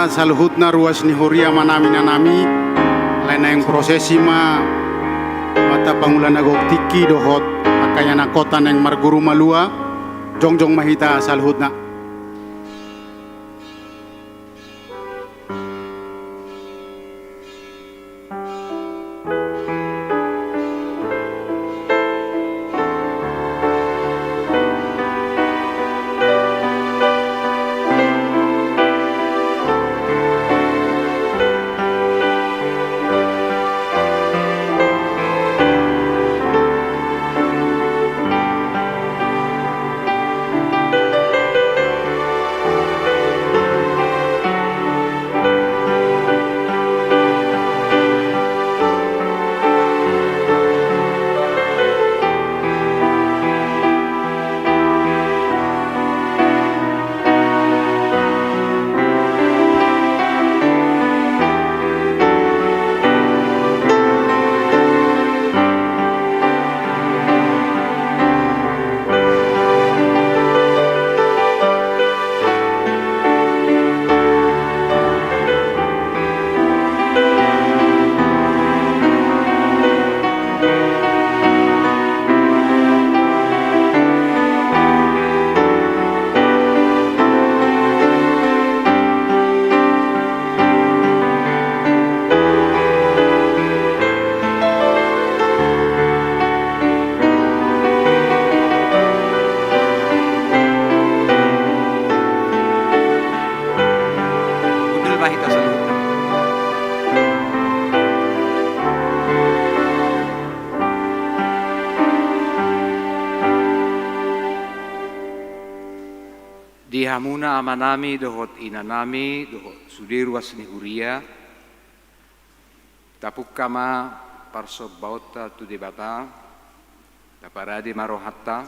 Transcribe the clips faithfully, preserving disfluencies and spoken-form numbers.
Saluhutna ruas ni huria amanami inanami, alai naeng prosesi ma amanta pangula na gok tingki dohot angka ianakhonta naeng marguru malua, jongjong ma hita saluhutna. Hundul ma hita saluhutna. Di hamuna amanami dohot inanami dohot sude ruas ni huria, tapungka ma parsombaonta tu Debata, taparade ma rohanta,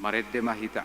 marende ma hita.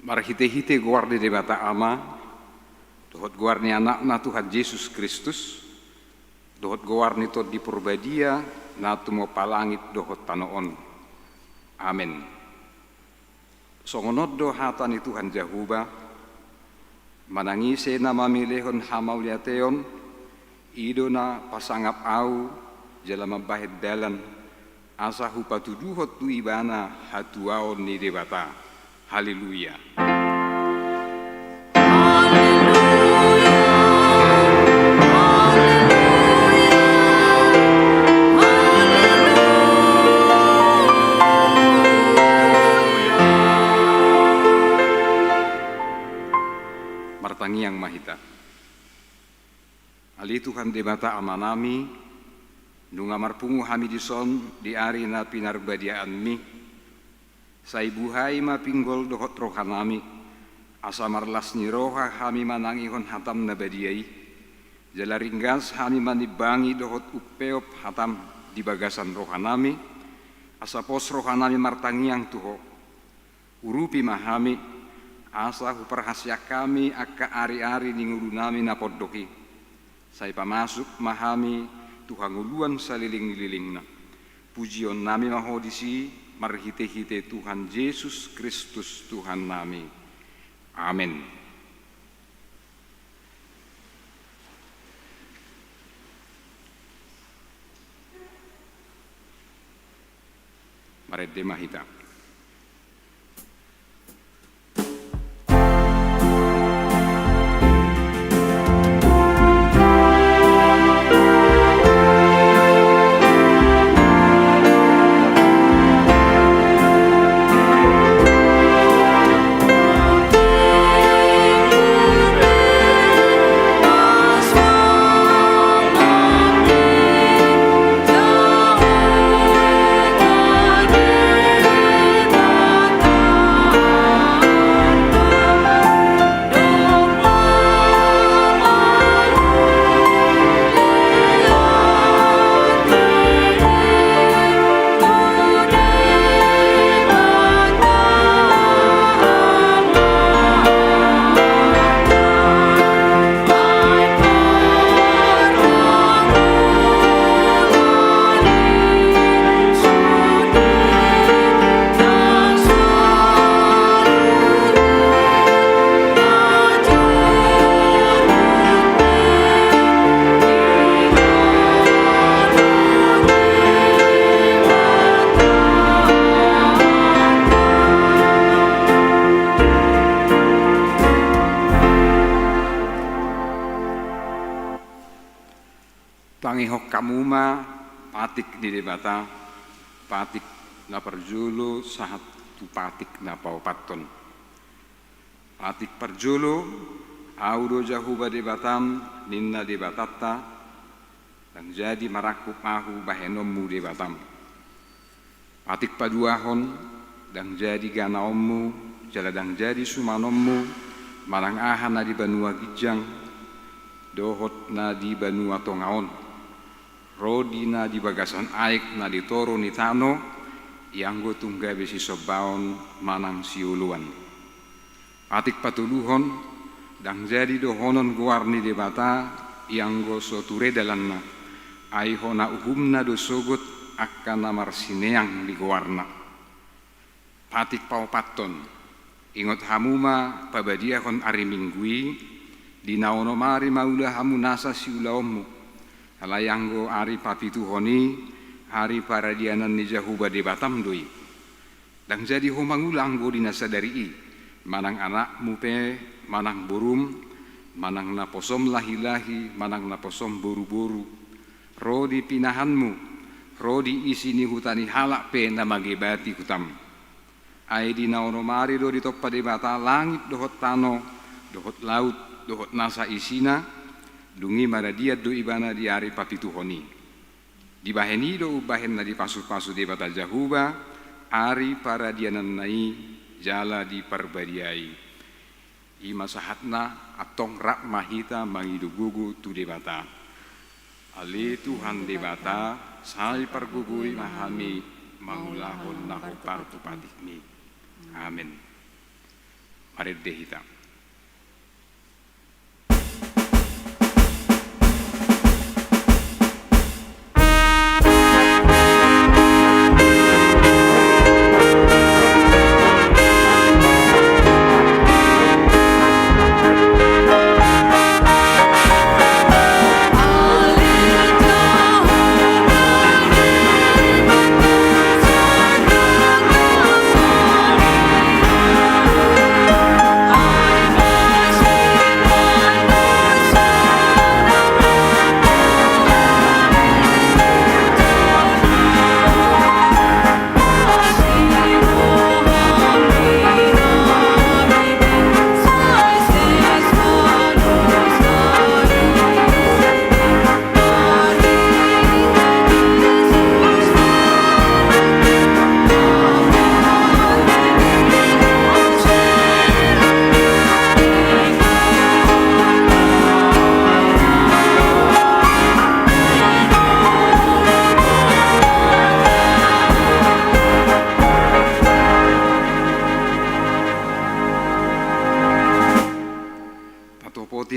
Marhitehite goar ni Debata Ama, dohot goar ni Anakna Tuhan Jesus Kristus, dohot goar ni Tondi Porbadia, na tumompa langit dohot tano on. Amen. Songon on do hata ni Tuhan Jahowa: Manang ise na mamelehon hamauliateon, i do na pasangap Ahu, jala mambahen dalan, asa hupatuduhon tu ibana hatuaon ni Debata. Haleluya. Martangiang ma hita. Ale Tuhan Debata Amanami, nunga marpungu hami dison di ari na pinarbadiaanMi, sai buhai ma pinggol dohot rohanami, asa marlas ni roha hami manangihon hataM na badia i, jala ringgas hami manimbangi dohot umpeop hataM di bagasan rohanami, asa pos rohanami martangiang tu Ho. Urupi ma hami, asa huparhaseang hami angka ari-ari ni ngolunami na pondok i. Sai pamasuk ma hami tu hangoluan saleleng-lelengna. Pujionnami ma Ho disi, marhite-hite Tuhan Jesus Kristus Tuhannami. Amen. Marende ma hita. Tangihon hamu ma patik ni Debata, patik na parjolo sahat tu patik na paopathon. Patik parjolo: Ahu do Jahowa Debatam, ninna Debatanta, ndang jadi marangkup Ahu bahenonmu Debatam. Patik paduahon: Ndang jadi ganaonmu, jala ndang jadi sumanonmu, manang aha na di banua ginjang, dohot na di banua tonga on, ro di na di bagasan aek na di toru ni tano, ianggo tung gabe sisombaon manang sioloan. Patik patoluhon: Ndang jadi dohonon goar ni Debata, ianggo so ture dalanna, ai hona uhumna do sogot angka na marsineang di goarna. Patik paopathon: Ingot hamu ma pabadiahon ari Minggu i, di na onom ari maula hamu nasa siulaonmu, alai anggo ari papituhon i, ari paradianan ni Jahowa Debatam do i. Ndang jadi ho mangula anggo di na sadari i, manang anakmu pe, manang borum, manang naposom lahi-lahi, manang naposom boru-boru, ro di pinahanmu, ro di isi ni huta ni halak pe na mangebati hutam. Ai di na onom ari do ditompa Debata langit dohot tano, dohot laut, dohot nasa isina, dung i maradian do Ibana di ari papituhon i. Dibahen i do umbahen na dipasu-pasu Debata Jahowa ari paradiananna i jala diparbadiai. I ma sahatna, antong rap ma hita mangido gogo tu Debata. Ale Tuhan Debata, sai pargogoi ma hami mangulahon na hombar tu patikmi. Amen. Marende hita.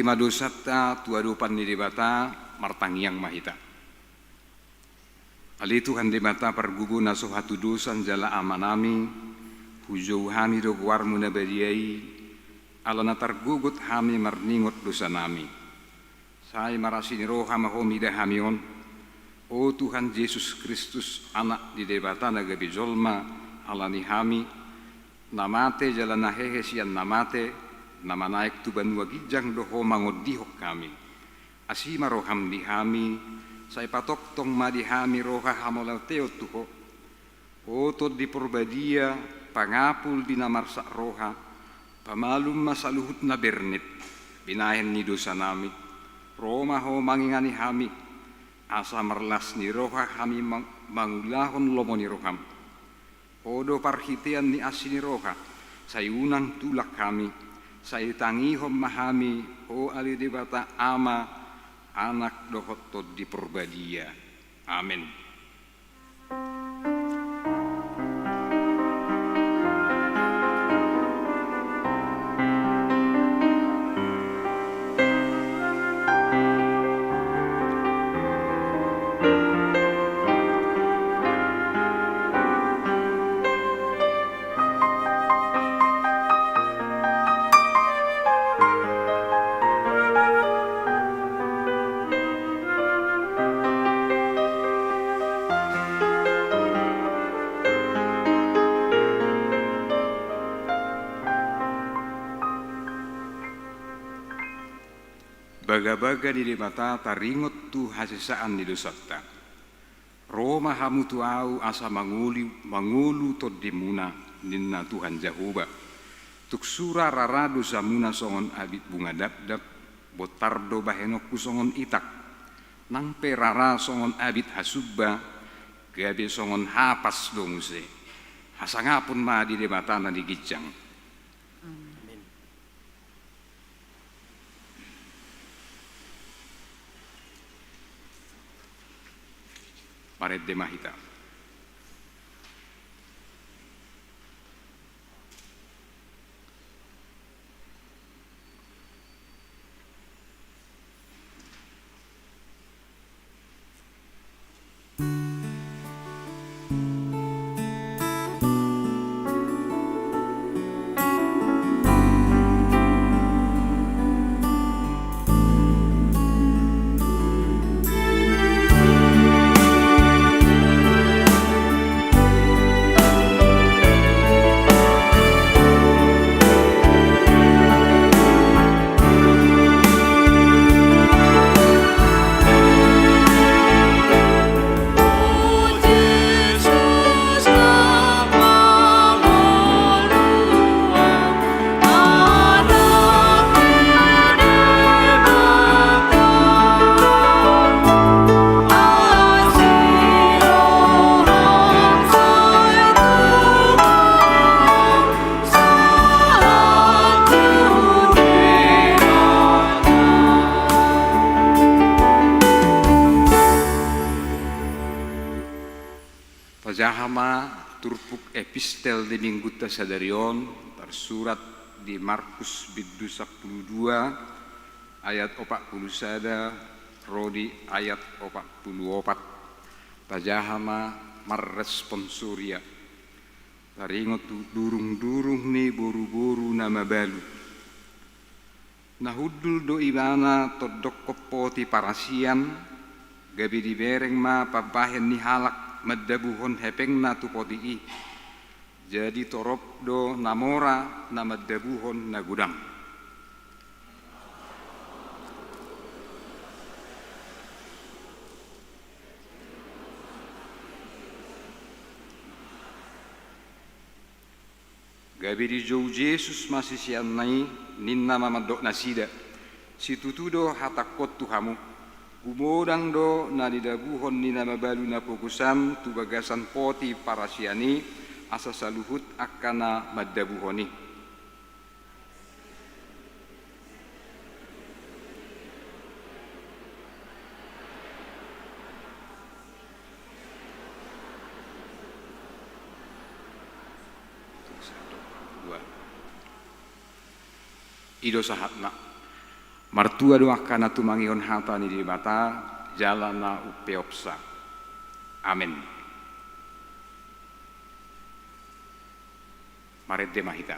Ma dosanta tu adopan ni Debata, martangiang ma hita. Ale Tuhan Debata pargogo na so hatudosan jala Amanami, hujou hami do goarMu na badia i, ala na targogot hami marningot dosanami. Sai marasi ni roha ma Ho mida hami on, o Tuhan Jesus Kristus, Anak ni Debata na gabe jolma ala ni hami, na mate jala na hehe sian na mate, na manaek tu banua ginjang do Ho mangondihon hami. Asi ma rohaM di hami, sai patongtong ma di hami roha hamauliateon tu Ho. O Tondi Porbadia, pangapul di na marsak roha, pamalum ma saluhut na bernit, binahen ni dosanami, ro ma Ho mangingani hami, asa marlas ni roha hami mang-, mangulahon lomo ni rohaM. Ho do parhitean ni asi ni roha, sai unang tulak hami, sai tangihon ma hami, Ho ale Debata Ama, Anak dohot Tondi Porbadia. Amen. Bagabaga ni Debata taringot tu hasesaan ni dosanta. Ro ma hamu tu Ahu asa mangoli-, mangolu tondimuna, ninna Tuhan Jahowa. Tung sura rara dosamuna songon abit bunga dapdap, bontar do bahenonku songon itak. Nang pe rara songon abit hasumba, gabe songon hapas do muse. Hasangapon ma di Debata na di ginjang. Amen. Marende ma hita. Tajaha ma turpuk epistel di minggunta sadari on, tarsurat di Markus bindu sampulu dua, ayat opat pulu sada ro di ayat opat pulu opat. Tajaha ma marresponsoria. Taringot tu durungdurung ni boruboru na mabalu. Na hundul do ibana tondokkon poti parasian, gabe dibereng ma pambahen ni halak mandabuhon hepengna tu poti i. Jadi torop do na mora na mandabuhon na godang. Gabe dijou Jesus ma siseanna i, ninna ma mandok nasida: Situtu do hatangkon tu hamu, gumodang do na nidabuhon ni na mabalu na pogosan tu bagasan poti parasian i, asa saluhut angka na mandabuhon i. I do sahatna. Martua do angka na tumangihon hata ni Debata jala na umpeopsa. Amen. Marende ma hita.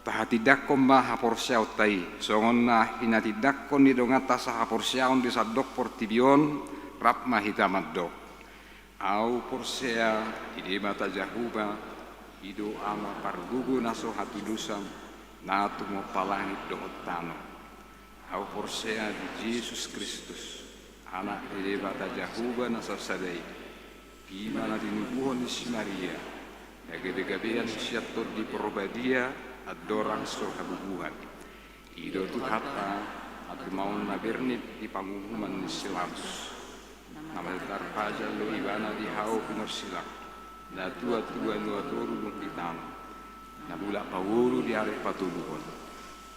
Tahatindangkon ma haporseaonta i, songon na hinatindangkon ni donganta sahaporseaon di sandok portibi on, rap ma hita mandok. Ahu porsea di Debata Jahowa, i do Ama pargogo na so hatudosan, na tumompa langit dohot tano. Ahu porsea di Jesus Kristus, Anak ni Debata Jahowa na sasada i. I ma na tinubuhon ni si Maria, na gabegabean sian Tondi Porbadia, andorang so habubuhan. I do Tuhanta, na tumaon na bernit di panguhuman ni si Pilatus. Na martarpajal do Ibana di hau pinorsilang, na tuatua na ua tolu dung di tano, na mulak mangolu di ari patoluhon,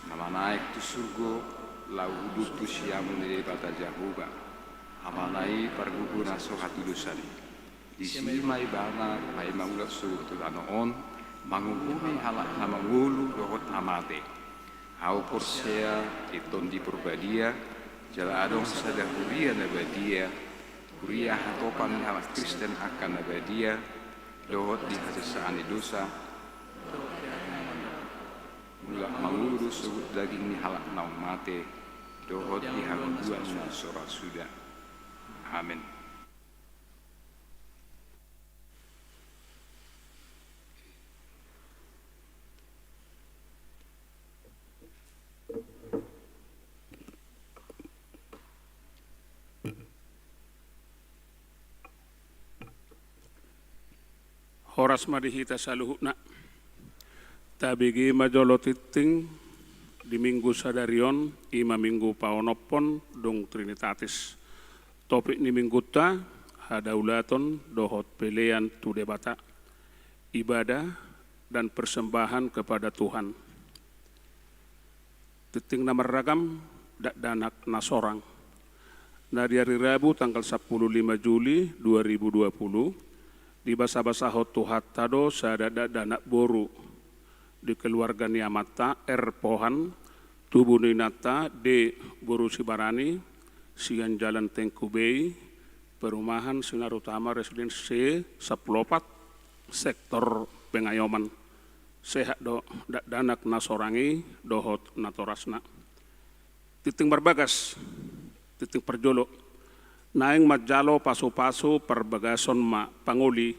na manaek tu surgo, laho hundul tu siamun ni Debata Jahowa, Amana i pargogo na so hatudosan i. Disi ma Ibana paima mulak sogot tu tano on, manguhumi halak na mangolu dohot na mate. Ahu porsea di Tondi Porbadia, jala adong sada huria na badia, huria hatopan ni halak Kristen angka na badia, dohot di hasesaan ni dosa, mulak mangolu do sogot daging ni halak naung mate, dohot di hangoluan na so ra suda. Amen. Horas ma di hita saluhutna. Tabege ma jolo tingting di Minggu sadari on, i ma Minggu paonomhon dung Trinitatis. Topik ni Minggunta, hadaulaton dohot pelean tu Debata, ibadah dan persembahan kepada Tuhan. Tingting na marragam, dakdanak na sorang. Na di ari Rabu tanggal sampulu lima Juli dua ribu dua puluh, dibasabasahon Tuhanta do sada dakdanak boru di keluarga ni amanta R. Pohan, tubu ni inanta D. boru Sibarani, sian Jalan Tengku Bay, perumahan Sinar Utama Residence C sampulu opat, sektor Pengayoman. Sehat do dakdanak na sorang i dohot natorasna. Tingting marbagas, tingting parjolo. Naeng manjalo pasupasu parbagason ma pangoli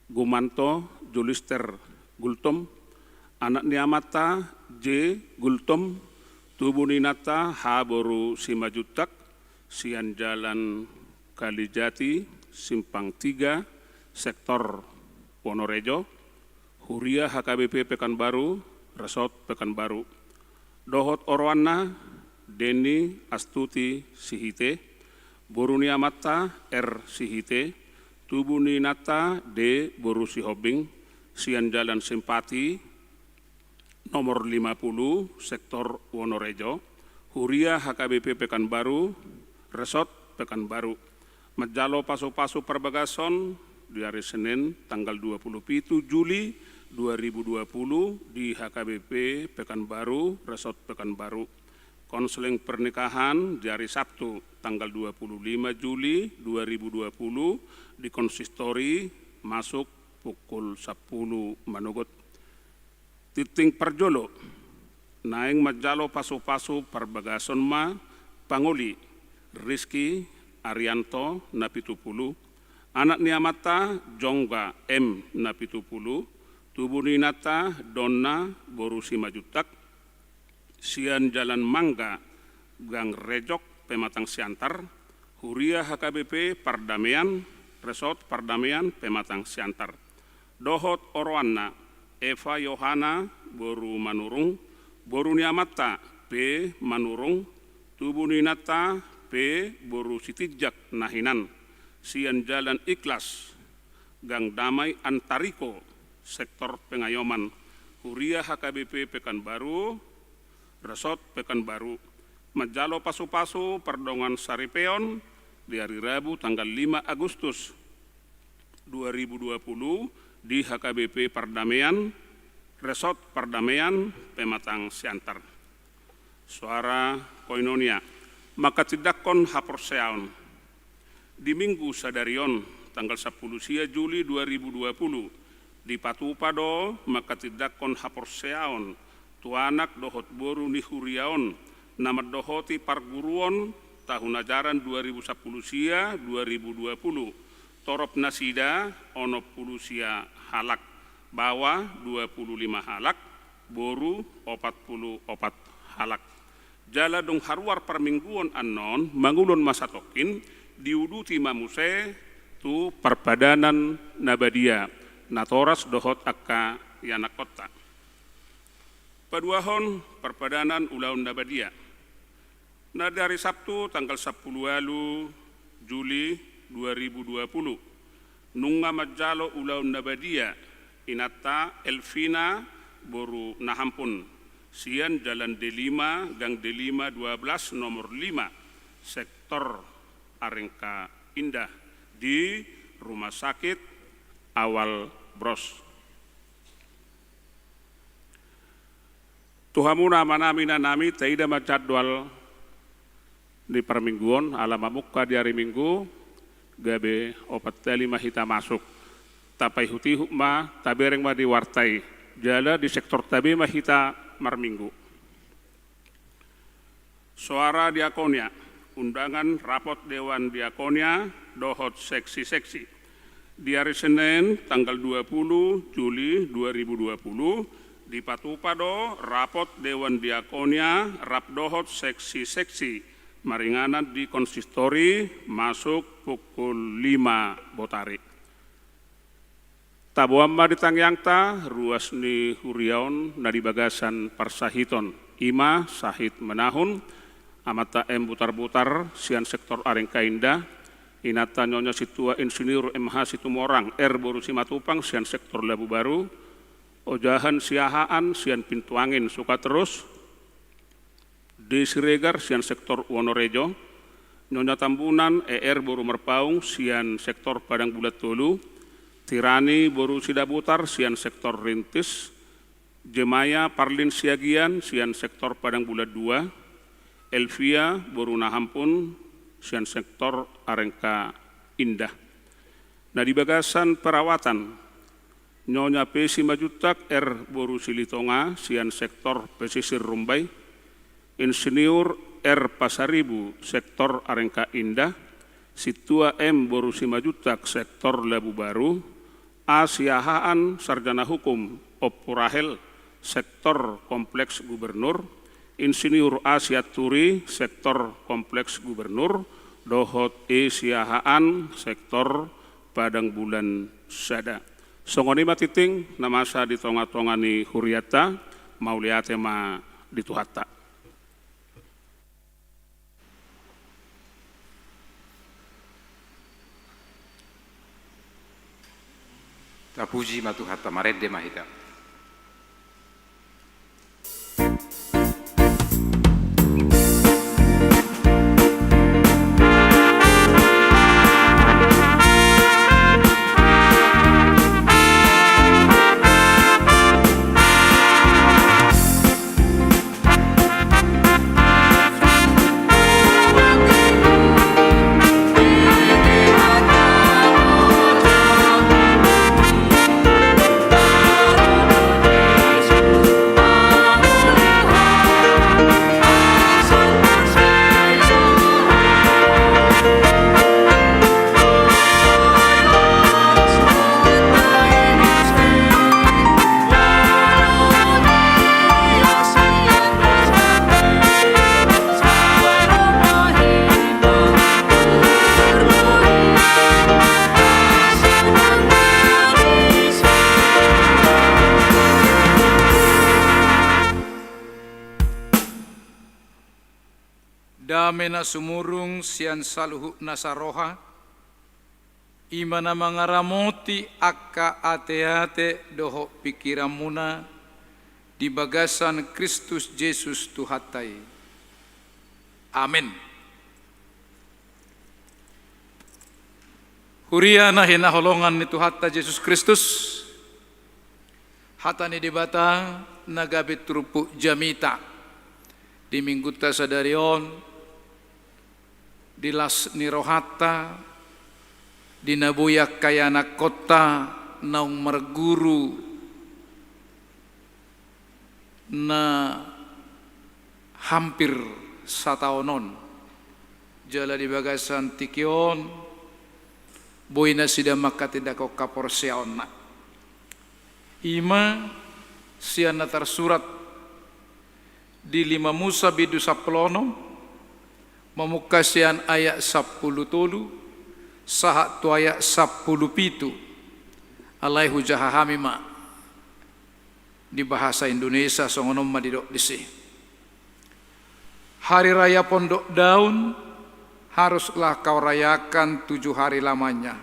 Gumanto Julister Gultom, anak ni amanta J. Gultom, tubu ni inanta H. boru Simanjuntak, sian Jalan Kalijati, Simpang Tiga, sektor Wonorejo, huria H K B P Pekanbaru, Resort Pekanbaru. Dohot oroanna, Denny Astuti Sihite, Boru ni amanta R. Sihite, tubu ni inanta D. boru Sihombing, sian Jalan Simpati, nomor lima puluh, sektor Wonorejo, huria H K B P Pekanbaru, resort Pekanbaru. Manjalo pasupasu parbagason di ari Senin tanggal dua puluh pitu Juli dua ribu dua puluh di H K B P Pekanbaru, resort Pekanbaru. Konseling pernikahan di ari Sabtu tanggal dua puluh lima Juli dua ribu dua puluh di konsistori, masuk pukul sampulu manogot. Tingting parjolo, naeng manjalo pasupasu parbagason ma pangoli Rizky Arianto na pitu puluh, anak ni amanta Jongga M na pitu puluh, tubu ni inanta Donna boru Simanjuntak, sian Jalan Mangga, Gang Rejok, Pematang Siantar, huria H K B P Pardamean, resort Pardamean, Pematang Siantar. Dohot oroanna, Eva Yohana boru Manurung, boru ni amanta P. Manurung, tubu ni inanta P. boru Sitinjak na hinan, sian Jalan Ikhlas, Gang Damai Antariko, sektor Pengayoman, huria H K B P Pekanbaru, resort Pekanbaru. Manjalo pasupasu pardongan saripeon di ari Rabu tanggal lima Agustus dua ribu dua puluh di H K B P Pardamean, resort Pardamean, Pematang Siantar. Soara koinonia. Manghatindanghon haporseaon. Di Minggu sadari on, tanggal sampulu sia Juli dua ribu dua puluh, dipatupa do manghatindanghon haporseaon tu anak dohot boru ni huria on na mandohoti parguruon tahun ajaran dua ribu sampulu sia dua ribu dua puluh. Torop nasida onom pulu sia halak, baoa dua pulu lima halak, boru opat pulu opat halak. Jala dung haruar parmingguon annon, mangulon ma satongkin, diuduti ma muse tu parpadanan na badia, natoras dohot angka ianakkonta. Paduahon, parpadanan ulaon na badia. Na di ari Sabtu tanggal sampulu ualu Juli dua ribu dua puluh, nunga manjalo ulaon na badia inanta Elvina boru Nahampun, sian Jalan D lima, Gang D lima dua belas, nomor lima, sektor Arengka Indah, di Rumah Sakit Awal Bros. Tu hamuna amanami, inanami, taida ma jadwal ni parmingguon, ala mamungka di ari Minggu, gabe opat hali ma hita masuk. Tapaihutihut ma, tabereng ma di warta i, jala di sektorta be ma hita marminggu. Soara diakonia, undangan rapot dewan diakonia dohot seksi-seksi. Di ari Senin, tanggal dua puluh Juli dua ribu dua puluh, dipatupa do rapot dewan diakonia rap dohot seksi-seksi maringanan di konsistori masuk pukul lima botari. Taboan ma di tangiangta ruas ni huria on na di bagasan parsahiton, i ma sahit manahun amanta M. Butarbutar sian sektor Arengka Indah, inanta Nyonya Sintua Insinyur M H Situmorang R. boru Simatupang sian sektor Labu Baru, ojahan Siahaan sian Pintu Angin Sukaterus, D. Siregar sian sektor Wonorejo, Nyonya Tambunan E R boru Marpaung sian sektor Padang Bulan Tolu, Tirani boru Sidabutar sian sektor Rintis, Jemaya Parlin Siagian sian sektor Padang Bulan Dua, Elvia boru Nahampun sian sektor Arengka Indah. Na di bagasan perawatan, Nyonya P. Simanjuntak R. boru Silitonga sian sektor Pesisir Rumbai, Insinyur R. Pasaribu sektor Arengka Indah, Sintua M. boru Simanjuntak sektor Labu Baru, A. Siahaan sarjana hukum Ompu Rahel sektor Kompleks Gubernur, Insinyur A. Sianturi sektor Kompleks Gubernur, dohot E. Siahaan sektor Padang Bulan Sada. Songon i ma tingting na masa di tonga-tonga ni hurianta, mauliate ma di Tuhanta. Tapuji ma Tuhanta, marende ma hita. Dame na sumurung sian saluhut nasa roha, i ma na mangaramoti angka ateate dohot pingkiranmuna di bagasan Kristus Jesus Tuhanta i. Amen. Huria na hinaholongan ni Tuhanta Jesus Kristus, hata ni Debata na gabe turpuk jamita di Minggunta sadari on, di las ni rohanta, di na boi angka ianakhonta naung marguru na hampir sataon on, jala di bagasan tingki on boi nasida manghatindanghon haporseaonna. I ma sian na tarsurat di lima Musa bindu sampulu onom, mamungka sian ayat sampulu tolu sahat tu ayat sampulu pitu. Alai hujaha hami ma di bahasa Indonesia, songon on ma didok disi. Hari raya Pondok Daun haruslah kau rayakan tujuh hari lamanya.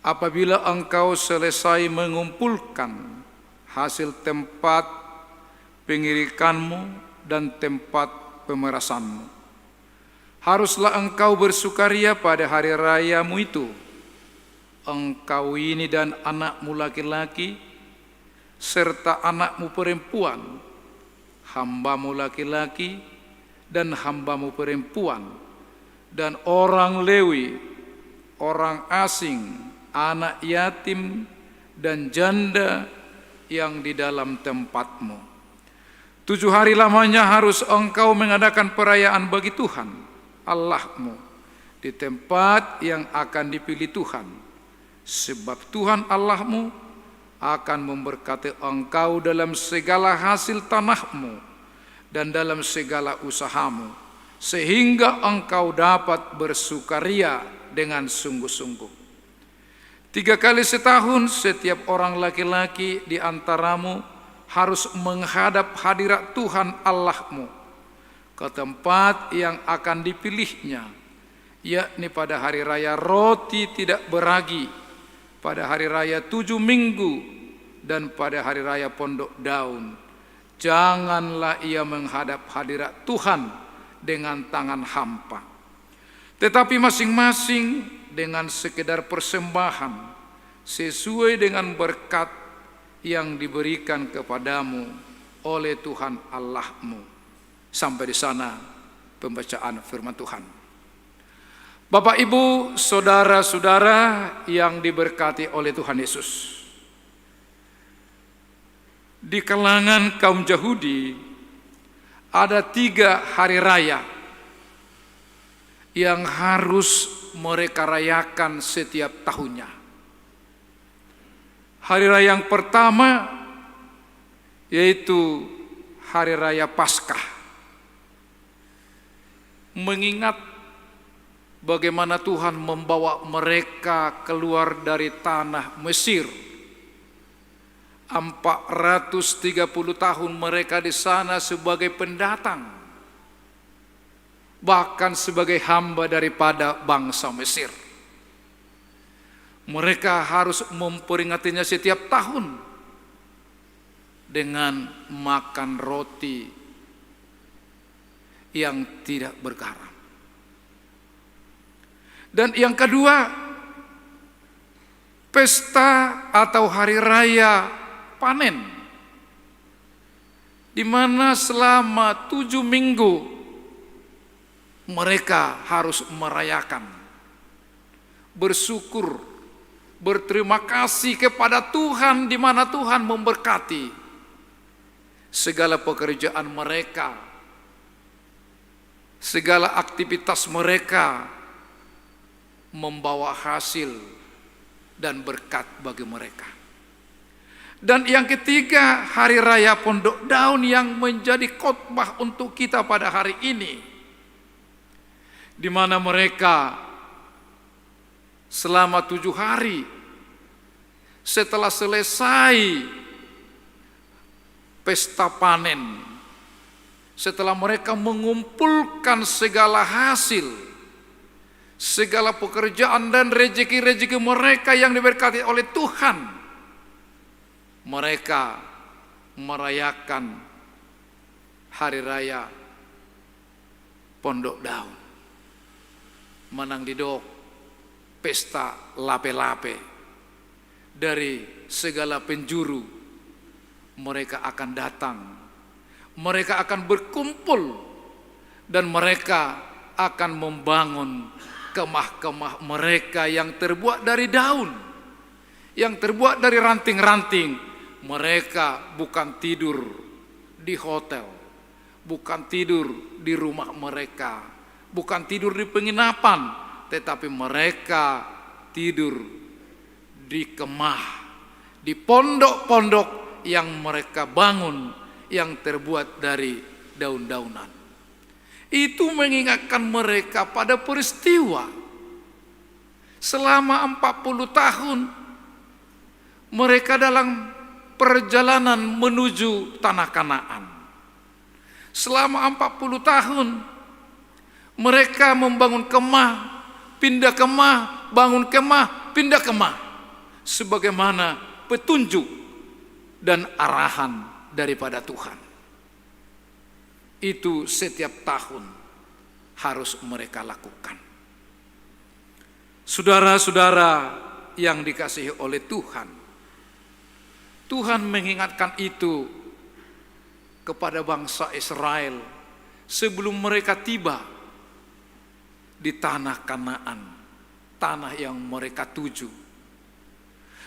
Apabila engkau selesai mengumpulkan hasil tempat pengirikanmu dan tempat pemerasanmu, haruslah engkau bersukaria pada hari rayamu itu, engkau ini dan anakmu laki-laki, serta anakmu perempuan, hambamu laki-laki dan hambamu perempuan, dan orang Lewi, orang asing, anak yatim, dan janda yang di dalam tempatmu. Tujuh hari lamanya harus engkau mengadakan perayaan bagi Tuhan Allahmu di tempat yang akan dipilih Tuhan. Sebab Tuhan Allahmu akan memberkati engkau dalam segala hasil tanahmu dan dalam segala usahamu, sehingga engkau dapat bersukaria dengan sungguh-sungguh. Tiga kali setahun, setiap orang laki-laki di antaramu harus menghadap hadirat Tuhan Allahmu, ke tempat yang akan dipilihnya, yakni pada hari raya roti tidak beragi, pada hari raya tujuh minggu, dan pada hari raya Pondok Daun. Janganlah ia menghadap hadirat Tuhan dengan tangan hampa, tetapi masing-masing dengan sekedar persembahan sesuai dengan berkat yang diberikan kepadamu oleh Tuhan Allahmu. Sampai di sana pembacaan firman Tuhan. Bapak, Ibu, saudara-saudara yang diberkati oleh Tuhan Yesus, di kalangan kaum Jahudi ada tiga hari raya yang harus mereka rayakan setiap tahunnya. Hari raya yang pertama yaitu hari raya Paskah, mengingat bagaimana Tuhan membawa mereka keluar dari tanah Mesir. Empat ratus tiga puluh tahun mereka di sana sebagai pendatang, bahkan sebagai hamba daripada bangsa Mesir. Mereka harus memperingatinya setiap tahun dengan makan roti yang tidak bergaram. Dan yang kedua, pesta atau hari raya panen, di mana selama tujuh minggu mereka harus merayakan, bersyukur, berterima kasih kepada Tuhan, di mana Tuhan memberkati segala pekerjaan mereka, segala aktivitas mereka membawa hasil dan berkat bagi mereka. Dan yang ketiga, hari raya Pondok Daun yang menjadi khotbah untuk kita pada hari ini, di mana mereka selama tujuh hari setelah selesai pesta panen, setelah mereka mengumpulkan segala hasil, segala pekerjaan dan rejeki-rejeki mereka yang diberkati oleh Tuhan, mereka merayakan hari raya Pondok Daun. Manang didok pesta lape-lape. Dari segala penjuru mereka akan datang. Mereka akan berkumpul dan mereka akan membangun kemah-kemah mereka yang terbuat dari daun, yang terbuat dari ranting-ranting. Mereka bukan tidur di hotel, bukan tidur di rumah mereka, bukan tidur di penginapan, tetapi mereka tidur di kemah, di pondok-pondok yang mereka bangun, yang terbuat dari daun-daunan. Itu mengingatkan mereka pada peristiwa selama empat puluh tahun mereka dalam perjalanan menuju tanah Kanaan. Selama empat puluh tahun mereka membangun kemah, pindah kemah, bangun kemah, pindah kemah, sebagaimana petunjuk dan arahan daripada Tuhan. Itu setiap tahun harus mereka lakukan. Saudara-saudara yang dikasihi oleh Tuhan, Tuhan mengingatkan itu kepada bangsa Israel sebelum mereka tiba di tanah Kanaan, tanah yang mereka tuju.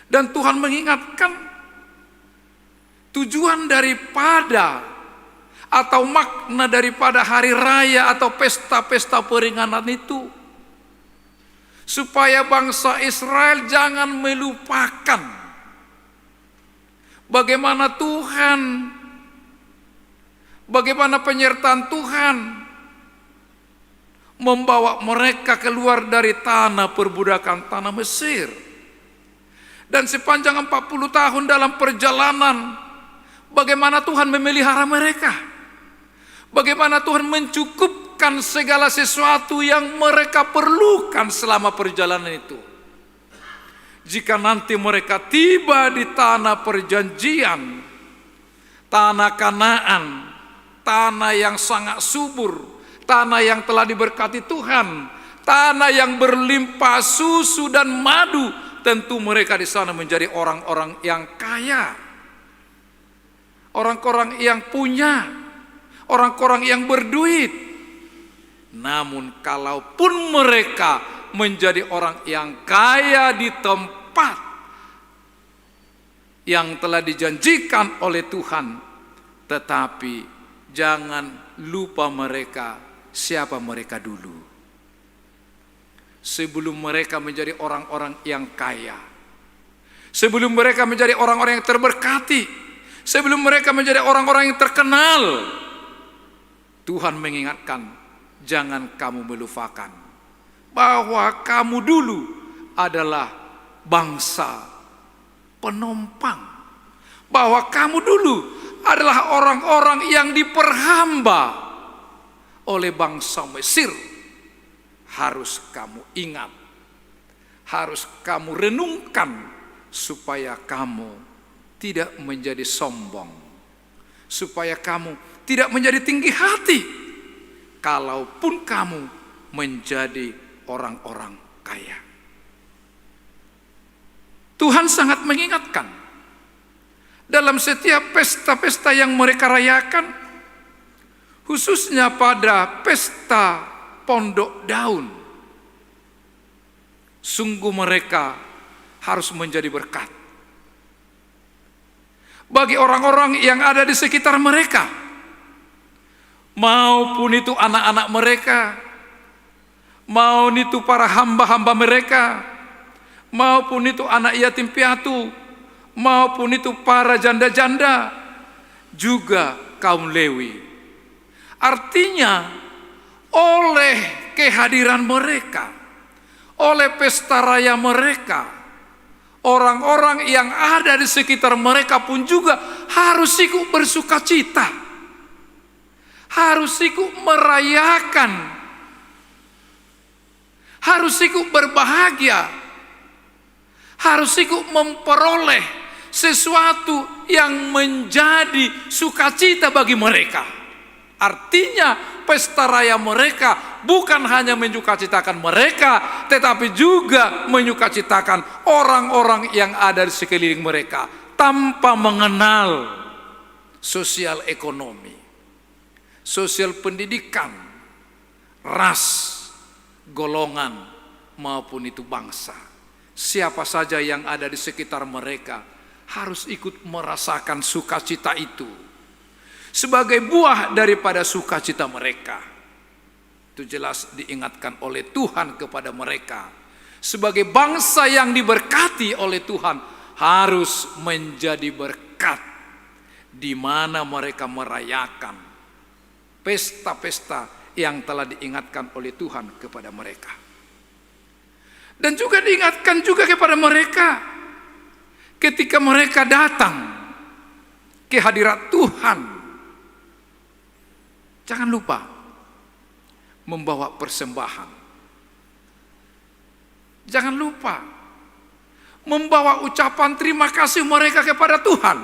Dan Tuhan mengingatkan tujuan daripada atau makna daripada hari raya atau pesta-pesta peringanan itu, supaya bangsa Israel jangan melupakan bagaimana Tuhan, bagaimana penyertaan Tuhan membawa mereka keluar dari tanah perbudakan, tanah Mesir. Dan sepanjang empat puluh tahun dalam perjalanan, bagaimana Tuhan memelihara mereka, bagaimana Tuhan mencukupkan segala sesuatu yang mereka perlukan selama perjalanan itu. Jika nanti mereka tiba di tanah perjanjian, tanah Kanaan, tanah yang sangat subur, tanah yang telah diberkati Tuhan, tanah yang berlimpah susu dan madu, tentu mereka di sana menjadi orang-orang yang kaya, orang-orang yang punya, orang-orang yang berduit. Namun, kalaupun mereka menjadi orang yang kaya di tempat yang telah dijanjikan oleh Tuhan, tetapi jangan lupa mereka, siapa mereka dulu. Sebelum mereka menjadi orang-orang yang kaya, sebelum mereka menjadi orang-orang yang terberkati, sebelum mereka menjadi orang-orang yang terkenal, Tuhan mengingatkan, "Jangan kamu melupakan bahwa kamu dulu adalah bangsa penumpang, bahwa kamu dulu adalah orang-orang yang diperhamba oleh bangsa Mesir." Harus kamu ingat, harus kamu renungkan supaya kamu tidak menjadi sombong, supaya kamu tidak menjadi tinggi hati, kalaupun kamu menjadi orang-orang kaya. Tuhan sangat mengingatkan dalam setiap pesta-pesta yang mereka rayakan, khususnya pada pesta Pondok Daun. Sungguh mereka harus menjadi berkat bagi orang-orang yang ada di sekitar mereka, maupun itu anak-anak mereka, maupun itu para hamba-hamba mereka, maupun itu anak yatim piatu, maupun itu para janda-janda, juga kaum Lewi. Artinya, oleh kehadiran mereka, oleh pesta raya mereka, orang-orang yang ada di sekitar mereka pun juga harus ikut bersukacita, harus ikut merayakan, harus ikut berbahagia, harus ikut memperoleh sesuatu yang menjadi sukacita bagi mereka. Artinya, pesta raya mereka bukan hanya menyukacitakan mereka, tetapi juga menyukacitakan orang-orang yang ada di sekeliling mereka, tanpa mengenal sosial ekonomi, sosial pendidikan, ras, golongan, maupun itu bangsa. Siapa saja yang ada di sekitar mereka harus ikut merasakan sukacita itu. Sebagai buah daripada sukacita mereka, itu jelas diingatkan oleh Tuhan kepada mereka. Sebagai bangsa yang diberkati oleh Tuhan, harus menjadi berkat di mana mereka merayakan pesta-pesta yang telah diingatkan oleh Tuhan kepada mereka. Dan juga diingatkan juga kepada mereka, ketika mereka datang ke hadirat Tuhan, jangan lupa membawa persembahan. Jangan lupa membawa ucapan terima kasih mereka kepada Tuhan.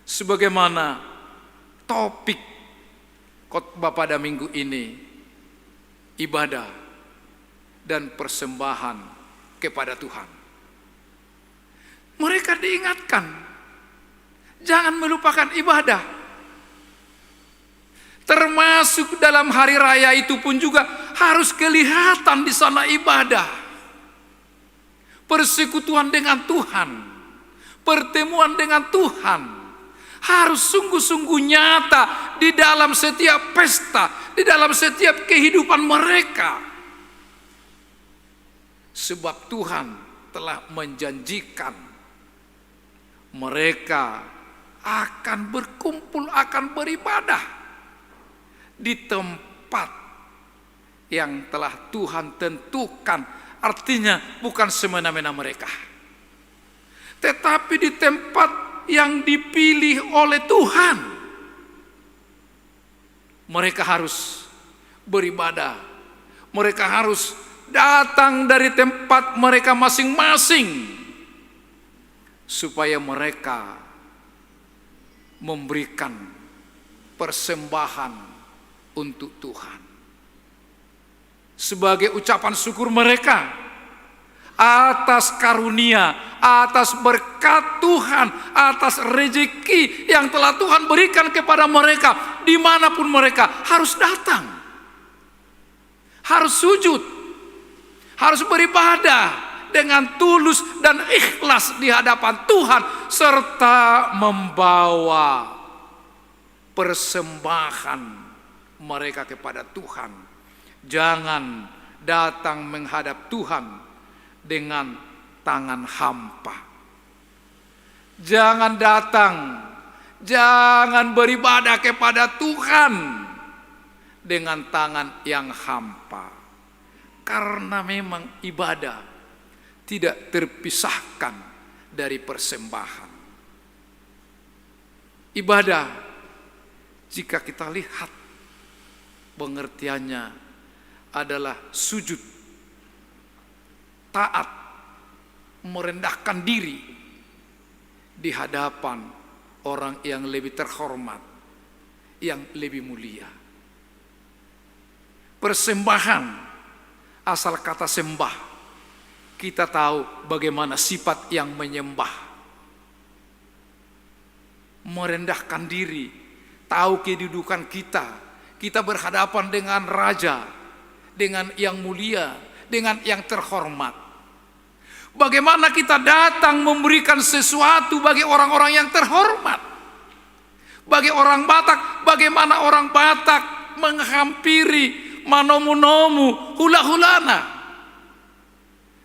Sebagaimana topik khotbah pada minggu ini, ibadah dan persembahan kepada Tuhan. Mereka diingatkan, jangan melupakan ibadah. Termasuk dalam hari raya itu pun juga harus kelihatan di sana ibadah. Persekutuan dengan Tuhan, pertemuan dengan Tuhan harus sungguh-sungguh nyata di dalam setiap pesta, di dalam setiap kehidupan mereka. Sebab Tuhan telah menjanjikan mereka akan berkumpul, akan beribadah di tempat yang telah Tuhan tentukan. Artinya, bukan semena-mena mereka, tetapi di tempat yang dipilih oleh Tuhan. Mereka harus beribadah. Mereka harus datang dari tempat mereka masing-masing, supaya mereka memberikan persembahan untuk Tuhan sebagai ucapan syukur mereka atas karunia, atas berkat Tuhan, atas rezeki yang telah Tuhan berikan kepada mereka, dimanapun mereka harus datang, harus sujud, harus beribadah dengan tulus dan ikhlas di hadapan Tuhan, serta membawa persembahan mereka kepada Tuhan. Jangan datang menghadap Tuhan dengan tangan hampa. Jangan datang, jangan beribadah kepada Tuhan dengan tangan yang hampa. Karena memang ibadah tidak terpisahkan dari persembahan. Ibadah, jika kita lihat pengertiannya, adalah sujud, taat, merendahkan diri di hadapan orang yang lebih terhormat, yang lebih mulia. Persembahan, asal kata sembah, kita tahu bagaimana sifat yang menyembah. Merendahkan diri, tahu kedudukan kita. Kita berhadapan dengan raja, dengan yang mulia, dengan yang terhormat. Bagaimana kita datang memberikan sesuatu bagi orang-orang yang terhormat? Bagi orang Batak, bagaimana orang Batak menghampiri, manomu-nomu, hula-hulana?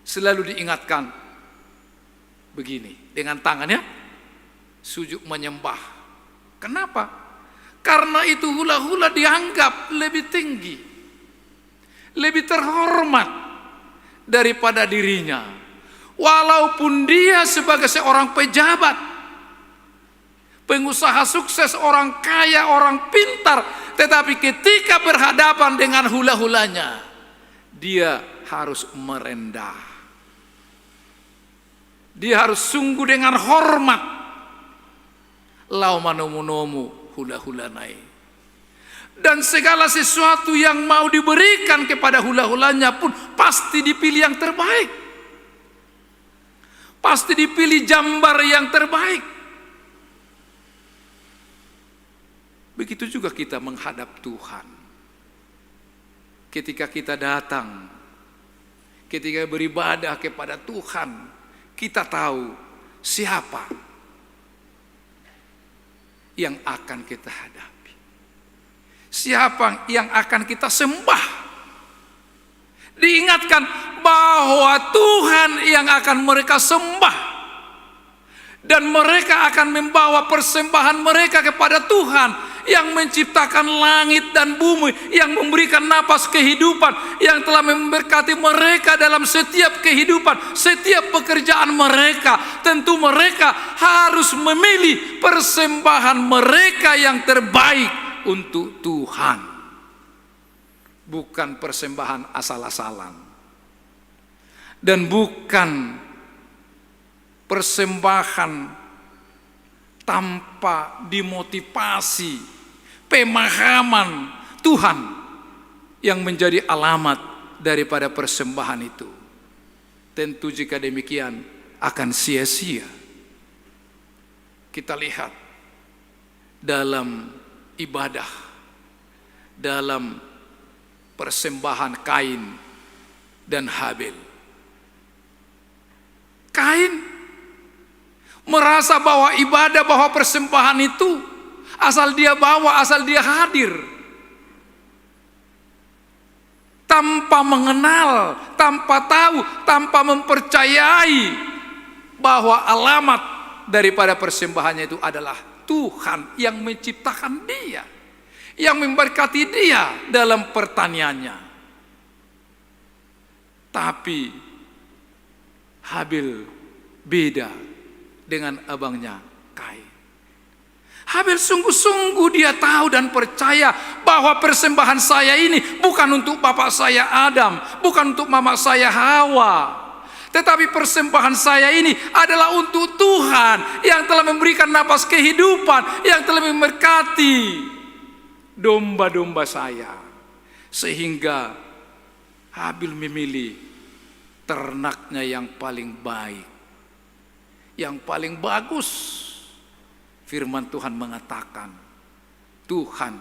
Selalu diingatkan begini, dengan tangan, ya, sujud menyembah. Kenapa? Karena itu hula-hula dianggap lebih tinggi, lebih terhormat daripada dirinya. Walaupun dia sebagai seorang pejabat, pengusaha sukses, orang kaya, orang pintar, tetapi ketika berhadapan dengan hula-hulanya, dia harus merendah. Dia harus sungguh dengan hormat. Laho manomu-nomu hula-hulana i. Dan segala sesuatu yang mau diberikan kepada hula-hulanya pun pasti dipilih yang terbaik. Pasti dipilih jambar yang terbaik. Begitu juga kita menghadap Tuhan. Ketika kita datang, ketika beribadah kepada Tuhan, kita tahu siapa yang akan kita hadapi, siapa yang akan kita sembah. Diingatkan bahwa Tuhan yang akan mereka sembah. Dan mereka akan membawa persembahan mereka kepada Tuhan yang menciptakan langit dan bumi, yang memberikan napas kehidupan, yang telah memberkati mereka dalam setiap kehidupan, setiap pekerjaan mereka. Tentu mereka harus memilih persembahan mereka yang terbaik untuk Tuhan. Bukan persembahan asal-asalan. Dan bukan persembahan tanpa dimotivasi pemahaman Tuhan yang menjadi alamat daripada persembahan itu. Tentu jika demikian akan sia-sia. Kita lihat dalam ibadah, dalam persembahan Kain dan Habel. Kain merasa bahwa ibadah, bahwa persembahan itu asal dia bawa, asal dia hadir. Tanpa mengenal, tanpa tahu, tanpa mempercayai bahwa alamat daripada persembahannya itu adalah Tuhan yang menciptakan dia, yang memberkati dia dalam pertaniannya. Tapi Habel beda dengan abangnya Kain. Habel sungguh-sungguh dia tahu dan percaya bahwa persembahan saya ini bukan untuk bapak saya Adam, bukan untuk mama saya Hawa. Tetapi persembahan saya ini adalah untuk Tuhan yang telah memberikan napas kehidupan, yang telah memberkati domba-domba saya. Sehingga Habel memilih ternaknya yang paling baik, yang paling bagus. Firman Tuhan mengatakan, Tuhan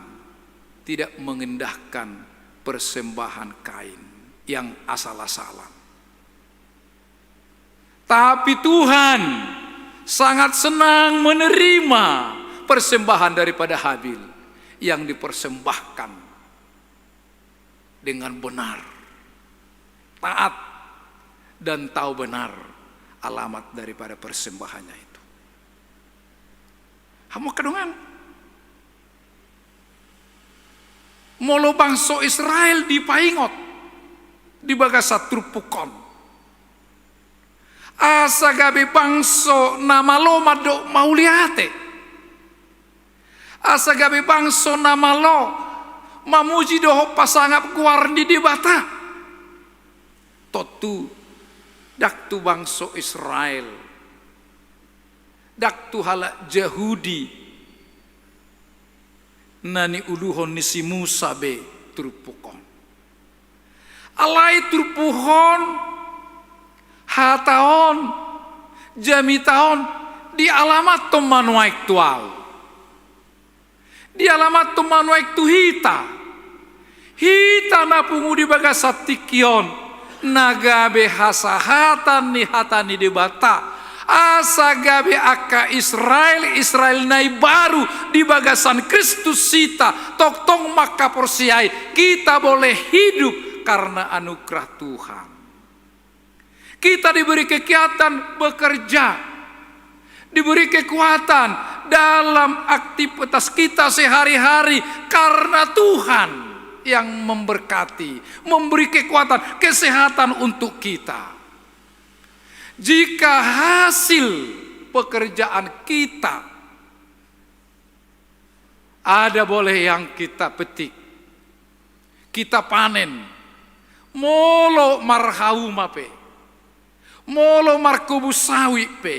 tidak mengendahkan persembahan Kain yang asal-asalan. Tapi Tuhan sangat senang menerima persembahan daripada Habel yang dipersembahkan dengan benar, taat, dan tahu benar alamat daripada persembahannya itu. Hamu angka dongan, molo bangso Israel dipaingot di bagasan turpuk on, asa gabe bangso na malo mandok mauliate, asa gabe bangso na malo mamuji dohot pasangap goar ni Debata. Tontu Ndang tu bangso Israel, ndang tu halak Jahudi na niuluhon ni si Musa be turpuk on. Alai turpuk on, hata on, jamita on dialamathon ma nuaeng tu ahu. Dialamathon ma nuaeng tu hita. Hita na pungu di bagasan tingki on, na gabe hasahatan ni hata ni Debata, asa gabe angka Israel, Israel na imbaru di bagasan Kristus hita, tongtong mangkaporseai, kita boleh hidup karena anugerah Tuhan. Kita diberi kekuatan bekerja, diberi kekuatan dalam aktivitas kita sehari-hari karena Tuhan yang memberkati, memberi kekuatan, kesehatan untuk kita. Jika hasil pekerjaan kita ada boleh yang kita petik, kita panen, molo marhauma pe, molo markobun sawit pe,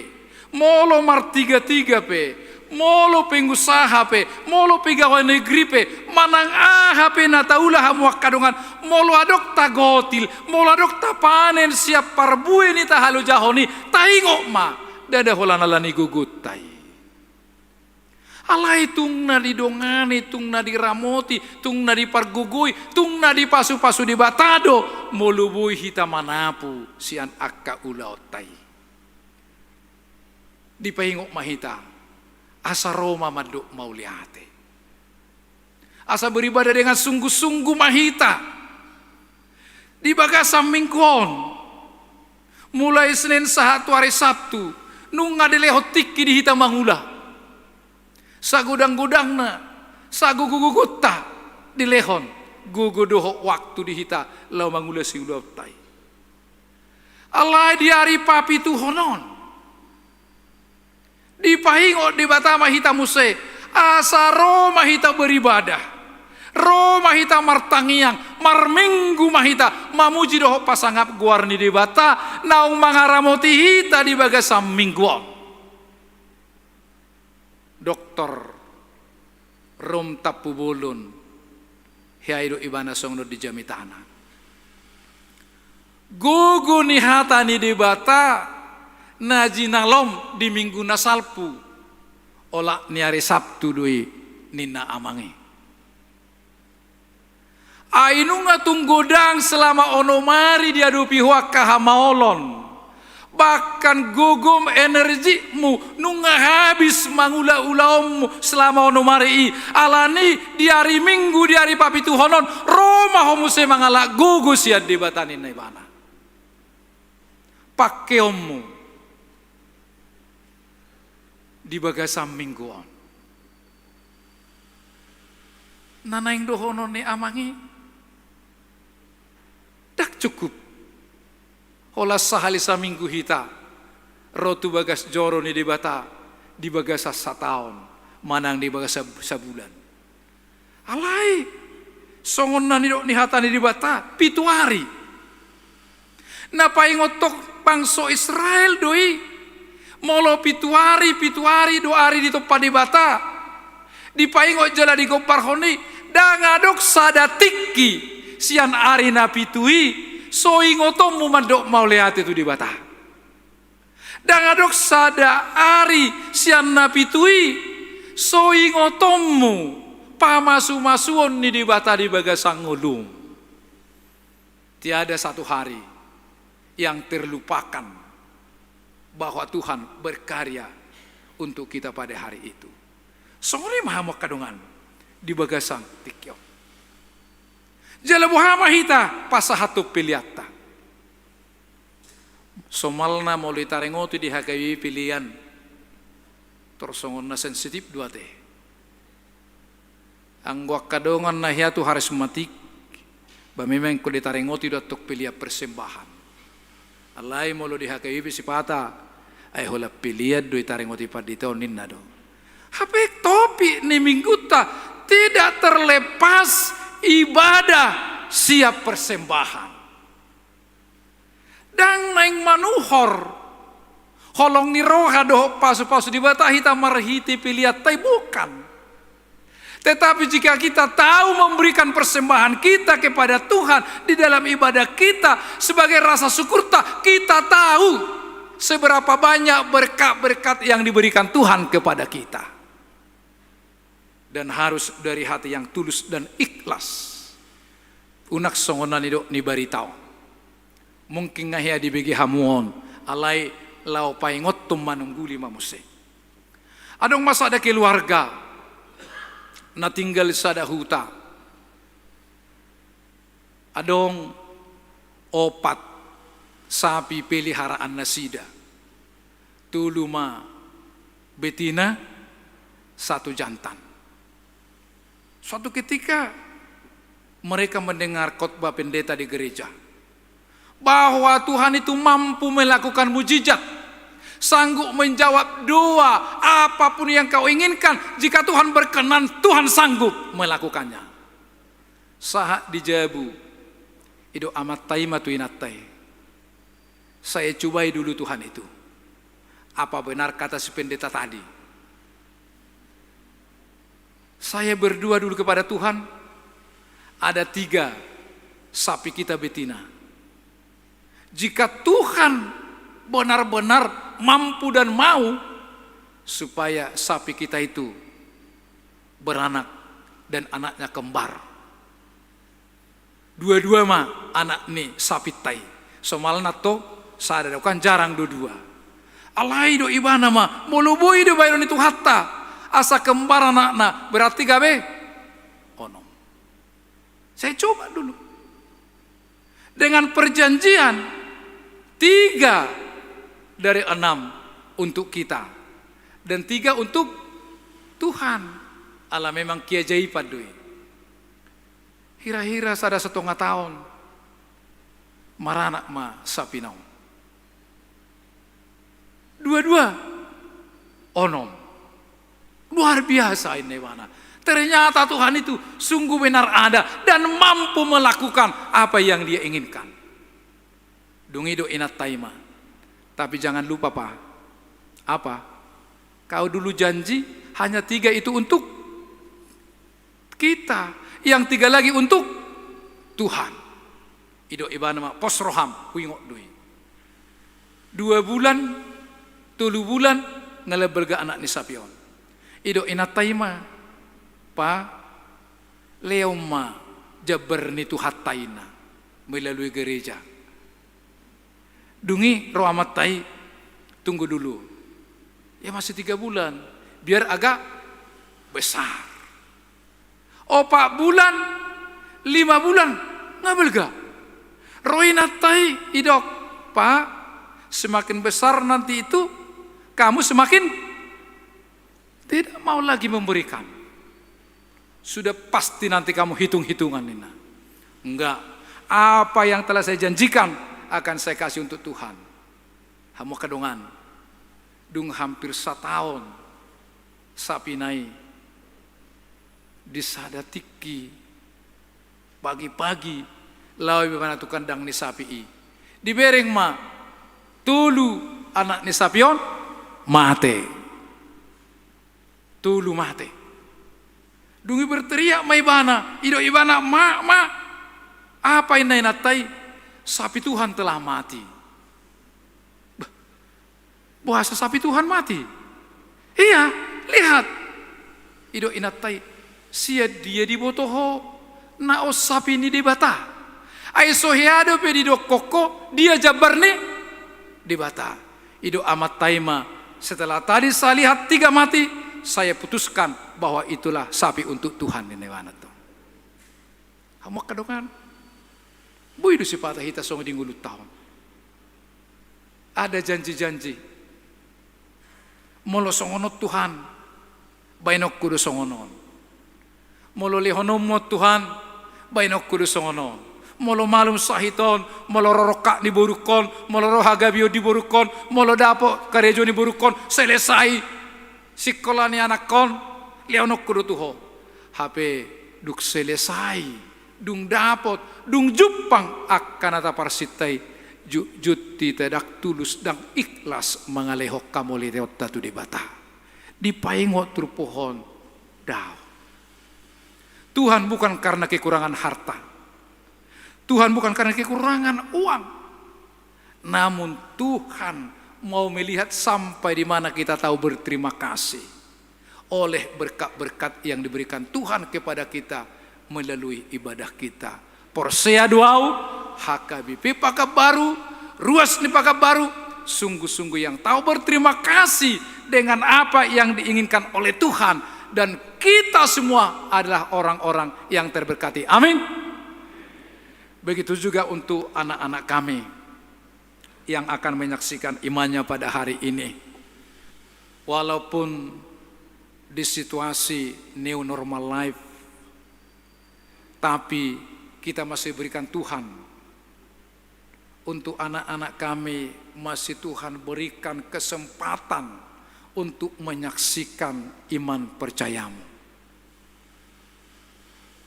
molo martigatiga pe, molo pengusaha pe, molo pegawai negeri pe, manang aha pe na taula hamu angka dongan, molo adong tagotil, molo adong tapanen sian parbue ni tahalojahon i, taingot ma, ndada holan ala ni gogonta i. Alai tung na didongani, tung na diramoti, tung na dipargogoi, tung na dipasupasu Debata do, molo boi hita manapu sian angka ulaonta i. Dipaingot ma hita, asa ro ma mandok mauliate. Asa beribadah dengan sungguh-sungguh ma hita di bagasan minggu on. Mulai Senin sahat tu ari Sabtu, nunga dilehon tingki di hita mangula. Sagodang-godangna, sagogo-gogonta dilehon, gogo dohot waktu di hita laho mangula siulaonta i. Alai di ari papituhon on, dipaingot Debata ma hita muse, asa ro ma hita beribadah, ro ma hita martangiang, marminggu ma hita mamuji dohot pasangap goar ni Debata naung mangaramoti hita di bagasan minggu on. Doktor Rom Tampubolon, hea i do ibana songon on di jamitana. Gogo ni hata ni Debata na jinalom di minggu na salpu, olat ni ari Sabtu do i ninna amang i. Ai nunga tung godang selama onom ari diadopi ho angka hamaolon. Bahkan gogom, energimu nunga habis mangula ulaonmu selama onom ari i. Alani di ari Minggu, di ari papituhon on, ro ma ho muse mangalap gogo sian Debata ninna ibana. Pangkeonmu di bagasan minggu on. Na naeng dohonon ni amang i, ndang cukup holan sahali saminggu hita ro tu bagas joro ni Debata di bagasan sataon manang di bagasan sabulan. Alai songon na nidok ni hata ni Debata, pitu ari. Na paingothon bangso Israel do i. Molo pitu ari, pitu ari do ari ditompa Debata. Dipaingot jala digombarhon i, ndang adong sada tingki sian ari na pitu i so ingotonmu mandok mauliate tu Debata. Ndang adong sada ari sian na pitu i so ingotonmu pamasumasuon ni Debata di bagasan ngolum. Tiada satu hari yang terlupakan bahwa Tuhan berkarya untuk kita pada hari itu. Songon i ma hamu angka dongan di bagasan tingki on. Jala boha ma hita pasahathon peleanta? Somalna molo ditaringoti di H K B P pelean, tor songon na sensitif do ate. Anggo angka dongan na hea tu harismatik, ba memang ingkon ditaringoti do antong pelean persembahan. Alai molo di H K B P sipata, ai holan pelean do ditaringoti pandita on ninna do. Hape topik ni minggunta tidak terlepas ibadah sian persembahan. Ndang naeng manuhor holong ni roha dohot pasu-pasu Debata hita marhite peleanta i, bukan. Tetapi jika kita tahu memberikan persembahan kita kepada Tuhan di dalam ibadah kita sebagai rasa syukurta, kita tahu seberapa banyak berkat-berkat yang diberikan Tuhan kepada kita. Dan harus dari hati yang tulus dan ikhlas. Unang songon na nidok ni barita on. Mungkin nga hea dibege hamu on, alai laho paingothon manungguli ma muse. Adong ma sada keluarga na tinggal di sada huta. Adong opat sapi peliharaan nasida. Tolu ma betina, satu jantan. Suatu ketika mereka mendengar khotbah pendeta di gereja bahwa Tuhan itu mampu melakukan mujizat, sanggup menjawab doa apapun yang kau inginkan. Jika Tuhan berkenan, Tuhan sanggup melakukannya. Sahat di jabu, didok amanta i ma tu inanta i, "Saya cobai dulu Tuhan itu, apa benar kata si pendeta tadi. Saya berdoa dulu kepada Tuhan, ada tiga sapi kita betina. Jika Tuhan benar-benar mampu dan mau supaya sapi kita itu beranak dan anaknya kembar, dua-dua ma anak ni sapinta i." Somalna tong sada do, kan jarang do dua. Alai didok ibana ma, molo boi do bahenon ni Tuhanta asa kembar anakna, berarti gabe onom. Saya coba dulu. Dengan perjanjian, tiga dari enam untuk kita dan tiga untuk Tuhan. Ala memang keajaiban do i. Hira-hira sada satonga taon, maranak ma sapina on. Dua-dua onom. Luar biasa, ninna ibana. Ternyata Tuhan itu sungguh benar ada dan mampu melakukan apa yang Dia inginkan. Dung i didok inanta i ma, "Tapi jangan lupa, Pa." "Apa?" "Kau dulu janji hanya tiga itu untuk kita, yang tiga lagi untuk Tuhan." Didok ibana ma, "Pos roham, huingot do i." Dua bulan, tolu bulan, nga lam balga anak ni sapi on. Didok inanta i ma, "Pa, lehon ma jambar ni Tuhanta," ninna, "melalui gereja." Dung i ro amanta i, "Tunggu dulu. Ya masih tiga bulan. Biar agak besar." Opat bulan, lima bulan, nga balga. Ro inanta i, didok, "Pa, semakin besar nanti itu, kamu semakin tidak mau lagi memberikan. Sudah pasti nanti kamu hitung-hitungan," ninna. "Enggak, apa yang telah saya janjikan akan saya kasih untuk Tuhan." Hamu angka dongan, dung hampir sataon sapina i, di sada tingki, pagi-pagi, laho ibana tu kandang ni sapi i, dibereng ma tolu anak ni sapi on mate. Tolu mate. Dung i berteriak ma ibana, didok ibana, "Mak, mak, apa ini, inanta i? Sapi Tuhan telah mati." "Bah, boasa sapi Tuhan mati?" "Iya, lihat," didok inanta i, "sian dia diboto ho na on sapi ni Debata? Ai so hea dope didokkon ho dia jambar ni Debata." Didok amanta i ma, "Setelah tadi saya lihat tiga mati, saya putuskan bahwa itulah sapi untuk Tuhan," ninna ibana tu. Hamu angka dongan, boi do sipata hita songon i di ngolunta on. Ada janji-janji. Molo songon on Tuhan, baenonku do songon on. Molo lehononmu on Tuhan, baenonku do songon on. Molo malum sahit on, molo ro rongkap ni borungkon, molo ro hagabeon di borungkon, molo dapot karejo ni borungkon, selesai sikola ni anakkon, lehononku do tu ho. Hape dung selesai, dung dapot, dung jumpang angka na taparsinta i, Ju-, juti tidak tulus dan ikhlas mangalehon hamuliateonta tu Debata. Dipaingot turpuk on, dao. Tuhan bukan karena kekurangan harta. Tuhan bukan karena kekurangan uang. Namun Tuhan mau melihat sampai di mana kita tahu berterima kasih oleh berkat-berkat yang diberikan Tuhan kepada kita melalui ibadah kita. Porsea do ahu, H K B P Pakanbaru, ruas ni Pakanbaru, sungguh-sungguh yang tahu berterima kasih dengan apa yang diinginkan oleh Tuhan. Dan kita semua adalah orang-orang yang terberkati. Amin. Begitu juga untuk anak-anak kami yang akan menyaksikan imannya pada hari ini. Walaupun di situasi new normal life, tapi kita masih berikan Tuhan, untuk anak-anak kami masih Tuhan berikan kesempatan untuk menyaksikan iman percayamu.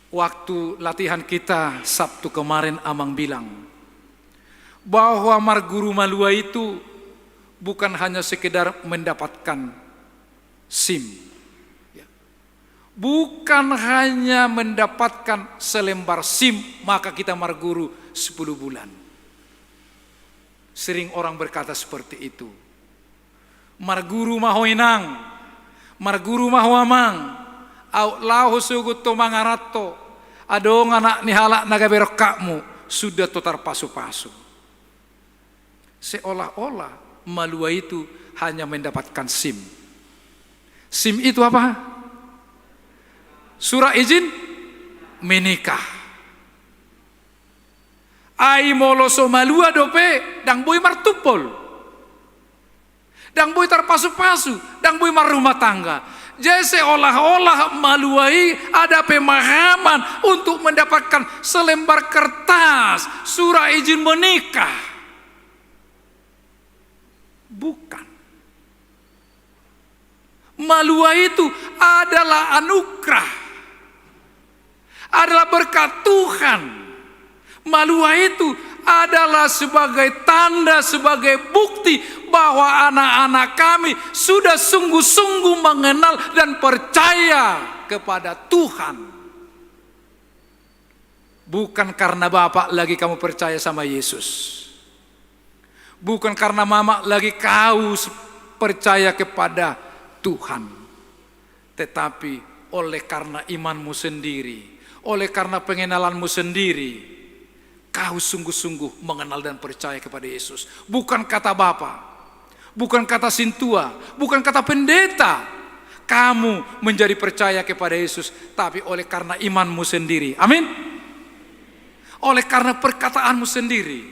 Waktu latihan kita Sabtu kemarin, Amang bilang bahwa marguru malua itu bukan hanya sekedar mendapatkan SIM. Ya. Bukan hanya mendapatkan selembar SIM, maka kita marguru sepuluh bulan. Sering orang berkata seperti itu. Marguru ma ho inang, marguru ma ho amang, aut laho sogot ho mangaranto, adong anak ni halak na gabe rongkapmu, suda ho tarpasupasu. Seolah-olah malua itu hanya mendapatkan SIM. SIM itu apa? Surat izin menikah. Ai molo so malua dope, ndang boi martumpol. Ndang boi tarpasupasu, ndang boi marrumah tangga. Jadi seolah-olah malua i ada pemahaman untuk mendapatkan selembar kertas, surat izin menikah. Bukan. Malua itu adalah anugerah, adalah berkat Tuhan. Malua itu adalah sebagai tanda, sebagai bukti bahwa anak-anak kami sudah sungguh-sungguh mengenal dan percaya kepada Tuhan. Bukan karena bapak lagi kamu percaya sama Yesus. Bukan karena mama lagi kau s-, percaya kepada Tuhan. Tetapi oleh karena imanmu sendiri, oleh karena pengenalanmu sendiri, kau sungguh-sungguh mengenal dan percaya kepada Yesus. Bukan kata bapa, bukan kata sintua, bukan kata pendeta. Kamu menjadi percaya kepada Yesus, tapi oleh karena imanmu sendiri. Amin. Oleh karena perkataanmu sendiri,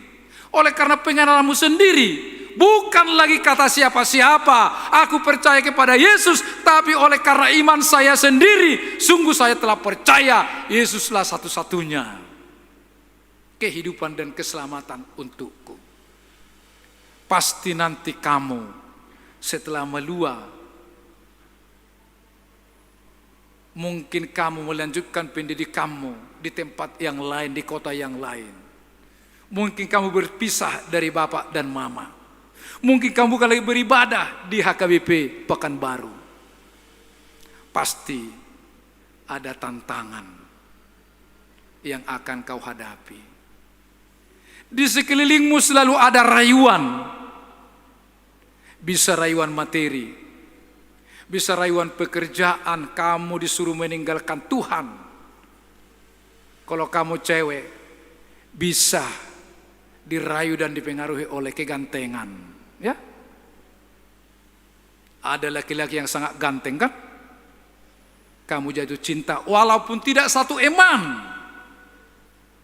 oleh karena pengenalanmu sendiri. Bukan lagi kata siapa-siapa, aku percaya kepada Yesus, tapi oleh karena iman saya sendiri, sungguh saya telah percaya Yesuslah satu-satunya kehidupan dan keselamatan untukku. Pasti nanti kamu setelah malua, mungkin kamu melanjutkan pendidikanmu di tempat yang lain, di kota yang lain. Mungkin kamu berpisah dari bapak dan mama. Mungkin kamu bukan lagi beribadah di H K B P Pekanbaru. Pasti ada tantangan yang akan kau hadapi. Di sekelilingmu selalu ada rayuan. Bisa rayuan materi, bisa rayuan pekerjaan, kamu disuruh meninggalkan Tuhan. Kalau kamu cewek, bisa dirayu dan dipengaruhi oleh kegantengan. Ya? Ada laki-laki yang sangat ganteng, kan? Kamu jatuh cinta, walaupun tidak satu iman.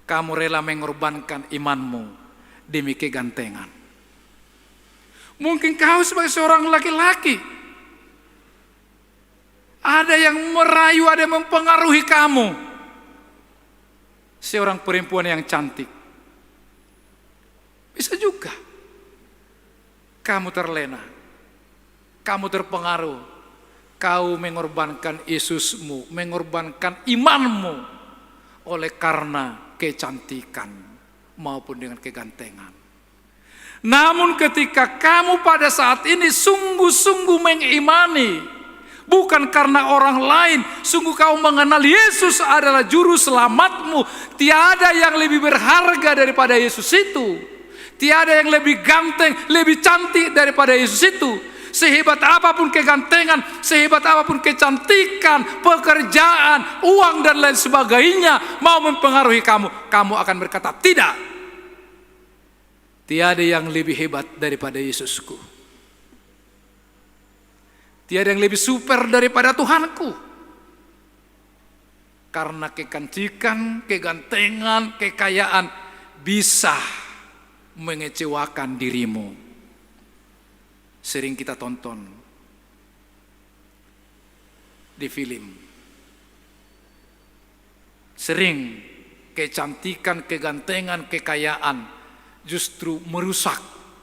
Kamu rela mengorbankan imanmu demi kegantengan. Mungkin kau sebagai seorang laki-laki, ada yang merayu, ada yang mempengaruhi kamu. Seorang perempuan yang cantik. Bisa juga. Kamu terlena, kamu terpengaruh, kau mengorbankan Yesusmu, mengorbankan imanmu oleh karena kecantikan maupun dengan kegantengan. Namun ketika kamu pada saat ini sungguh-sungguh mengimani, bukan karena orang lain, sungguh kamu mengenal Yesus adalah juru selamatmu, tiada yang lebih berharga daripada Yesus itu. Tiada yang lebih ganteng, lebih cantik daripada Yesus itu. Sehebat apapun kegantengan, sehebat apapun kecantikan, pekerjaan, uang, dan lain sebagainya mau mempengaruhi kamu, kamu akan berkata, "Tidak. Tiada yang lebih hebat daripada Yesusku. Tiada yang lebih super daripada Tuhanku." Karena kecantikan, kegantengan, kekayaan bisa mengecewakan dirimu. Sering kita tonton di film. Sering kecantikan, kegantengan, kekayaan justru merusak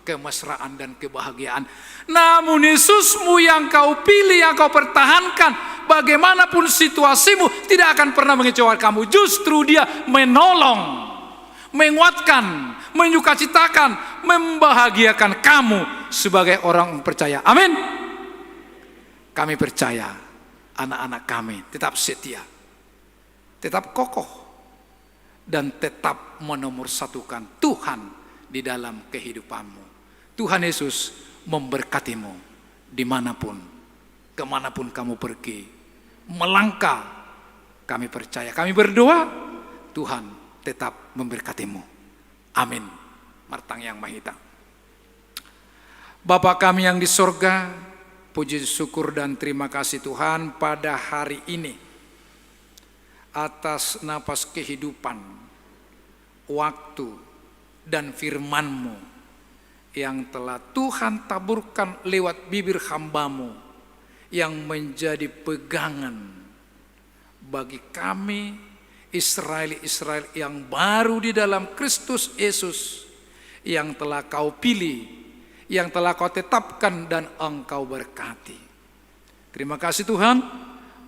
kemesraan dan kebahagiaan. Namun Yesusmu yang kau pilih, yang kau pertahankan, bagaimanapun situasimu, tidak akan pernah mengecewakan kamu. Justru Dia menolong, menguatkan, menyukacitakan, membahagiakan kamu sebagai orang percaya. Amin. Kami percaya anak-anak kami tetap setia, tetap kokoh, dan tetap menomorsatukan Tuhan di dalam kehidupanmu. Tuhan Yesus memberkatimu dimanapun, kemanapun kamu pergi, melangkah. Kami percaya, kami berdoa, Tuhan tetap memberkatimu. Amin. Martangiang ma hita. Bapa kami yang di sorga, puji syukur dan terima kasih Tuhan pada hari ini atas napas kehidupan, waktu, dan firman-Mu yang telah Tuhan taburkan lewat bibir hamba-Mu yang menjadi pegangan bagi kami, Israel-Israel yang baru di dalam Kristus Yesus, yang telah Kau pilih, yang telah Kau tetapkan dan Engkau berkati. Terima kasih Tuhan,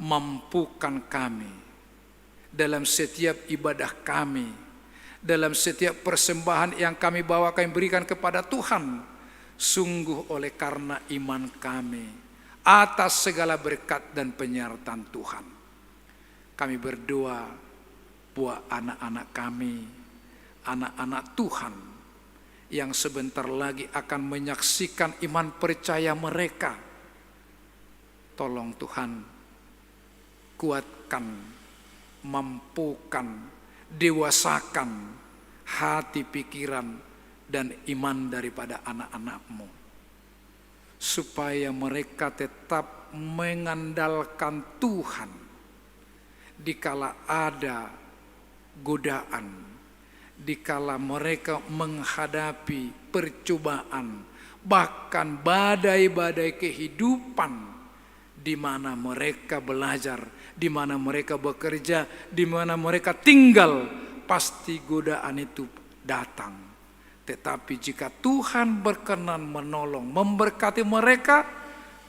mampukan kami dalam setiap ibadah kami, dalam setiap persembahan yang kami bawa, kami berikan kepada Tuhan, sungguh oleh karena iman kami atas segala berkat dan penyertaan Tuhan. Kami berdoa buat anak-anak kami, anak-anak Tuhan yang sebentar lagi akan menyaksikan iman percaya mereka. Tolong Tuhan, kuatkan, mampukan, dewasakan hati, pikiran, dan iman daripada anak-anak-Mu, supaya mereka tetap mengandalkan Tuhan dikala ada godaan, dikala mereka menghadapi percobaan, bahkan badai-badai kehidupan, di mana mereka belajar, di mana mereka bekerja, di mana mereka tinggal, pasti godaan itu datang. Tetapi jika Tuhan berkenan menolong, memberkati mereka,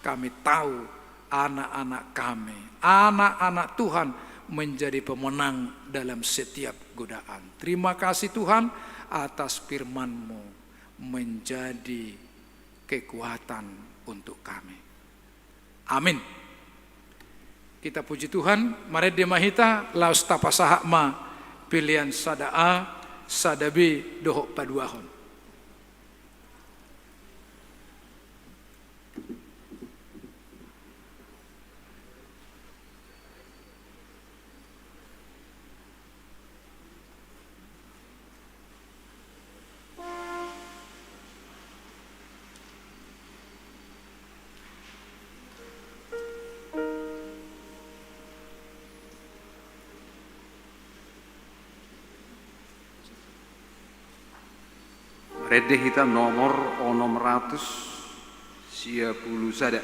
kami tahu anak-anak kami, anak-anak Tuhan menjadi pemenang dalam setiap godaan. Terima kasih Tuhan atas firman-Mu menjadi kekuatan untuk kami. Amin. Kita puji Tuhan, marende ma hita, laos tapasahat ma pelean sada A, sada B, dohot paduahon. Marende hita nomor onom ratus sia pulu sada.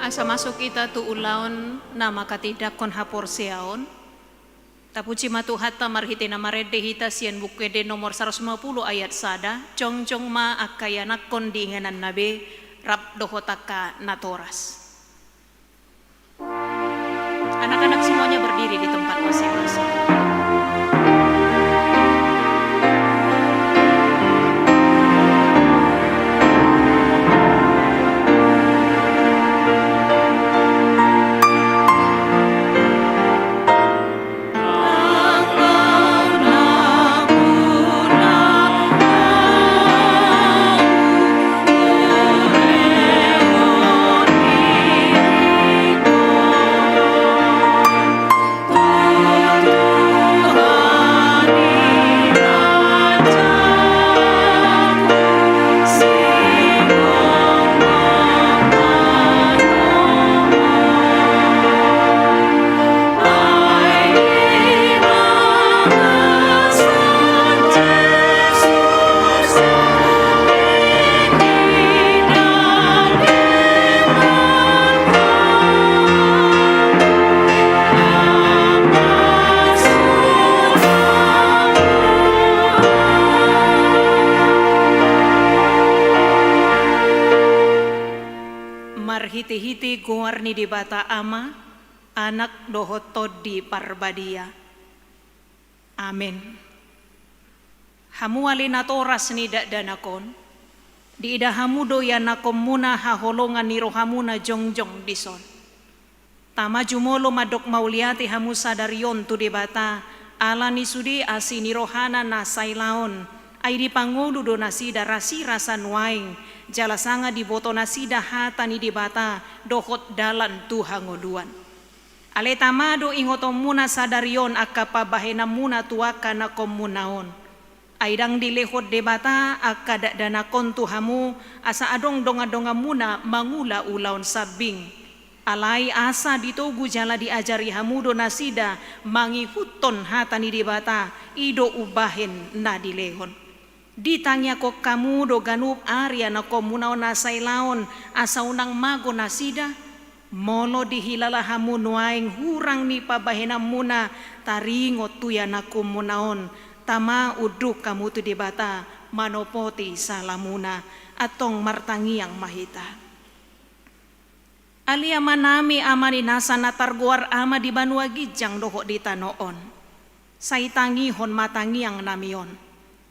Asa masuk hita tu ulaon na manghatindanghon haporseaon. Tapuji ma Tuhanta marhite na marende hita sian Buku Ende nomor saratus lima puluh ayat sada, jongjong ma angka ianakhon di ingananna be, rap dohot angka natoras. Anak-anak semuanya berdiri di tempat masing-masing. Marhite-hite goar ni Debata Ama, Anak dohot Tondi Parbadia. Amen. Hamu ale natoras ni dakdanak on, diida hamu do ianakhonmuna haholongan ni rohamuna jongjong dison. Tama jumolo mandok mauliate hamu sadari on tu Debata, ala ni sude asi ni rohana na sailaon, ai dipangolu do nasida rasirasa nuaeng, jala sanga diboto nasida hata ni Debata dohot dalan tu hangoluan. Ale tama do ingotonmuna sadari on angka pambahenanmuna tu angka anakhonmuna on. Ai ndang dilehon Debata angka dakdanak on tu hamu, asa adong dongan-donganmuna mangula ulaon sambing. Alai asa ditogu jala diajari hamu do nasida mangihuthon hata ni Debata, i do umbahen na dilehon. Ditangiangkon hamu do ganup ari anakhonmuna on na sailaon, asa unang mago nasida? Molo dihilala hamu nuaeng hurang ni pambahenanmuna taringot tu ianakhonmuna on, tama unduk hamu tu Debata manopoti salamuna. Antong martangiang ma hita. Ale Amanami, Ama ni nasa na targoar Ama di banua ginjang dohot di tano on. Sai tangihon ma tangiangnami on.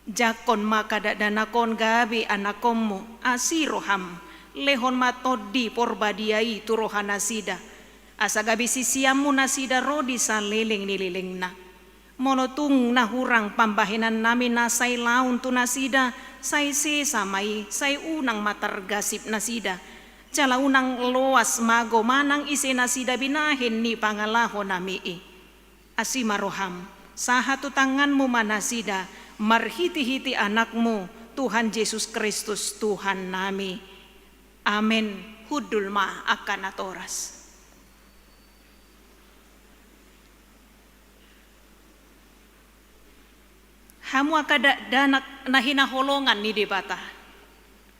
Jangkon ma angka dakdanak on gabe anakhonmu, asi roham, lehon ma Tondi Porbadia i tu rohanasida. Asa gabe siseanmu nasida ro di saleleng ni lelengna. Molo tung na hurang pambahenannami na sailaon tu nasida, sai sesa ma i, sai unang ma targasip nasida. Jala unang loas mago manang ise nasida binahen ni pangalahonami i. Asi ma roham, sahat tu tanganmu ma nasida, marhite-hite Anakmu, Tuhan Jesus Kristus, Tuhannami. Amen. Hundul ma angka natoras. Hamu angka dakdanak na hinaholongan ni Debata.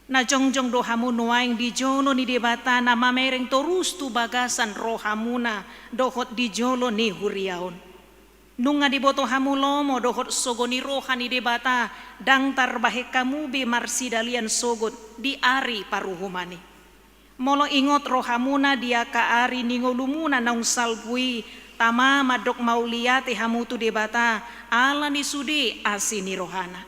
Na jongjong do hamu nuaeng di jolo ni Debata na mamereng torus tu bagasan rohamuna dohot di jolo ni huria on. Nunga diboto hamu lomo dohot sogo ni roha ni Debata, ndang tarbahen hamu be marsidalian sogot di ari paruhuman i. Molo ingot rohamuna di angka ari ni ngolumuna naung salpu i, tama mandok mauliate hamu tu Debata, ala ni sude asi ni rohana.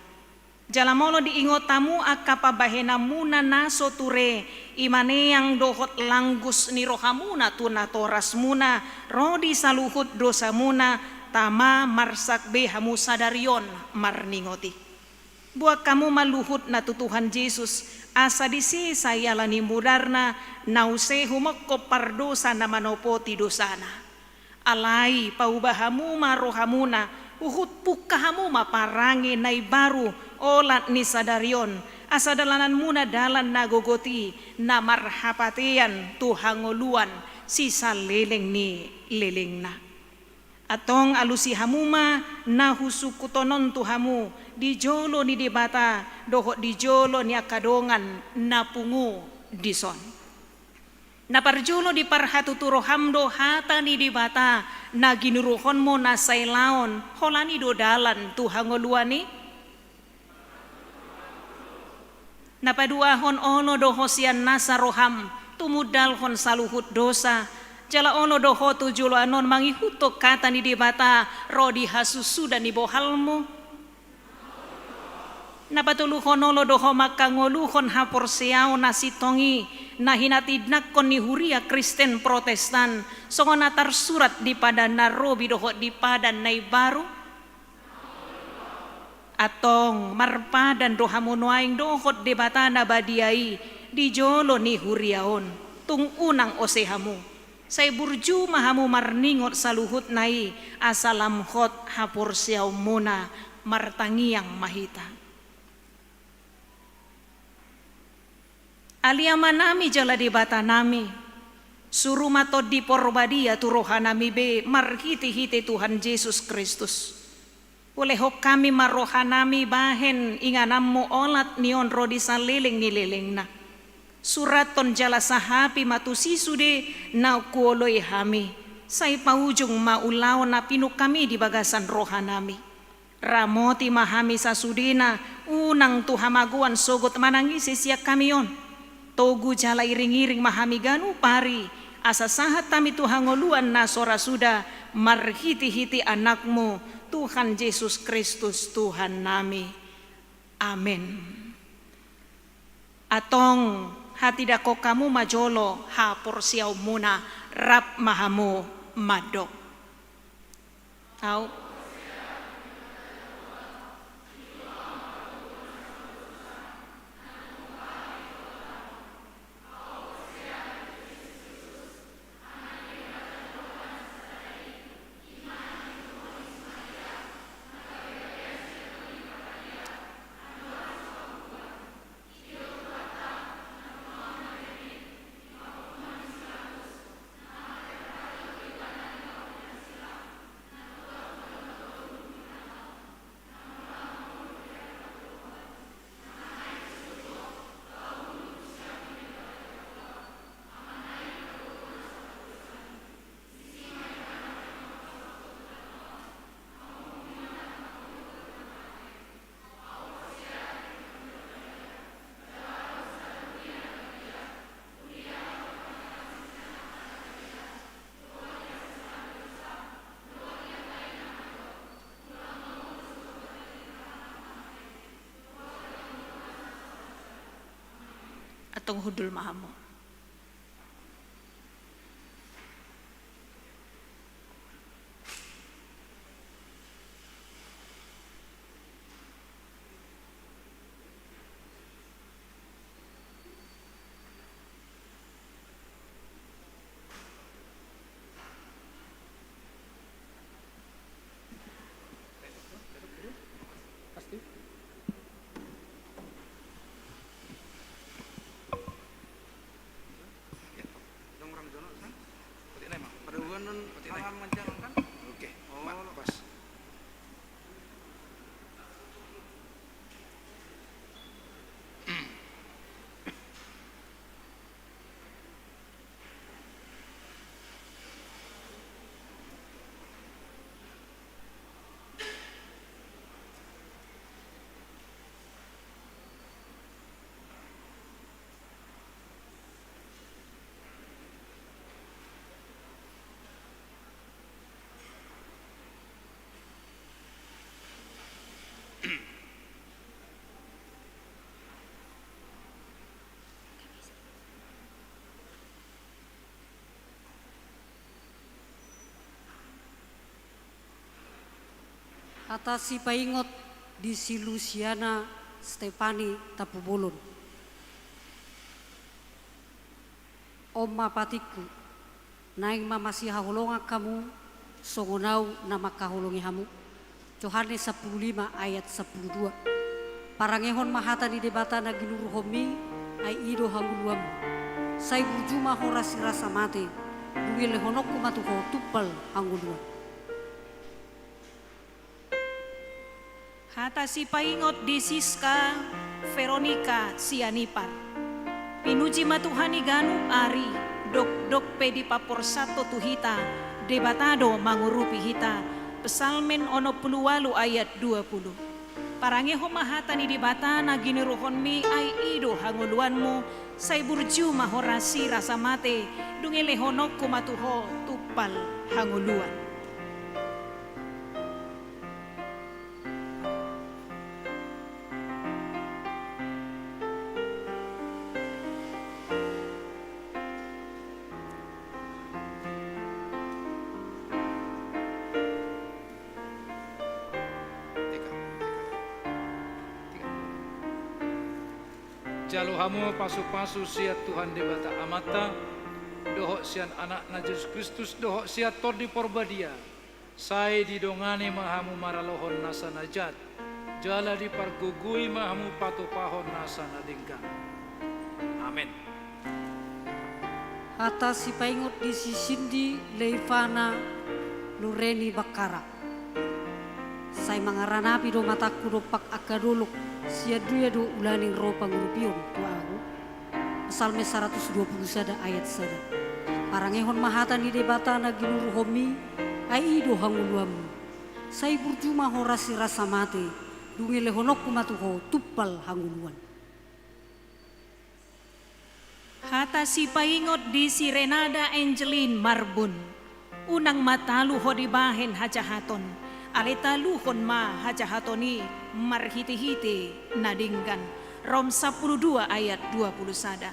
Jala molo diingot hamu angka pambahenanmuna na so ture, i ma neang dohot langgus ni rohamuna tu natorasmuna, ro di saluhut dosamuna, tama marsak be hamu sadari on marningot i. Boan hamu ma luhutna tu Tuhan Jesus, asa disesa i ala ni mudarna, na use humongkop pardosa na manopoti dosana. Alai pauba hamu ma rohamuna, huhut pungka hamu ma parange na imbaru, olat ni sadari on, asa dalananmuna dalan na gogot i, na marhapatean tu hangoluan sisaleleng ni lelengna. Antong alusi hamu ma na husungkuthon on tu hamu, di jolo ni Debata, dohot di jolo ni angka dongan na pungu dison. Na parjolo diparhatutu roham do hata ni Debata na ginuruhonmu na sai laon, holan i do dalan tu hangoluan i? Na paduahon, olo do ho sian nasa roham tumundalhon saluhut dosa, jala olo do ho tu joloan on mangihuthon hata ni Debata ro di hasusuda ni bohalmu? Na patoluhon, olo do ho mangkangoluhon haporseaon na sintong i, na hinatindangkon ni huria Kristen Protestan, songon na tarsurat di Padan na Robi dohot di Padan na Imbaru? Antong marpadan do hamu nuaeng dohot Debata na badia i di jolo ni huria on. Tung unang ose hamu. Sai burju ma hamu marningot saluhutna i, asa lam hot haporseaonmuna. Martangiang ma hita. Ale Amanami jala Debatanami, suru ma Tondi Porbadia tu rohanami be marhitehite Tuhan Jesus Kristus. Ulehon hami ma rohanami bahen ingananmu olat ni on ro di saleleng ni lelengna. Surathon jala sahapi ma tusi sude naung huoloi hami, sai paujung ma ulaon na pinungkam i di bagasan rohanami. Ramoti ma hami sasudena, unang tu hamagoan sogot manang ise sian hami on. Togu jala iring-iring ma hami ganup ari, asa sahat hami tu hangoluan na so ra suda, marhitehite Anakmu, Tuhan Jesus Kristus Tuhannami. Amen. Antong hatindangkon hamu ma jolo haporseaonmuna, rap ma hamu mandok. Au. Antong hundul ma hamu. Oke, oh, pas. Hata sipaingot di si Lusiana Stefani Tampubolon. On ma patikku, naeng ma masihaholongan hamu, songon au na mangkaholongi hamu. Johannes sampulu lima ayat sampulu dua. Parangehon ma hata ni Debata na ginuruhonmi, ai i do hangoluanmu. Sai burju ma ho ro sirasa mate, dung lehononku ma tu ho tumpal hangoluan. Hata sipaingot di Siska Veronika Sianipar. Pinuji ma Tuhan i ganup ari, Dokdok pe dipaporsat Ho tu hita, Debata do mangurupi hita. Psalmen onom pulu ualu ayat dua pulu. Parangehon ma hata ni Debata na ginuruhonmi, ai i do hangoluanmu. Sai burju ma ho rasi rasa mate, dung i lehononku ma tu ho tumpal hangoluan. Jalo hamu ma pasupasu sian Tuhan Debata Amanta, dohot sian Anakna Jesus Kristus, dohot sian Tondi Porbadia, sai didongani ma hamu maralohon nasa na jat, jala dipargogoi ma hamu patupahon nasa na denggan. Amen. Hata sipaingot disi Sindi Leivana Lureni Bakkara. Sai mangaranapi do matangku dompak angka dolok, sian dia do ulaning ro pangurupion tu ahu. Psalmen saratus dua pulu sada ayat sada. Parangehon ma hata ni Debata na ginuruhonmi, ai i do hangoluanmu. Sai burju ma ho rasi rasa mate, dung i lehononku ma tu ho tumpal hangoluan. Hata sipaingot disi Renada Angelin Marbun. Unang ma talu ho dibahen hajahaton, alai taluhon ma hajahaton i marhitehite na denggan. Rom sampulu dua ayat dua pulu sada.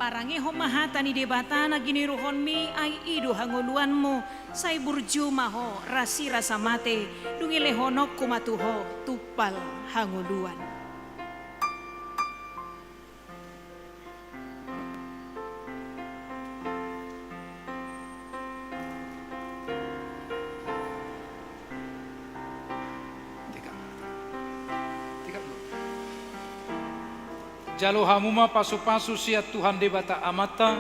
Parangehon ma hata ni Debata na ginuruhonmi, ai i do hangoluanmu. Sai burju ma ho rasi rasa mate, dung i lehononku ma tu ho tumpal hangoluan. Jalo hamu ma pasupasu sian Tuhan Debata Amanta,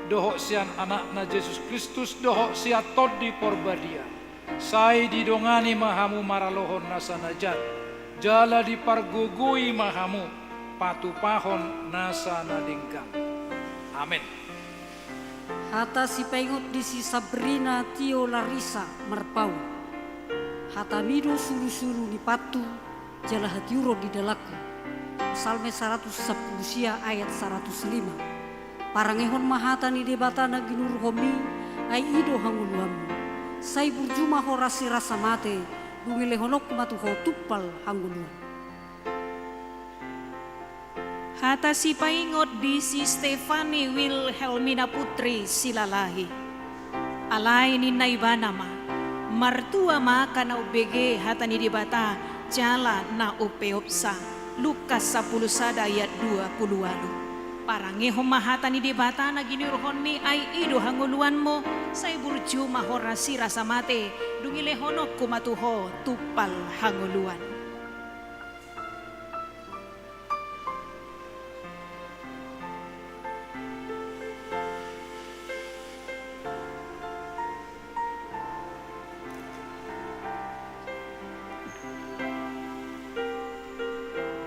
dohot sian Anakna Jesus Kristus, dohot sian Tondi Porbadia. Sai didongani ma hamu maralohon nasa na jat, jala dipargogoi ma hamu patupahon nasa na denggan. Amen. Hata sipaingot disi Sabrina Tio Larisa Marpaung. Hatami do sulusulu ni pantu, jala hatiuron di dalanku. Psalmen saratus sampulu sia ayat saratus lima. Parangehon ma hata ni Debata na ginuruhonmi, ai i do hangoluanmu. Sai burju ma ho rasi rasa mate, dung i lehononku ma tu ho tumpal hangoluan. Hata sipaingot disi Stefani Wilhelmina Putri Silalahi. Alai ninna ibana ma, martua ma angka na umbege hata ni Debata jala na umpeopsa. Lukas sampulu sada ayat dua pulu ualu. Parangehon ma hata ni Debata na ginuruhonmi, ai i do hangoluanmu. Sai burju ma ho rasi rasa mate, dung i lehononku ma tu ho tumpal hangoluan.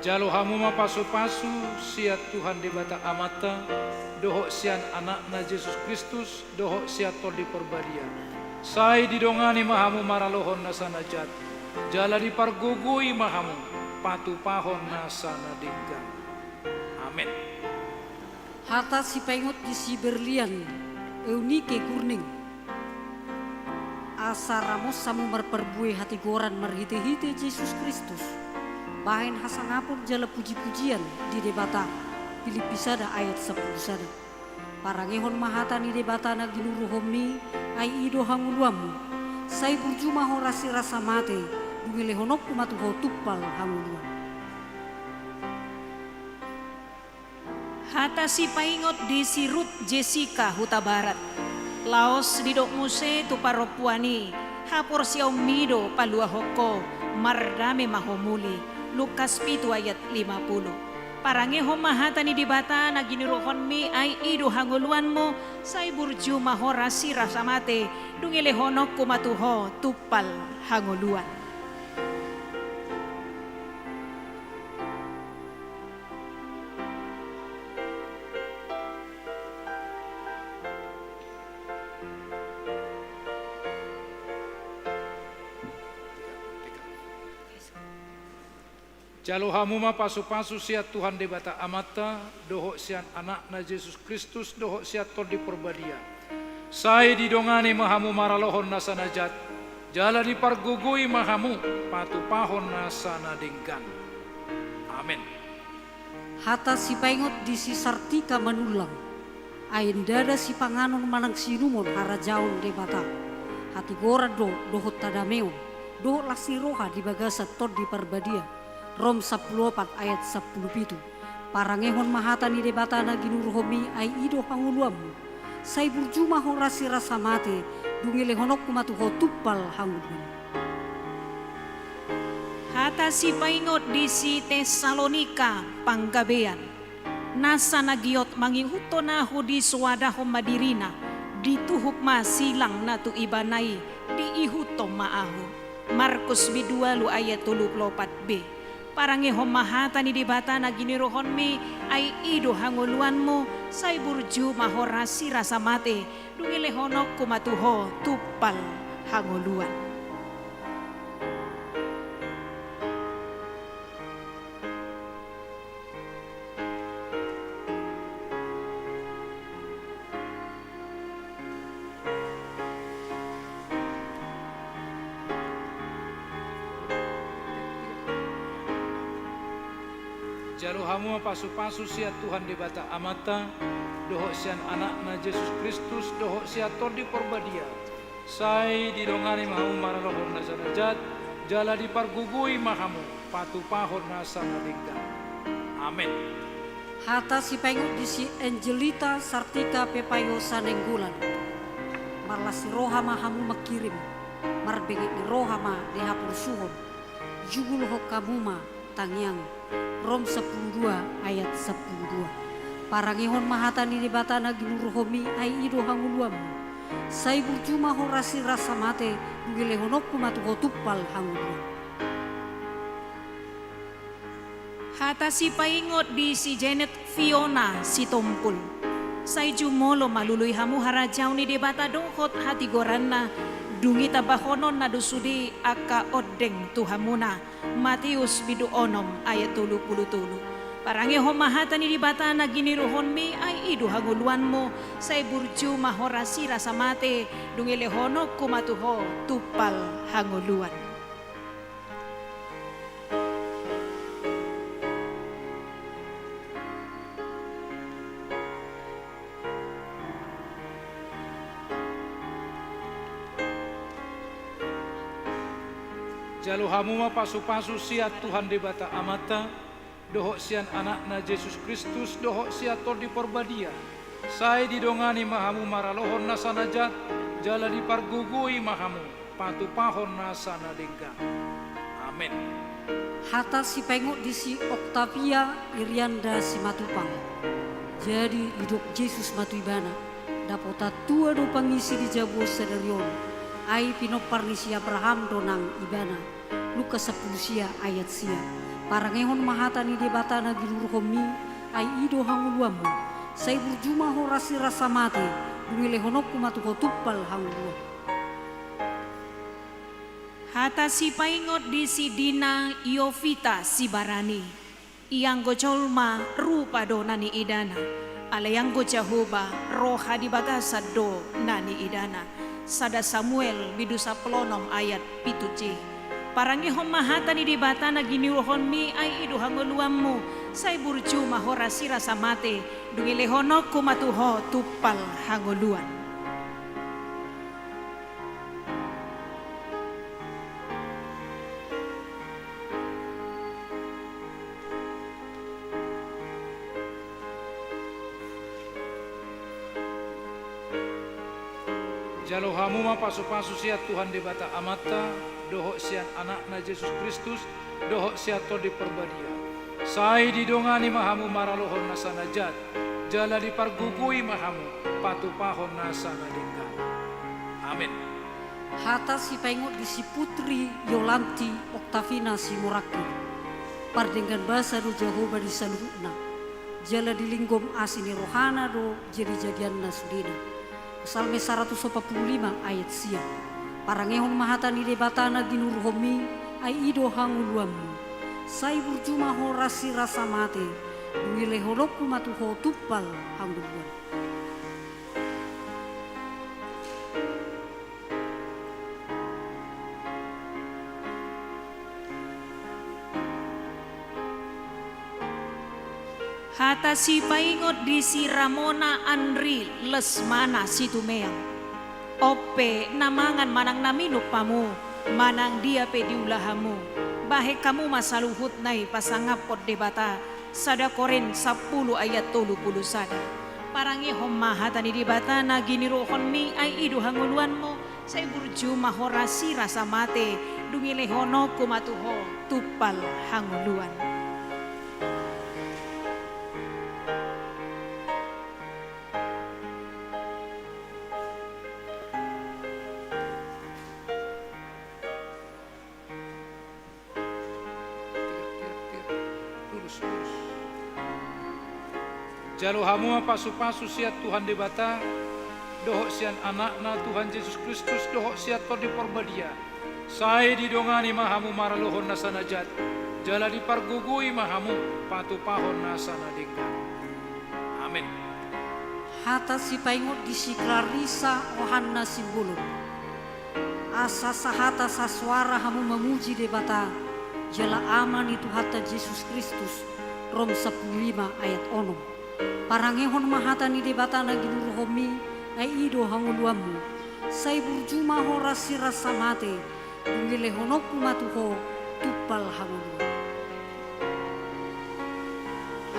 Jalo hamu ma pasupasu sian Tuhan Debata Amanta, dohot sian Anakna Jesus Kristus, dohot sian Tondi Porbadia. Sai didongani ma hamu maralohon nasa na jat, jala dipargogoi ma hamu patupahon nasa na denggan. Amen. Hata sipaingot disi Berlian Eunike Gurning. Asa ramos hamu marparbue hatigoran marhitehite Jesus Kristus, bahen hasangapon jala pujipujian di Debata. Pilippi sada ayat sampulu sada. Parangehon ma hata ni Debata na ginuruhonmi, ai i do hangoluanmu. Sai burju ma ho rasi rasa mate, dung i lehononku ma tu ho tumpal hangoluan. Hata sipaingot disi Rut Jessica Hutabarat. Laos didok muse tu parompuan i, haporseaonmi do paluahon ho, mardame ma ho muli. Lukas pitu ayat lima pulu. Parangehon ma hata ni Debata na ginuruhonmi, ai i do hangoluanmu. Sai burju ma ho rasi rasa mate, dung i lehononku ma tu ho tumpal hangoluan. Jalo hamu ma pasupasu sian Tuhan Debata Amanta, dohot sian Anakna Jesus Kristus, dohot sian Tondi Parbadia. Sai didongani ma hamu maralohon na sanajat, jala dipargogoi ma hamu patupahon nasa na denggan. Amen. Hata sipaingot di si Sartika Manullang. Ai ndada sipanganon manang siinumon harajaon Debata. Hatigoran do dohot hadameon, dohot las ni roha di bagasan Tondi Parbadia. Rom sampulu opat ayat sampulu pitu. Parangehon ma hata ni Debata na ginuruhonmi, ai i do hangoluanmu. Sai burju ma ho rasi rasa mate, dung ilehononku ma tu ho tumpal hangoluan. Hata sipaingot di si Tessalonika Panggabean. Nasa na giot mangihuthon ahu disoadahon ma dirina, dituhup ma silang na tu ibana i, diihuthon ma ahu. Markus bindu ualu ayat tolu pulu opat b. Parangehon ma hata ni Debata na ginuruhonmi, ai i do hangoluanmu, sai burju ma ho rasi rasa mate, dung ilehononku ma tu ho tumpal hangoluan. Jalo hamu ma pasupasu sian Tuhan Debata Amanta, dohot sian Anakna Jesus Kristus, dohot sian Tondi Parbadia. Sai didongani ma hamu maralohon na sanajat, jala dipargogoi ma hamu patupahon nasa na denggan. Amen. Hata sipaingot di si Angelita Sartika Pepayo Sanenggolan. Marlas ni roha ma hamu mangkirim, marbege ni roha ma di haporsuhon. Jugulhon hamu ma tangiang. Rom sampulu dua ayat sampulu dua. Parangehon ma hata ni Debata na ginuruhonmi, ai i do hangoluanmu. Sai burju ma ho rasi rasa mate, dung ilehononku ma tu ho tumpal hangoluan. Hata sipaingot di si Janet Fiona Sitompul. Sai jumolo ma lului hamu harajaon ni Debata dohot hatigoranna, dung itabahononna do sude angka ondeng tu hamuna. Mateus bindu onom ayat tolu pulu tolu. Parangehon ma hata ni Debata na ginuruhonmi, ai i do hangoluanmu, sai burju ma ho rasi rasa mate, dung ilehononku ma tu ho tumpal hangoluan. Jalo hamu ma pasupasu sian Tuhan Debata Amanta, dohot sian Anakna Jesus Kristus, dohot sian Tondi Parbadia. Sai didongani ma hamu maralohon na sanajat, jala dipargogoi ma hamu patupahon nasa na denggan. Amen. Hata sipaingot di si Octavia Irianda Simatupang. Jadi didok Jesus ma tu ibana, dapotan tua do pangisi di jabu on sadari on, ai pinompar ni si Abraham do nang ibana. Lukas sampulu sia ayat sia. Parangehon ma hata ni Debata na ginuruhonmi, ai i do hangoluanmu. Sai burju ma ho rasi rasa mate, dung ilehononku ma tu ho tumpal hangoluan. Hata sipaingot di si Dina Yovita Sibarani. Ianggo jolma rupa do na niidana, alai anggo Jahowa roha di bagasan do na niidana. Sada Samuel bindu sampulu onom ayat pitu c. Parangehon ma hata ni Debata na ginuruhonmi, ai i do hangoluanmu, sai burju ma ho rasi rasa mate, dung ilehononku ma tu ho tumpal hangoluan. Jalo hamu ma pasupasu sian Tuhan Debata Amanta, dohot sian Anakna Jesus Kristus, dohot sian Tondi Parbadia. Sai didongani ma hamu maralohon nasa na jat, jala dipargogoi ma hamu patupahon nasa na denggan. Amen. Hata sipaingot di si Putri Yolanti Oktavina Simorangkir. Pardenggan basa do Jahowa di saluhutna, jala dilinggom asi ni rohana do jadi-jadianna sudena. Psalmen saratus opat pulu lima ayat sia. Parangehon ma hata ni Debata na ginuruhonmi, ai i do hangoluanmu. Sai burju ma ho rasi rasa mate, dung dilehononku ma tu ho tumpal hangoluan. Hata sipaingot di si Ramona Anri Lesmana Situmeang. On pe na mangan manang na minum hamu, manang dia pe diula hamu, bahen hamu ma saluhutna i pasangaphon Debata, sada Korint sampulu ayat tolu pulu sada. Parangehon ma hata ni Debata na giniruhonmi, ai i do hangoluanmu, sai burju ma ho rasi rasa mate, dung dilehononku ma tu ho tumpal hangoluan. Lurus, lurus. Jalo hamu ma pasupasu sian Tuhan Debata, dohot sian Anakna Tuhan Jesus Kristus, dohot sian Tondi Parbadia. Sai didongani ma hamu maralohon nasa na jat, jala dipargogoi ma hamu patupahon nasa na denggan. Amen. Hata sipaingot di si Clarissa Ohanna Simbolon. Asa sahata sasuara hamu mamuji Debata, jala Ama ni Tuhanta Jesus Kristus, Rom sampulu lima ayat onom. Parangehon ma hata ni Debata na ginuruhonmi, ai i do hangoluanmu. Sai burju ma ho rasi rasa mate, dung dilehononku ma tu ho tumpal hangoluan.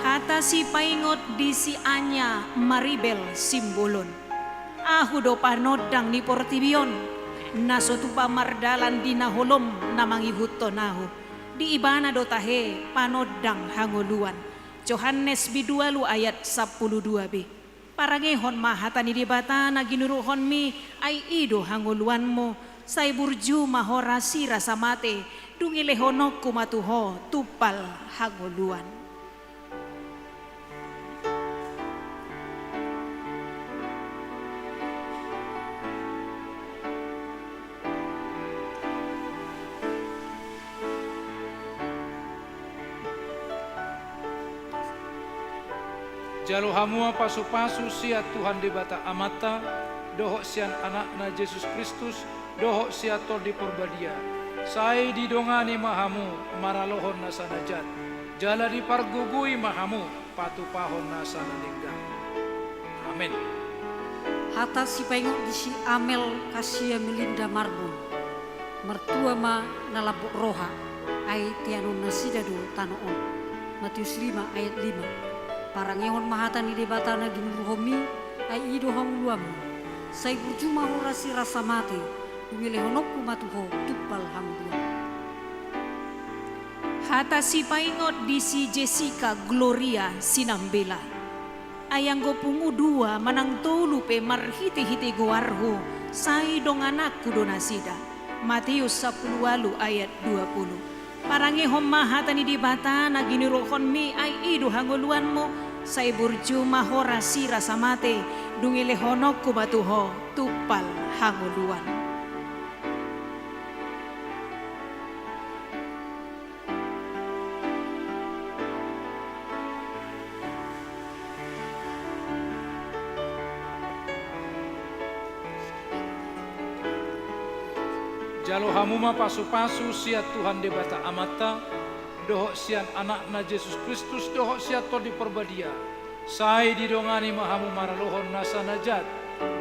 Hata sipaingot di si Anya Maribel Simbolon. Ahu do panondang ni portibi on, na so tupa mardalan di na holom na mangihuthon ahu. Di Ibana do tahe panondang hangoluan. Johannes bindu ualu ayat sampulu dua b. Parangehon ma hata ni Debata na ginuruhonmi, ai i do hangoluanmu, sai burju ma ho rasi rasa mate, dung dilehononku ma tu ho tumpal hangoluan. Jalo hamu ma pasupasu sian Tuhan Debata Amanta, dohot sian Anakna Jesus Kristus, dohot sian Tondi Parbadia. Sai didongani ma hamu maralohon nasa na jat, jala dipargogoi ma hamu patupahon nasa na denggan. Amen. Hata sipaingot di si Amel Kasia Melinda Marbun. Martua ma na lambok roha, ai teanon nasida do tano on. Matius lima ayat lima. Parangehon ma hata ni Debata na ginuruhonmi, ai i do hangoluanmu. Sai burju ma ho rasi rasa mate, dung dilehononku ma tu ho tumpal hangoluan. Hata sipaingot di si Jessica Gloria Sinambela. Ai anggo pungu dua manang tolu pe marhitehite goarhu, sai dongananku do nasida. Matius sampulu ualu ayat dua pulu. Parangehon ma hata ni Debata na ginuruhonmi, ai i do hangoluanmu, sai burju ma ho rasi rasa mate, dung dilehononku ma tu ho tumpal hangoluan. Jalo hamu ma pasupasu sian Tuhan Debata Amanta, dohot sian Anakna Jesus Kristus, dohot sian Tondi Parbadia. Sai didongani ma hamu maralohon nasa na jat,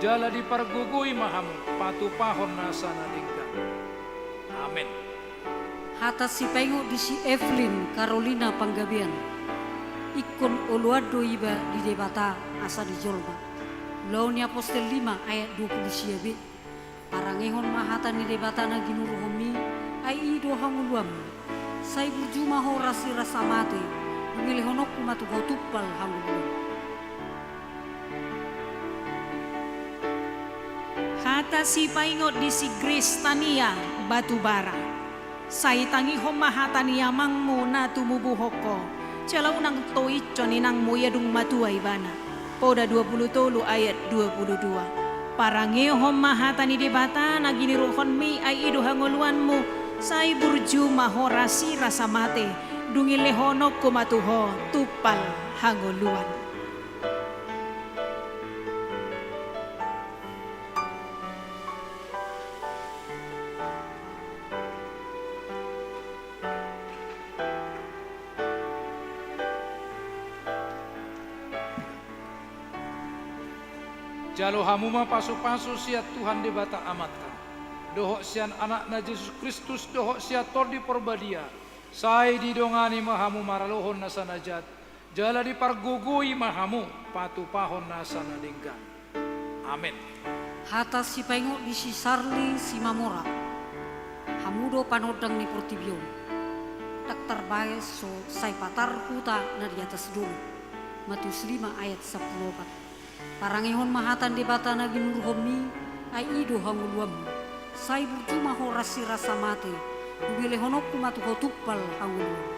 jala dipargogoi ma hamu patupahon nasa na denggan. Amen. Hata sipaingot di si Evelyn Carolina Panggabean. Ingkon oloan do iba di Debata asa di jolma. Ulaon ni Apostel lima ayat dua pulu sia b. Parangehon ma hata ni Debata na ginuruhonmi, ai i do hangoluanmu. Sai burju ma ho rasi rasa mate, dung dilehononku ma tu ho tumpal hangoluan. Hata sipaingot di si Grace Tania Batubara. Sai tangihon ma hata ni amangmu na tumubuhon ho, jala unang toishon inangmu ia dung matua ibana. Poda dua pulu tolu ayat dua pulu dua. Parangehon ma hata ni Debata na ginuruhonmi, ai i do hangoluanmu, sai burju ma ho rasi rasa mate, dung i lehononku ma tu ho tumpal hangoluan. Jalo hamu ma pasupasu sian Tuhan Debata Amanta, dohot sian Anakna Jesus Kristus, dohot sian Tondi Porbadia, sai didongani ma hamu maralohon nasa na jat, jala dipargogoi ma hamu patupahon nasa na denggan. Amen. Hata sipaingot di si Sarli Simamora. Hamu do panondang ni portibi on. Ndang tarbahen so sai patar huta na di atas dolok. Matius lima ayat sampulu opat. Parangehon ma hata ni Debata na ginuruhonmi, ai i do hangoluanmu. Sai burju ma ho rasi rasa mate, dung i lehononku ma tu ho tumpal hangoluan.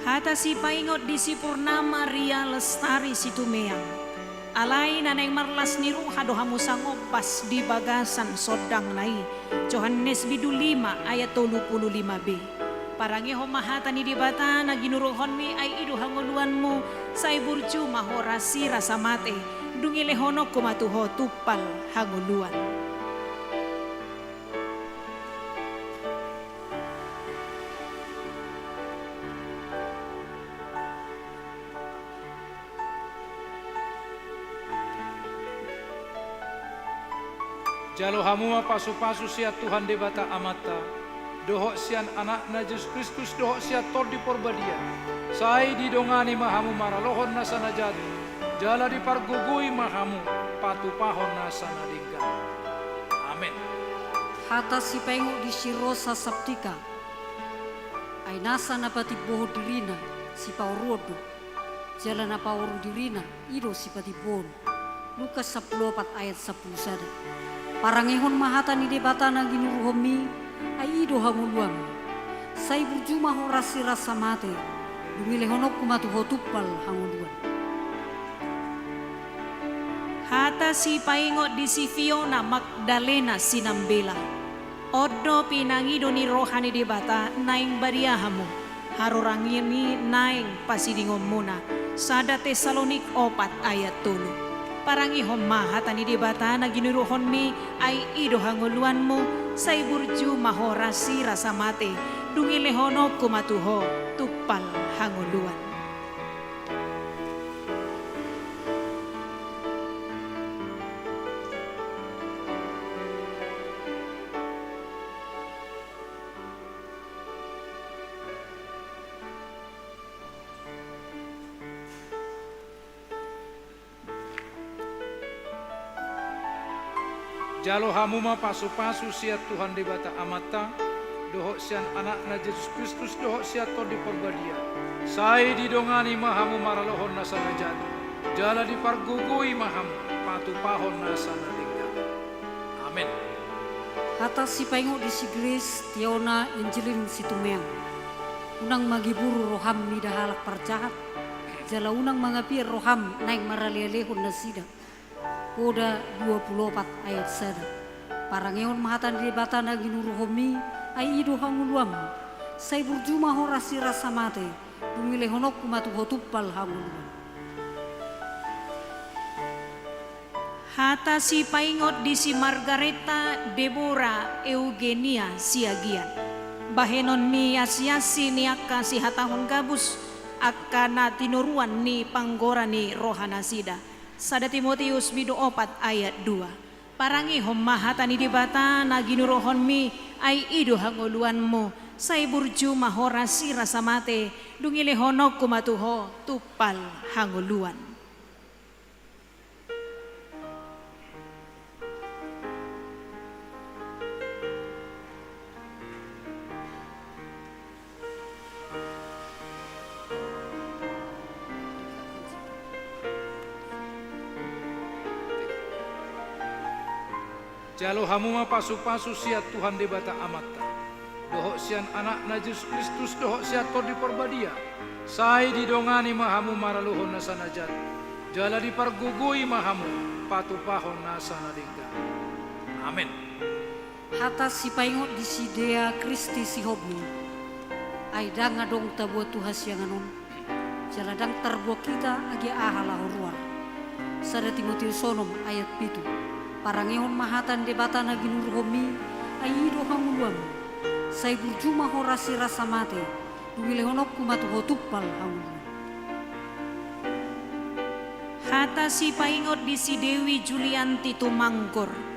Hata sipaingot di si Purnama Ria Lestari Situmeang. Alai na naeng marlas ni roha do hamu sangombas di bagasan sondangna i. Johannes bindu lima ayat tolu pulu lima b. Parangehon ma hata ni Debata na ginuruhonmi, ai i do hangoluanmu, sai burju ma ho rasi rasa mate, dung i lehononku ma tu ho tumpal hangoluan. Jalo hamu ma pasupasu sian Tuhan Debata Amanta, dohot sian Anakna Jesus Kristus, dohot sian Tondi Porbadia, sai didongani ma hamu maralohon nasa na jat, jala dipargogoi ma hamu patupahon nasa na denggan. Amen. Hata sipaingot di si Rosa Saptika. Ai nasa na patimbohon dirina, sipaoruon do. Jala na paoru dirina, i do sipatimbohon. Lukas sampulu opat ayat sampulu sada. Parangehon ma hata ni Debata na ginuruhonmi, ai i do hangoluanmu. Sai burju ma ho rasi rasa mate, dung i lehononku ma tu ho tumpal hangoluan. Hata sipaingot di si Fiona Magdalena Sinambela. On do pinangido ni roha ni Debata naeng badia hamu, haroroan i naeng pasidingonmuna. Sada Tessalonik opat ayat tolu. Parangehon ma hata ni Debata na ginuruhonmi, ai i do hangoluanmu, sai burju ma ho rasi rasa mate, dung i lehononku ma tu ho tumpal hangoluan. Jalo hamu ma pasupasu sian Tuhan Debata Amanta, dohot sian Anakna Jesus Kristus, dohot sian Tondi Porbadia. Sai didongani ma hamu maralohon nasa na jat, jala dipargogoi ma hamu patupahon nasa na denggan. Amen. Hata sipaingot di si Grace Tiona Injilin Situmeang. Unang magiburu roham mida halak parjahat, jala unang mangapian roham naeng maralealehon nasida. Poda dua pulu opat ayat sada. Parangehon ma hata ni Debata na ginuruhonmi, ai i do hangoluanmu. Sai burju ma ho rasi rasa mate, dung i lehononku ma tu ho tumpal hangoluan. Hata sipaingot di si Margareta Debora Eugenia Siagian. Bahenon ni asiasi ni angka sihatahon gabus, angka na tinoruan ni panggora ni rohanasida. Sada Timoteus bindu opat ayat dua. Parangehon ma hata ni Debata na ginuruhonmi, ai i do hangoluanmu, sai burju ma ho rasi rasa mate, dung i lehononku ma tu ho tumpal hangoluan. Jalo hamu ma pasupasu sian Tuhan Debata Amanta, dohot sian Anakna Jesus Kristus, dohot sian Tondi Porbadia. Sai didongani ma hamu maralohon nasa na jat, jala dipargogoi ma hamu patupahon nasa na denggan. Amen. Hata sipaingot di si Dea Kristi Sihombing. Ai ndang adong taboan tu hasiangan on, jala ndang tarboan hita agia aha laho ruar. Sada Timoteus onom ayat pitu. Parangehon ma hata ni Debata na ginuruhonmi, ai i do hangoluanmu. Sai burju ma ho rasirasa mate, dung ilehononku ma tu ho tumpal hangoluan. Hata sipaingot di si Dewi Julianti Tumanggur.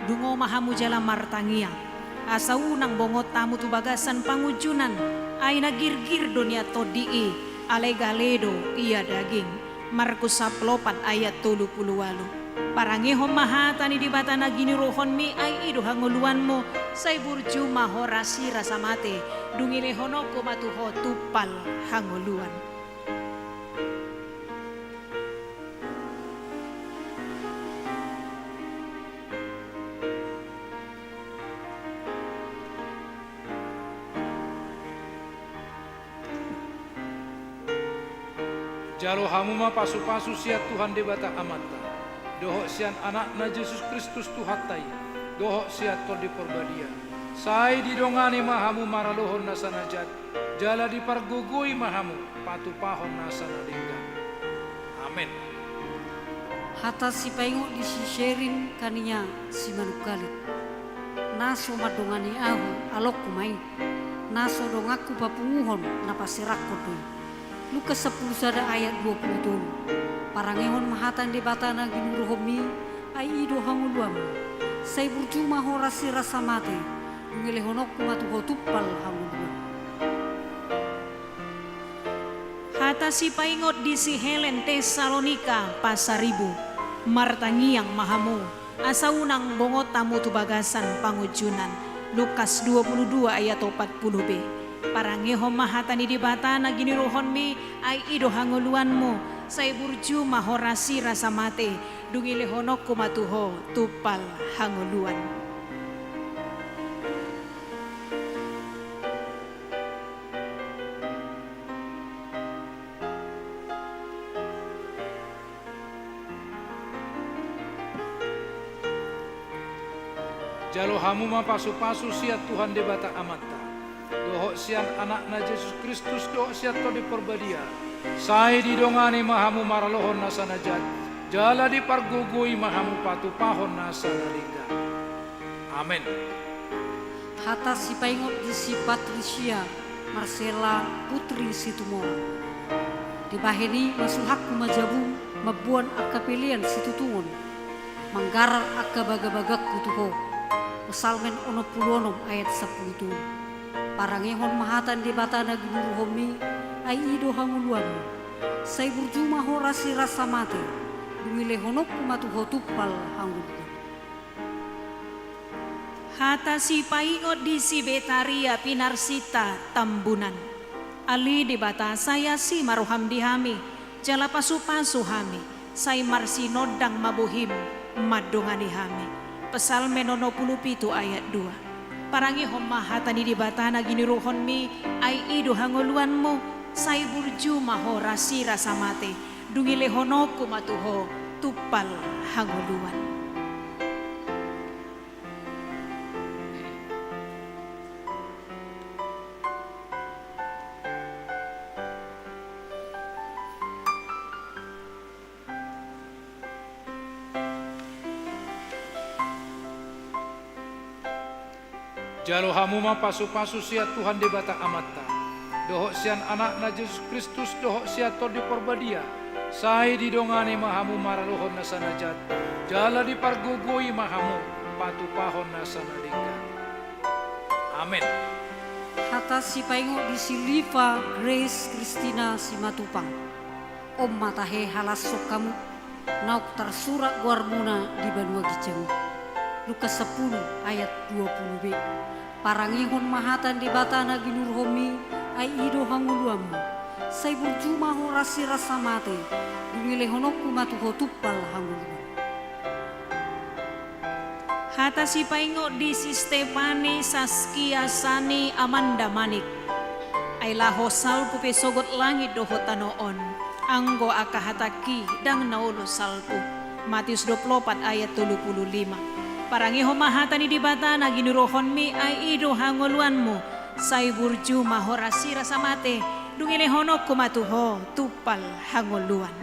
Dungo ma hamu jala martangiang, asa unang bongot hamu tu bagasan pangunjunan, ai na girgir do nian tondi i, alai gale do ia daging. Markus sampulu opat ayat tolu pulu ualu. Parangehon ma hata ni Debata na ginuruhonmi, ai i do hangoluanmu, sai burju ma ho rasirasa mate, dung ilehononku ma tu ho tumpal hangoluan. Jalo hamu ma pasupasu sian Tuhan Debata Amanta, dohot sian Anakna Jesus Kristus Tuhanta i, dohot sian Tondi Porbadia. Sai didongani ma hamu maralohon nasa na jat, jala dipargogoi ma hamu patupahon nasa na denggan. Amen. Hata sipaingot di si Sherin Kania Simanungkalit. Na so mandongani ahu, alongku ma i. Na so donganku papunguhon, na paserahon do i. Lukas sampulu sada ayat dua pulu tolu. Parangehon ma hata ni Debata na ginuruhonmi, ai i do hangoluanmu. Sai burju ma ho rasirasa mate, dung ilehononku ma tu ho tumpal hangoluan. Hata sipaingot di si Helen Tesalonika Pasaribu. Martangiang ma hamu, asa unang bongot hamu tu bagasan pangunjunan. Lukas dua pulu dua ayat opat pulu b. Parangehon ma hata ni Debata na ginuruhonmi, ai i do hangoluanmu, sai burju ma ho rasirasa mate, dung ilehononku ma tu ho tumpal hangoluan. Jalo hamu ma pasupasu sian Tuhan Debata Amanta, dohot sian Anakna Jesus Kristus, dohot sian Tondi Porbadia. Sai didongani ma hamu maralohon nasa na jat, jala dipargogoi ma hamu patupahon nasa na denggan. Amen. Hata sipaingot di si Patricia Marcella Putri Situmorang. Dibahen i masuhangku ma jabum mamboan angka pelean situtungon, manggarar angka bagabagangku tu ho. Psalmen onom pulu onom ayat sampulu tolu. Parangehon ma hata ni Debata na ginuruhonmi, ai i do hangoluanmu. Sai burju ma ho rasirasa mate, dung ilehononku ma tu ho tumpal hangoluan. Hata sipaingot di si Betaria Pinarsinta Tambunan. Ale Debata, sai asi ma roham di hami, jala pasupasu hami, sai marsinondang ma bohim mandongani hami. Psalmen onom pulu pitu ayat dua. Parangehon ma hata ni Debata na ginuruhonmi, ai i do hangoluanmu, sai burju ma ho rasirasa mate, dung ilehononku ma tu ho tumpal hangoluan. Jalo hamu ma pasupasu sian Tuhan Debata Amanta, dohot sian Anakna Jesus Kristus, dohot sian Tondi Porbadia. Sai didongani ma hamu maralohon nasa na jat, jala dipargogoi ma hamu patupahon nasa na denggan. Amen. Hata sipaingot di si Liva Grace Kristina Simatupang. On ma tahe halashon hamu, naung tarsurat goarmuna di banua ginjang. Lukas sampulu ayat dua pulu b. Parangehon ma hata ni Debata na ginuruhonmi, ai i do hangoluanmu. Sai burju ma ho rasirasa mate, dung ilehononku ma tu ho tumpal hangoluan. Hata sipaingot di si Stefani Saskia Sani Amanda Manik. Ai laho salpu pe sogot langit dohot tano on, anggo angka hatangki ndang na olo salpu. Matius dua pulu opat ayat tolu pulu lima. Parangehon ma hata ni Debata na ginuruhonmi, ai i do hangoluanmu. Sai burju ma ho rasi rasa mate, dung i lehononku ma tu ho tumpal hangoluan.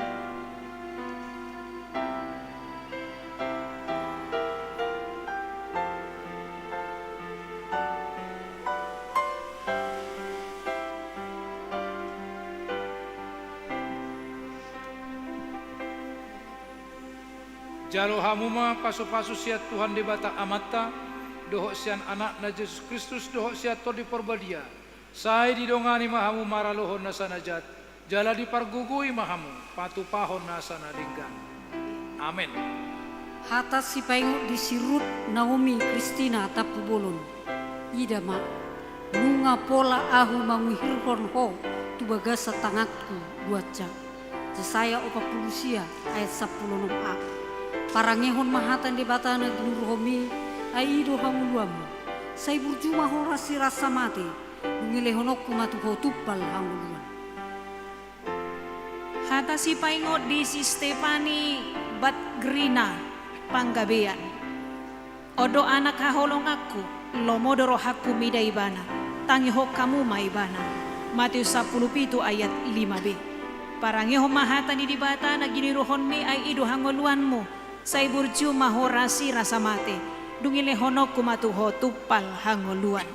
Jalo hamu ma pasupasu sian Tuhan Debata Amanta, dohot sian Anakna Jesus Kristus, dohot sian Tondi Porbadia. Sai didongani ma hamu maralohon nasa na jat, jala dipargogoi ma hamu patupahon nasa na denggan. Amen. Hata sipaingot di si Rut Naomi Kristina Tampubolon. Ida ma, nunga pola ahu manguhirhon ho tu bagasan tanganku luansat. Jesaya opat pulu sia ayat sampulu onom a. Parangehon ma hata ni Debata na ginuruhonmi, ai i do hangoluanmu. Sai burju ma ho rasi rasa mate, dung i lehononku ma tu ho tumpal hangoluan. Hata sipaingot di si Stefani Batgrina Panggabean. On do anak haholonganku, lomo do rohangku mida ibana, tangihon hamu ma ibana. Matius sampulu pitu ayat lima b. Parangehon ma hata ni Debata na ginuruhonmi, ai i do hangoluanmu. Sai burju ma ho rasi rasa mate, dung i lehononku ma tu ho tumpal hangoluan.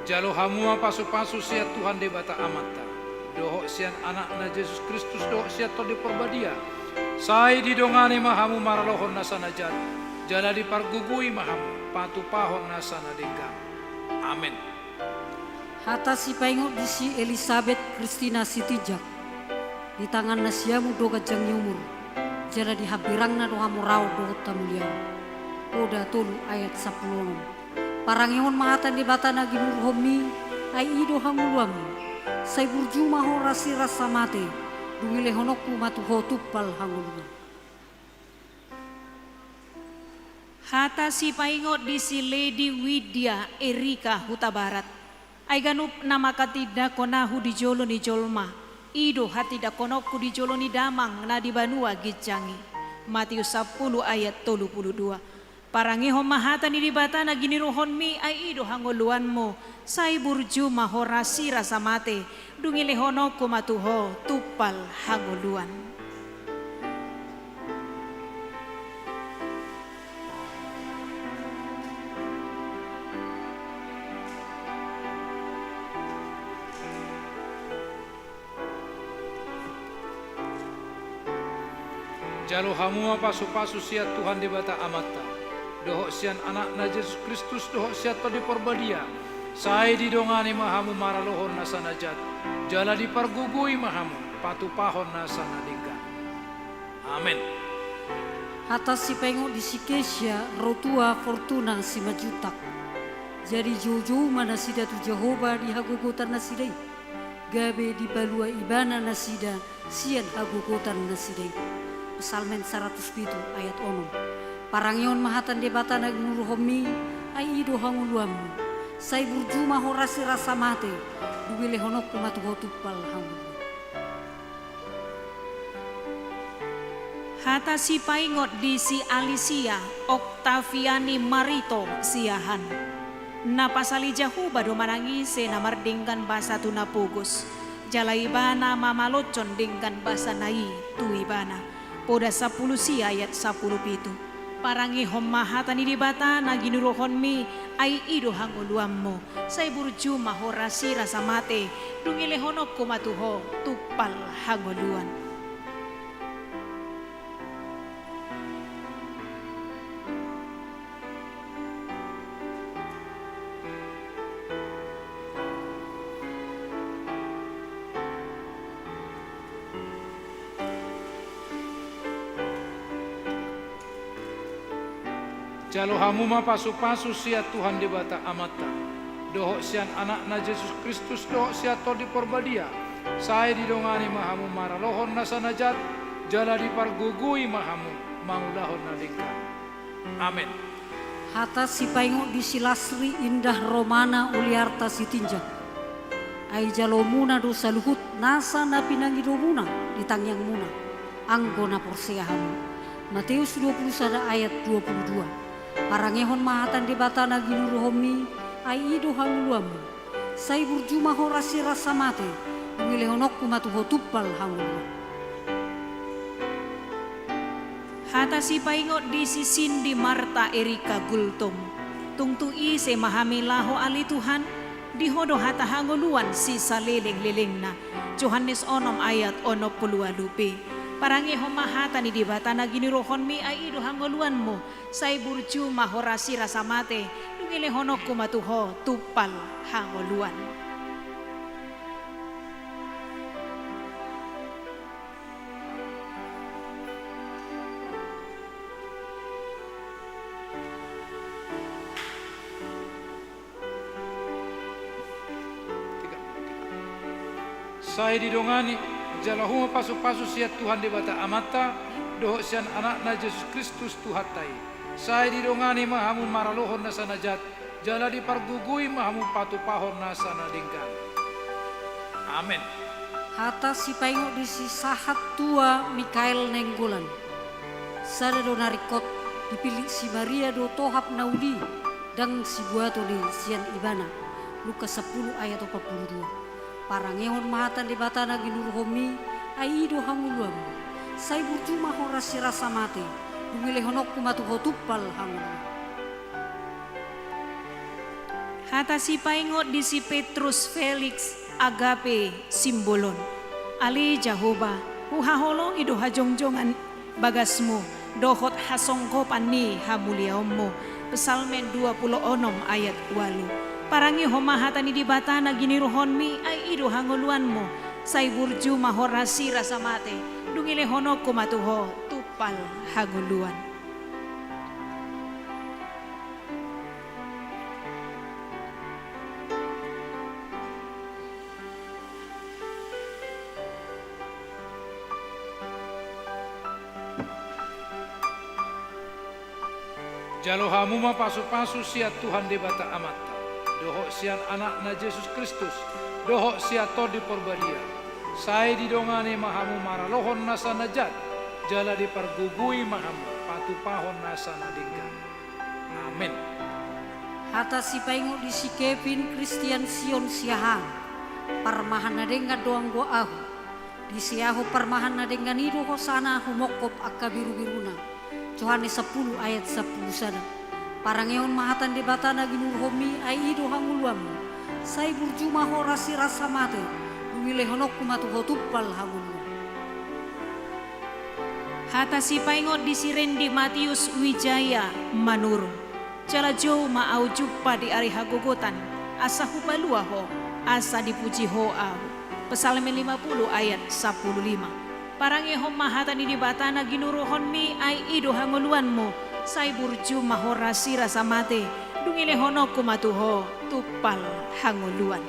Jalo hamu ma pasupasu sian Tuhan Debata Amanta, dohot sian Anakna Jesus Kristus, dohot sian Tondi Porbadia. Sai didongani ma hamu maralohon nasa na jat, jala dipargogoi ma hamu patupahon nasa na denggan. Amen. Hata sipaingot di si Elisabet Kristina Sitinjak. Di tanganna siamun do ganjang ni umur, jala di hambirangna do hamoraon dohot hamuliaon. Oda tolu ayat sampulu onom. Parangehon ma hata ni Debata na ginuruhonmi, ai i do hangoluanmu. Sai burju ma ho rasi rasa mate, dung i lehononku ma tu ho tumpal hangoluan. Hata sipaingot di si Lady Widya Erika Hutabarat. Ai ganup na mangkatindangkon ahu di jolo ni jolma, i do hatindangkononku di jolo ni Damang na di banua ginjang i. Matius sampulu ayat tolu pulu dua. Parangehon ma hata ni Debata na ginuruhonmi, ai i do hangoluanmu. Sai burju ma ho rasi rasa mate, dung i lehononku ma tu ho tumpal hangoluan. Jalo hamu ma pasupasu sian Tuhan Debata Amanta, dohot sian Anakna Jesus Kristus, dohot sian Tondi Porbadia. Sai didongani ma hamu maralohon nasa na jat, jala dipargogoi ma hamu patupahon nasa na denggan. Amen. Hata sipaingot di si Kesia Rotua Fortuna Simanjuntak. Jadi joujou ma nasida tu Jahowa di hagogotan nasida i, gabe dipalua Ibana nasida sian hagogotan nasida i. Psalmen saratus pitu ayat onom. Parangehon ma hata ni Debata na ginuruhonmi, ai i do hangoluanmu. Sai burju ma ho rasi rasa mate, dung i lehononku ma tu ho tumpal hangoluan. Hata sipaingot di si Alisia Oktaviani Marito Siahaan. Na pasali Jahowa do manang ise na mardenggan basa tu na pogos, jala Ibana mamaloshon denggan basana i tu ibana. Poda sampulu sia ayat sampulu pitu. Parangehon ma hata ni Debata na ginuruhonmi, ai i do hangoluanmu. Sai burju ma ho rasi rasa mate, dung i lehononku ma tu ho tumpal hangoluan. Jalo hamu ma pasupasu sian Tuhan Debata Amanta, dohot sian Anakna Jesus Kristus, dohot sian Tondi Porbadia. Sai didongani ma hamu maralohon nasa na jat, jala dipargogoi ma hamu mangulahon na denggan. Amen. Hata sipaingot di si Lasri Indah Romana Uliarta Sitinjak. Ai jalomuna do saluhut nasa na pinangidomuna di tangiangmuna, anggo na porsea hamu. Mateus dua puluh sada ayat dua puluh dua. Parangehon ma hata ni Debata na ginuruhonmi, ai i do hangoluanmu. Sai burju ma ho rasirasa mate, dung dilehononku ma tu ho tumpal hangoluan. Hata sipaingot di si Sindi Marta Erika Gultom. Tung tu ise ma hami laho ale Tuhan, di ho do hata hangoluan sisalelenglelengna. Johannes onom ayat onom pulu ualu b. Parangehon ma hata ni Debata na ginuruhonmi, ai i do hangoluanmu. Sai burju ma ho rasirasa mate, dung dilehononku ma tu ho tumpal hangoluan. Sai didongani jala hamu ma pasupasu sian Tuhan Debata Amanta, dohot sian Anakna Jesus Kristus Tuhanta i. Sai didongani ma hamu maralohon nasa na jat, jala dipargogoi ma hamu patupahon nasa na denggan. Amen. Hata sipaingot di si Sahat Tua Mikael Nainggolan. Sada do na ringkot, dipillit si Maria do tohap na uli, ndang sibuaton i sian ibana. Lukas sampulu ayat opat pulu dua. Parangehon ma hata ni Debata na ginuruhonmi, ai i do hangoluanmu. Sai burju ma ho rasirasa mate, dung dilehononku ma tu ho tumpal hangoluan. Hata sipaingot di si Petrus Felix Agape Simbolon. Ale Jahowa, huhaholongi do hajongjongan bagasmu, dohot hasonggopan ni hamuliaonmu. Psalmen dua pulu onom ayat ualu. Parangehon ma hata ni Debata na ginuruhonmi, ai i do hangoluanmu. Sai burju ma ho rasirasa mate, dung dilehononku ma tu ho tumpal hangoluan. Jalo hamu ma pasupasu sian Tuhan Debata Amanta, dohot sian Anakna Jesus Kristus, dohot sian Tondi Parbadia. Sai didongani ma hamu maralohon nasa na jat, jala dipargogoi ma hamu patupahon nasa na denggan. Amen. Hata sipaingot di si Kevin Christian Sion Siahaan. Parmahan na denggan do anggo ahu. Disiahon parmahan na denggan i do hosana humongkop angka birubiruna. Johannes sampulu ayat sampulu sada. Parangehon ma hata ni Debata na ginuruhonmi, ai i do hangoluanmu. Sai burju ma ho rasirasa mate, dung dilehononku ma tu ho tumpal hangoluan. Hata sipaingot di si Rendi Matius Wijaya Manurung. Jala jou ma ahu jumpa di ari hagogotan, asa hupalua ho, asa dipuji ho ahu. Psalmen lima pulu ayat sampulu lima. Parangehon ma hata ni Debata na ginuruhonmi, ai i do hangoluanmu. Sai burju ma ho rasirasa mate, dung dilehononku ma tu ho tumpal hangoluan.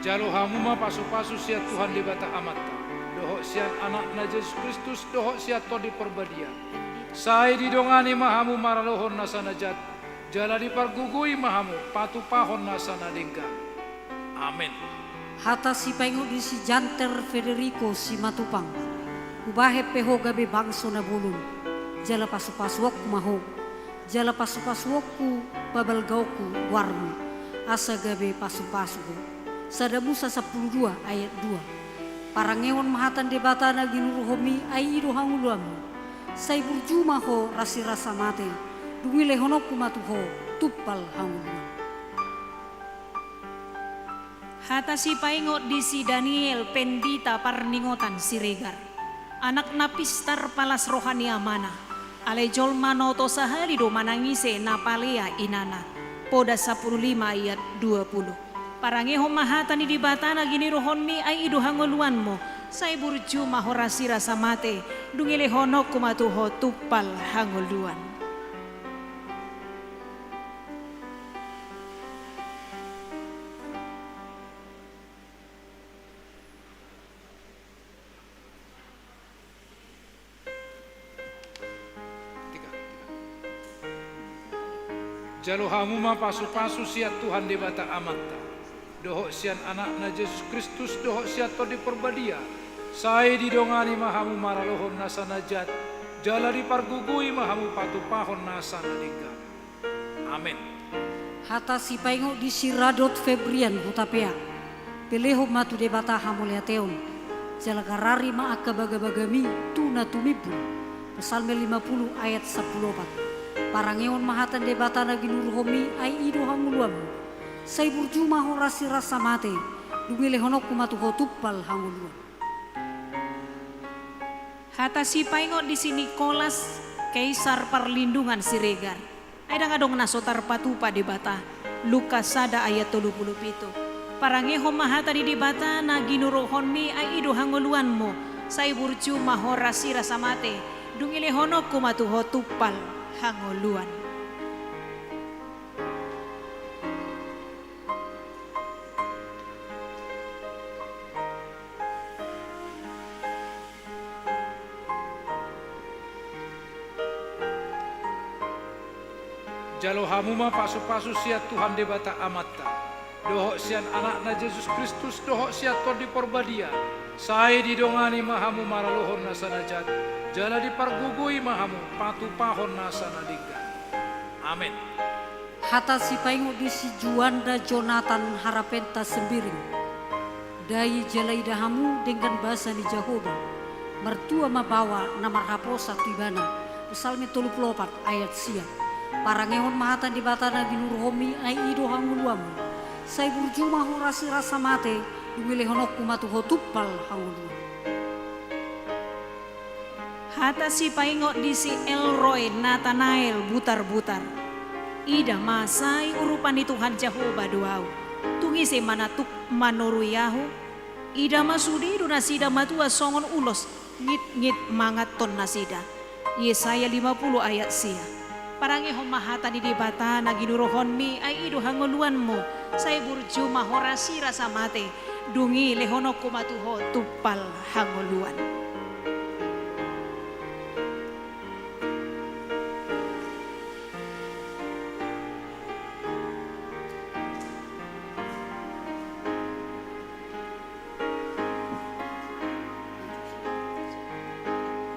Jalo hamu ma pasupasu sian Tuhan Debata Amanta, dohot sian Anakna Jesus Kristus, dohot sian Tondi Parbadia. Sai didongani ma hamu maralohon nasa na jat, jala dipargogoi ma hamu patupahon nasa na denggan. Amen. Hata sipaingot di si Janter Federico Simatupang. Hubahen pe ho gabe bangso na bolon, jala pasupasuonku ma ho, jala pasupasuonku pabalgaonku goarmu, asa gabe pasupasu ho. Sada Musa sampulu dua ayat dua. Parangehon ma hata ni Debata na ginuruhonmi, ai i do hangoluanmu. Sai burju ma ho rasirasa mate, dung dilehononku ma tu ho tumpal hangoluan. Hata sipaingot di si Daniel Pendita Parningotan Siregar. Anakna pistar palas roha ni amana. Alai jolma na oto sahali do manang ise na palea inana. Poda sampulu lima ayat dua pulu. Parangehon ma hata ni Debata na ginuruhonmi, ai i do hangoluanmu. Sai burju ma ho rasi rasa mate, dung i lehononku ma tu ho tumpal hangoluan. Jalo hamu ma pasupasu sian Tuhan Debata Amanta, dohot sian Anakna Jesus Kristus, dohot sian Tondi Parbadia, sai didongani ma hamu maralohon nasa na jat, jala dipargogoi ma hamu patupahon nasa na denggan. Amen. Hata sipaingot di si Radot Febrian Hutapea. Pelehon ma tu Debata hamauliateon, jala garari ma angka bagabagami tu na tumimbul. Psalmen lima puluh ayat sampulu opat. Parangehon ma hata ni Debata na ginuruhonmi, ai i do hangoluanmu. Sai burju ma ho rasi rasa mate, dung i lehononku ma tu ho tumpal hangoluan. Hata sipaingot di si Nikolas Kaisar Parlindungan Siregar. Ai ndang adong na so tarpatupa Debata. Lukas sada ayat tolu pulu pitu. Parangehon ma hata ni Debata na ginuruhonmi, ai i do hangoluanmu. Sai burju ma ho rasi rasa mate, dung i lehononku ma tu ho tumpal hangoluan. Jalo hamu ma pasupasu sian Tuhan Debata Amanta, dohot sian Anakna Jesus Kristus, dohot sian Tondi Parbadia, sai didongani ma hamu maralohon nasa na jat, jala dipargogoi ma hamu patupahon nasa na denggan. Amen. Hata sipaingot di si Juanda Jonatan Harapenta Sembiring. Dai jala ida hamu denggan basa ni Jahowa. Martua ma baoa na marhaposan tu Ibana. Psalmen tolu pulu opat ayat sia. Parangehon ma hata ni Debata na ginuruhonmi, ai i do hangoluanmu. Sai burju ma ho rasi rasa mate, dung i lehononku ma tu ho tumpal hangoluan. Hata sipaingot di si Elroy Natanael Butarbutar. Ida ma, sai urupan ni Tuhan Jahowa do ahu. Tung ise ma na tuk manorui ahu? Ida ma, sude do nasida matua songon ulos, ngitngit manganhon nasida. Yesaya lima puluh ayat sia. Parangehon ma hata ni Debata na ginuruhonmi, ai i do hangoluanmu. Sai burju ma ho rasi rasa mate, dung i lehononku ma tu ho tumpal hangoluan.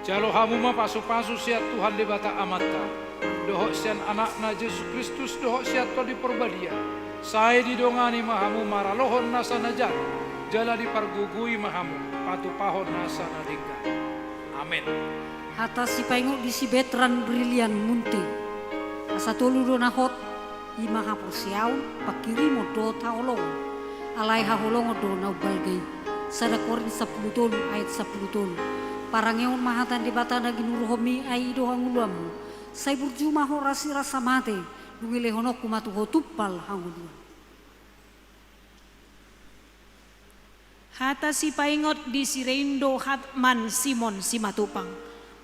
Jalo hamu ma pasupasu sian Tuhan Debata Amanta, dohot sian Anakna Jesus Kristus, dohot sian Tondi Parbadia, sai didongani ma hamu maralohon nasa na jat, jala dipargogoi ma hamu patupahon nasa na denggan. Amen. Hata sipaingot di si Bertrand Brilliant Munte. Asa tolu do na hot, i ma haporseaon, panghirimon dohot haholongon. Alai haholongon do na umbalga i. Sada Korint sampulu tolu ayat sampulu tolu. Parangehon ma hata ni Debata na ginuruhonmi, ai i do hangoluanmu. Sai burju ma ho rasi rasa mate, dung i lehononku ma tu ho tumpal hangoluan. Hata sipaingot di si Reindo Hatman Simon Simatupang.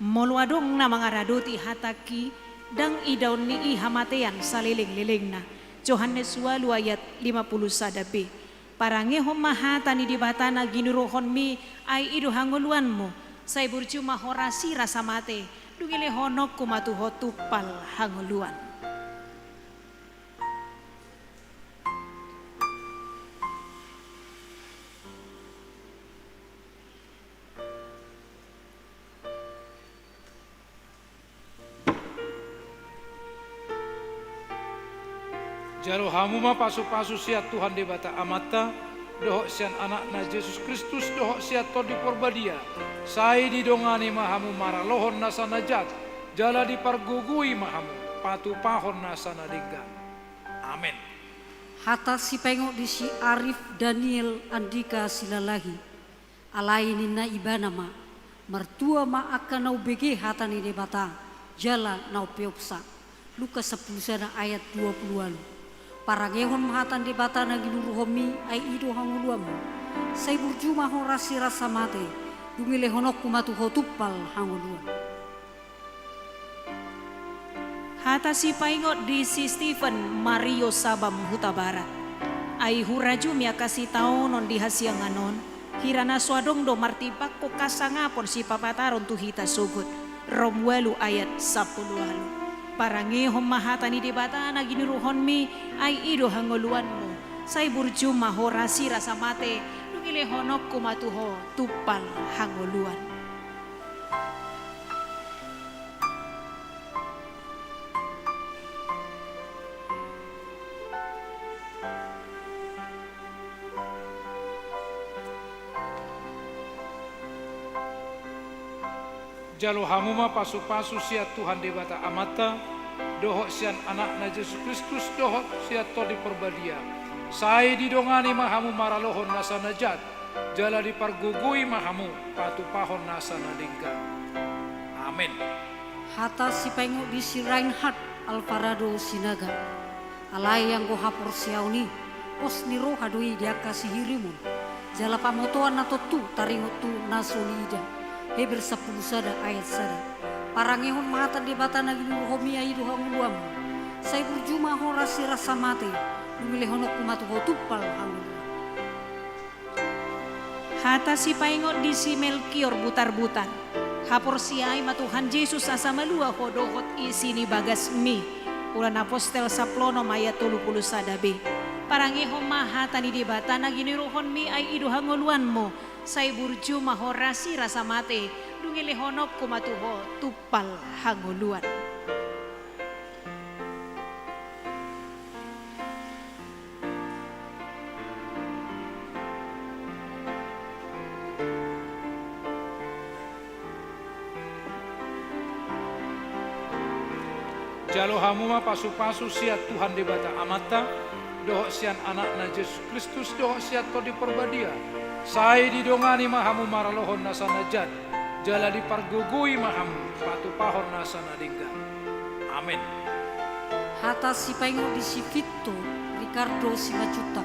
Molo adong na mangaradoti hatangki, ndang idaon ni i hamatean salelenglelengna. Johannes ualu ayat lima puluh sada b. Parangehon ma hata ni Debata na ginuruhonmi, ai i do hangoluanmu. Sai burju ma ho rasi rasa mate, dung i lehononku ma tu ho tumpal hangoluan. Jalo hamu ma pasupasu sian Tuhan Debata Amanta, dohot sian Anakna Jesus Kristus, dohot sian Tondi Parbadia, sai didongani ma hamu maralohon nasa na jat, jala dipargogoi ma hamu patupahon nasa na denggan. Amen. Hata sipaingot di si Arif Daniel Andika Silalahi. Alai ninna ibana ma, martua ma angka na umbege hata ni Debata, jala na umpeopsa. Lukas sampulu sada ayat dua puluh ualu. Parangehon ma hata ni Debata na ginuruhonmi, ai i do hangoluanmu. Sai burju ma ho rasi rasa mate, dung ilehononku ma tu ho tumpal hangoluan. Hata sipaingot di si Stephen Mario Sabam Hutabarat. Ai hurajumi angka sitaonon di hasiangan on, hira na so adong do martimbangkon hasangapon sipapataron tu hita sogot, Rom ualu ayat sampulu ualu. Parangehon ma hata ni Debata na ginuruhonmi, ai i do hangoluanmu. Sai burju ma ho rasi rasa mate, dung ilehononku ma tu ho tumpal hangoluan. Jalo hamu ma pasupasu sian Tuhan Debata Amanta, dohot sian Anakna Jesus Kristus, dohot sian Tondi Parbadia. Sai didongani ma hamu maralohon nasa na jat, jala dipargogoi ma hamu patupahon nasa na denggan. Amen. Hata sipaingot di si Reinhard Alvarado Sinaga. Alai anggo haporseaon i, pos ni roha do i di angka sihirimon, jala pamotoan na tontu taringot tu na so niida. Heber sampulu sada ayat sada. Parangehon ma hata ni Debata na ginuruhonmi, ai i do hangoluanmu. Sai burju ma ho rasi rasa mate, dung ilehononku ma tu ho tumpal hangoluan. Hata sipaingot di si Melkior Butarbutar. Haporseai ma Tuhan Jesus asa malua ho dohot isi ni bagasmi. Ulaon Apostel sampulu onom ayat tolu pulu sada b. Parangehon ma hata ni Debata na ginuruhonmi, ai i do hangoluanmu. Sai burju ma ho rasi rasa mate, dung ilehononku ma tu ho tumpal hangoluan. Jalo hamu ma pasupasu sian Tuhan Debata Amanta, dohot sian Anakna Jesus Kristus, dohot sian Tondi Parbadia. Sai didongani ma hamu maralohon nasa na jat, jala dipargogoi ma hamu patupahon nasa na denggan. Amen. Hata sipaingot di si Vito Ricardo Simanjuntak.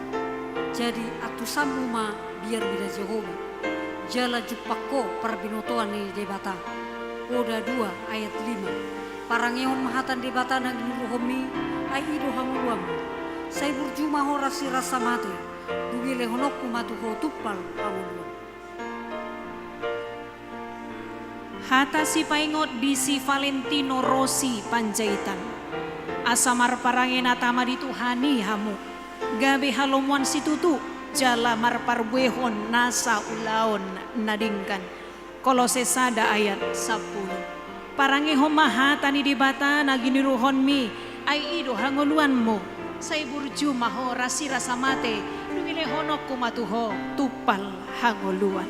Jadi antusanmu ma biar mida Jahowa, jala jumpang ho parbinotoan ni Debata. Poda dua ayat lima. Parangehon ma hata ni Debata na ginuruhonmi, ai i do hangoluanmu. Sai burju ma ho rasi rasa mate, dung ilehononku ma tu ho tumpal hangoluan. Hata sipaingot di si Valentino Rossi Panjaitan. Asa marparange na tama di Tuhan i hamu, gabe halomoan situtu, jala marparbuehon nasa ulaon na denggan. Kolose sada ayat sampulu. Parangehon ma hata ni Debata na ginuruhonmi, ai i do hangoluanmu. Sai burju ma ho rasi rasa mate, dung ilehononku ma tu ho tumpal hangoluan.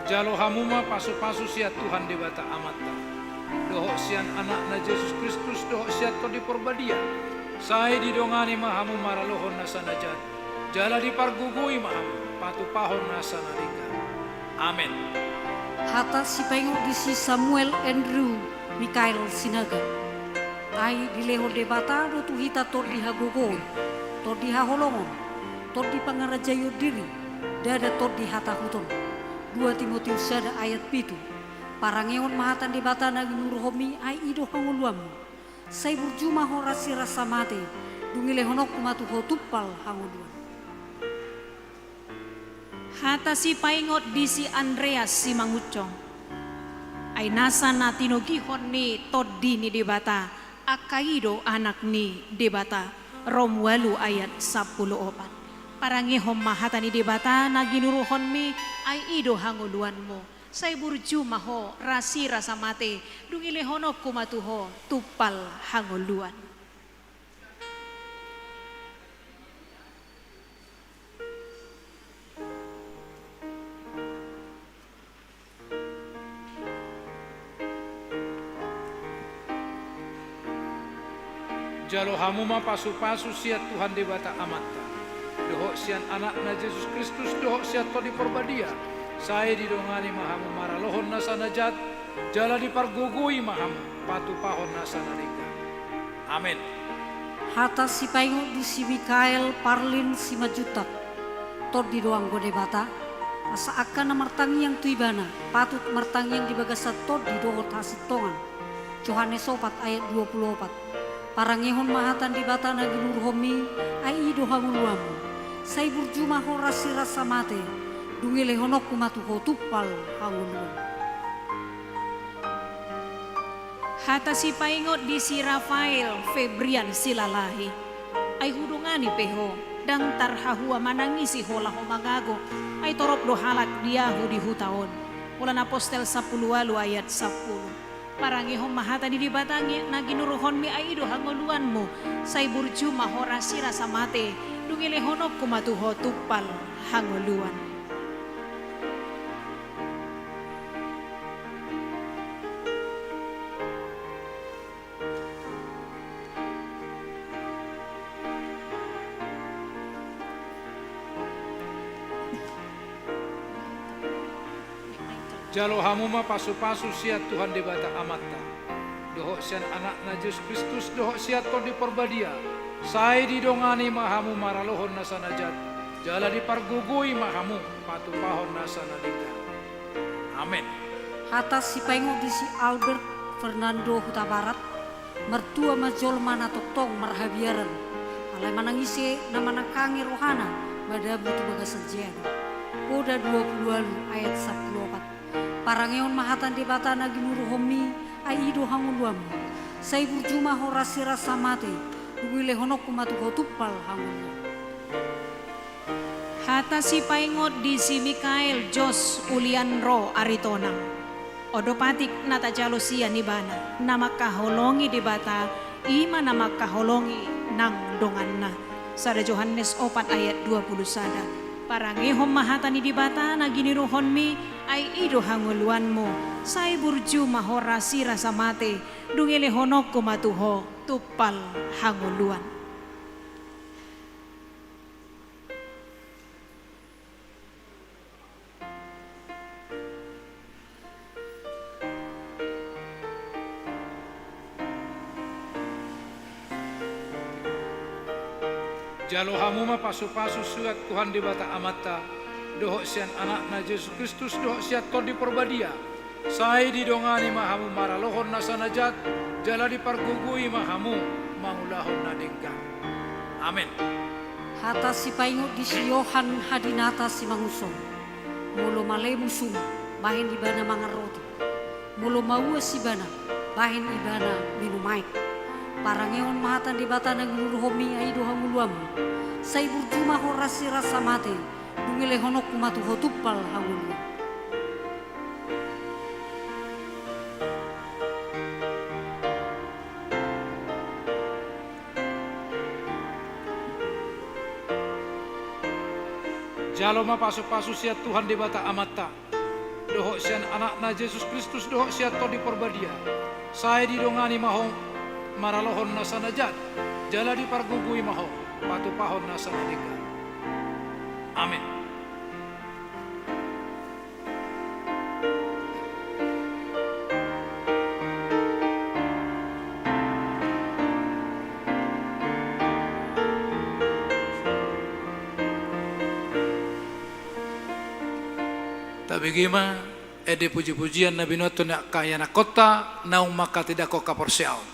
Jalo hamu ma pasupasu sian Tuhan Debata Amanta, dohot sian Anakna Jesus Kristus, dohot sian Tondi Parbadia. Sai didongani ma hamu maralohon nasa na jat, jala dipargogoi ma hamu patupahon nasa na denggan. Amen. Hata sipaingot di si Samuel Andrew Mikael Sinaga. Ai dilehon Debata do tu hita tondi hagogoon, tondi haholongon, tondi pangarajaion diri, ndada tondi hatahuton. Dua Timoteus sada ayat pitu. Parangehon ma hata ni Debata na ginuruhonmi, ai i do hangoluanmu. Sai burju ma ho rasi rasa mate, dung ilehononku ma tu ho tumpal hangoluan. Hata sipaingot di si Andreas Simangunsong. Ai nasa na tinogihon ni Tondi ni Debata, angka i do anak ni Debata. Rom ualu ayat sampulu opat. Parangehon ma hata ni Debata na ginuruhonmi, ai i do hangoluanmu. Sai burju ma ho rasi rasa mate, dung ilehononku ma tu ho tumpal hangoluan. Jalo hamu ma pasupasu sian Tuhan Debata Amanta, dohot sian Anakna Jesus Kristus, dohot sian Tondi Porbadia, sai didongani ma hamu maralohon nasa na jat, jala dipargogoi ma hamu patupahon nasa na denggan. Amen. Hata sipaingot di si Mikael Parlin Simanjuntak. Tondi do anggo Debata, asa angka na martangiang tu Ibana patut martangiang di bagasan tondi dohot hasintongan. Johannes opat ayat dua pulu opat. Parangehon ma hata ni Debata na ginuruhonmi, ai i do hangoluanmu. Sai burju ma ho rasirasa mate, dung elehononku ma tu ho tumpal hangoluan. Hata sipaingot di si Rafael Febrian Silalahi. Ai hudongani pe ho, ndang tarhahua manangisi ho laho mangago, ai torop do halak di ahu di huta on. Ulaon Apostel sampulu ualu ayat sampulu. Parangehon ma hata ni Debata na ginuruhonmi, ai i do hangoluanmu, sai burju ma ho rasirasa mate, dung elehononku ma tu ho tumpal hangoluan. Jalo hamu ma pasupasu sian Tuhan Debata Amanta, dohot sian Anakna Jesus Kristus, dohot sian Tondi Porbadia, sai didongani ma hamu maralohon nasa na jat, jala dipargogoi ma hamu patupahon nasa na denggan. Amen. Hata sipaingot di si Albert Fernando Hutabarat. Martua ma jolma na tongtong marhabiaran, alai manang ise na manangkangi rohana madabu tu bagasan jabu. Poda dua pulu ualu ayat sampulu opat. Parangehon ma hata ni Debata na ginuruhonmi, ai i do hangoluanmu. Sai burju ma ho rasirasa mate, dung elehononku ma tu ho tumpal hangoluan. Hata sipaingot di si Mikael Jos Ulianro Aritonang. On do patik na tajalo sian ibana, na mangkaholongi Debata, i ma na mangkaholongi nang donganna. Sada Johannes opat ayat dua pulu sada. Parangehon ma hata ni Debata na ginuruhonmi, ai i do hangoluanmu, sai burju ma ho rasirasa mate, dung elehononku ma tu ho tumpal hangoluan. Jalo hamu ma pasupasu sian Tuhan Debata Amanta, dohot sian Anakna Jesus Kristus, dohot sian Tondi Porbadia, sai didongani ma hamu maralohon nasa na jat, jala dipargogoi ma hamu mangulahon na denggan. Amen. Hata sipaingot di si Johan Hadinata Simangunsong. Molo male musum, bahen ibana mangan roti. Molo mauas ibana, bahen ibana minum aek. Parangehon ma hata ni Debata na ginuruhonmi, ai i do hangoluanmu. Sai burju ma ho rasirasa mate, dung elehononku ma tu ho tumpal hangoluan. Jalo ma pasupasu sian Tuhan Debata Amanta, dohot sian Anakna Jesus Kristus, dohot sian Tondi Porbadia, sai didongani ma ho maralohon nasa na jat, jala dipargogoi ma ho patupahon nasa na denggan. Amen. Tabege ma ende pujipujian na binoto ni angka ianakhonta naung manghatindanghon haporseaon.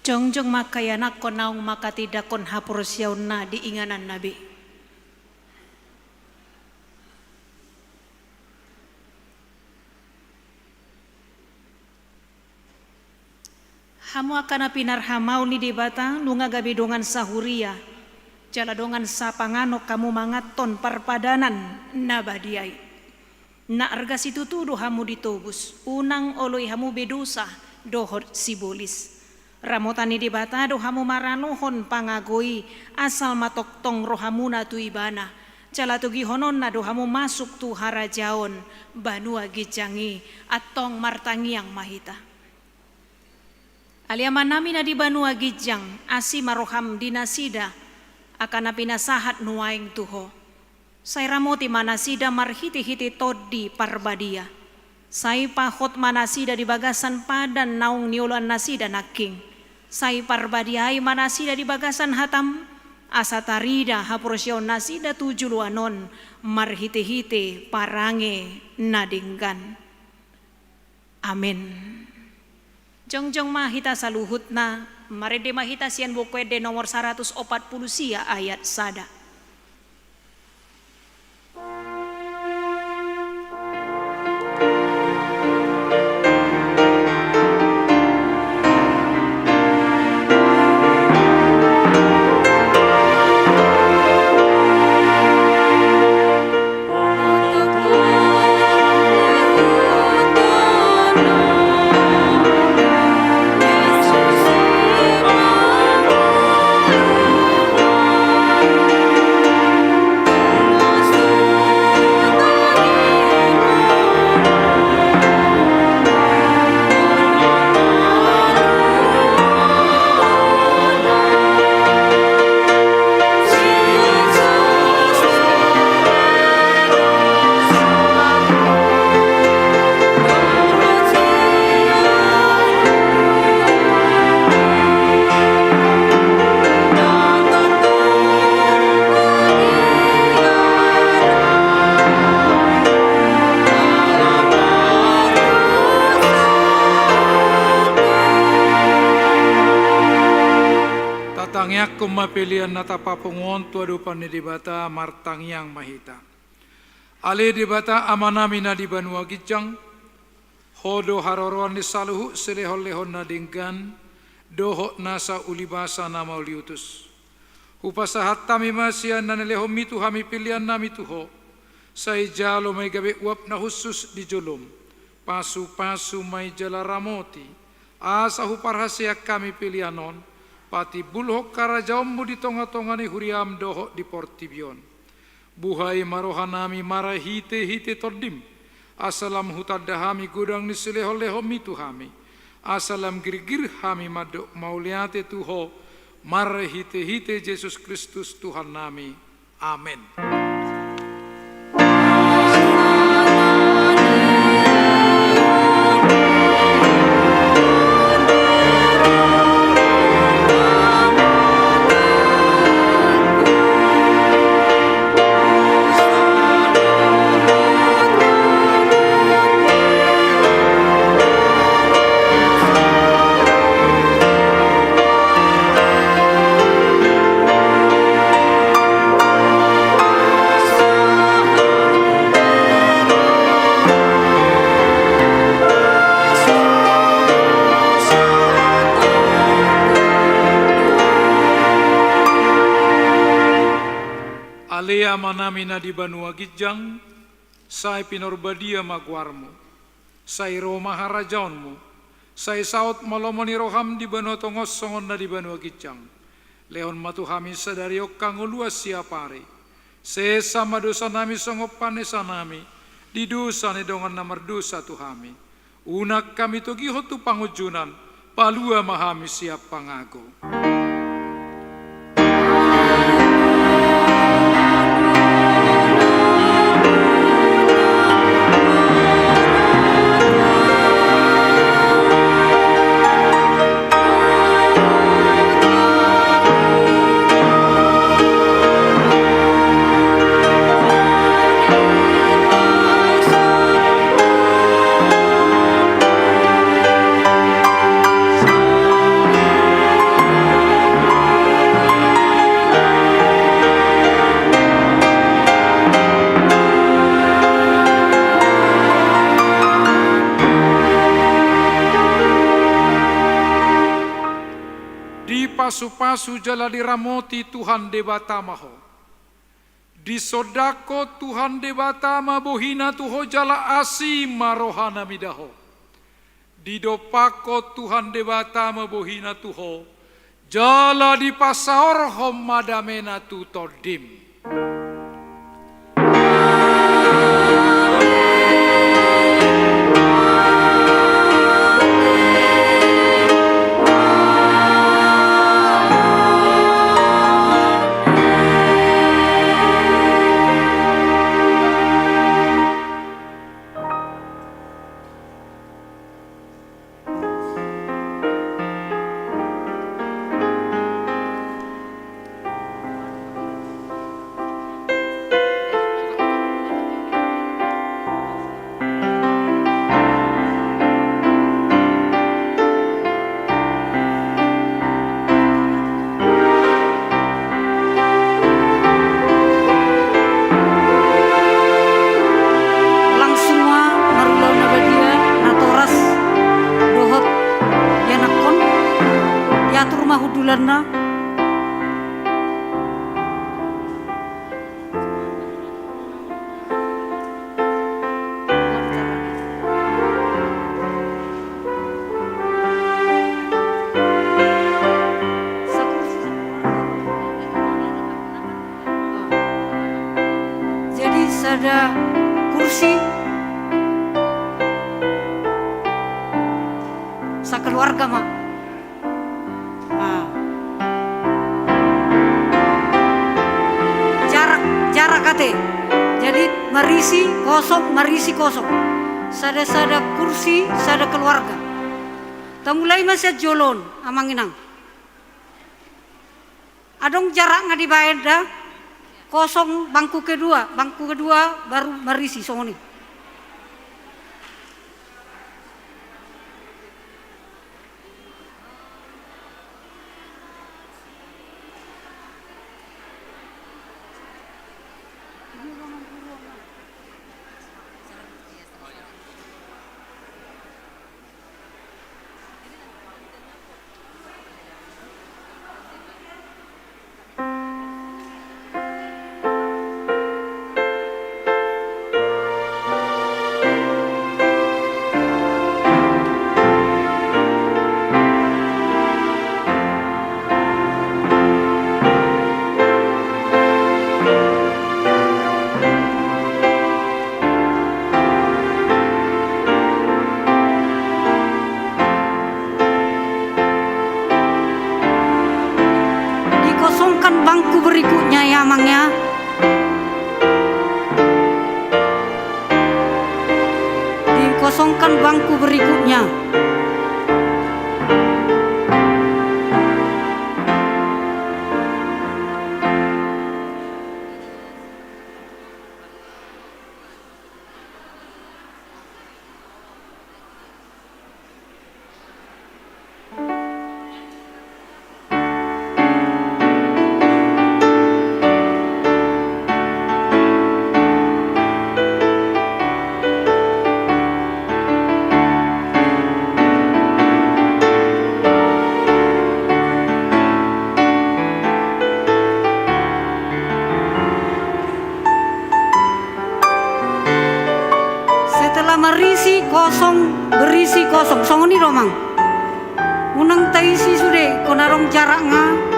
Jongjong ma angka ianakkon naung mangkatindangkon haporseaonna di ingananna be. Hamu angka na pinarhamaol ni Debata, nunga gabe dongan sahuria jala dongan sapanganon hamu manganhon parpadanan na badia i. Na arga situtu do hamu ditobus, unang oloi hamu be dosa dohot sibolis. Ramotan ni Debata do hamu maralohon pangago i, asal ma tongtong rohamuna tu Ibana, jala togihononna do hamu masuk tu harajaon banua ginjang i. Antong martangiang ma hita. Ale Amanami na di banua ginjang, asi ma roham di nasida angka na pinasahat nuaeng tu Ho. Sai ramoti ma nasida marhitehite Tondi Parbadia. Sai pahot ma nasida di bagasan padan naung nioloan nasida nangkin. Sai parbadiai ma nasida di bagasan hatam, asa tarida haporseaon nasida tu joloan on marhitehite parange na denggan. Amen. Jongjong ma hita saluhutna, marende ma hita sian Buku Ende nomor saratus opat pulu sia, ayat sada. Tatangiangkon ma pelean na tapapungu on tu adopan ni Debata, martangiang ma hita. Ale Debata Amanami na di banua ginjang, Ho do haroroan ni saluhut silehonlehon na denggan dohot nasa ulibasa na mauliutus. Hupasahat hami ma sian na nilehonmi tu hami peleannami tu Ho, sai jalo ma i gabe uap na hushus di jolom. Pasupasu ma i jala ramoti, asa huparhaseang hami pelean on patimbulhon harajaonmu di tongatonga ni huriam dohot di portibi on. Buhai ma rohanami marhitehite Tondim, asa lam hutanda hami godang ni silehonlehonmi tu hami, asa lam girgir hami mandok mauliate tu Ho, marhitehite Jesus Kristus Tuhannami. Amen. Ale Amanami na di banua ginjang, sai pinorbadia ma goarmu. Sai ro ma harajaonmu. Sai saut ma lomo ni roham di banua tonga on songon na di banua ginjang. Lehon ma tu hami sadari on hangoluan siapari. Sesa ma dosanami songon panesanami di dosa ni dongan na mardosa tu hami. Unang hami togihon tu pangunjunan, palua ma hami sian pangago. Dipasupasu jala diramoti Tuhan Debata ma ho. Disondangkon Tuhan Debata ma bohina tu ho jala asi ma rohana mida ho. Didompakkon Tuhan Debata ma bohina tu ho, jala dipasaorhon ma damena tu tondim. Langsung ma marulaon na badia natoras dohot ianakhon, diatur ma hundulanna. Jadi sada kursi sakeluarga ma. Nah. Jarak, jarak ate. Jadi marisi kosong, marisi kosong. Sada-sada kursi, sada keluarga. Tamulai ma sian jolo on, amang inang. Adong jarakna dibaen da, kosong bangku kedua, bangku kedua baru marisi songon i. Dikosongkan bangku berikutnya ya, Amang, ya. Dikosongkan bangku berikutnya. Setelah marisi kosong, berisi kosong. Songon i do, Amang. Unang taisi sude, ingkon adong jarakna.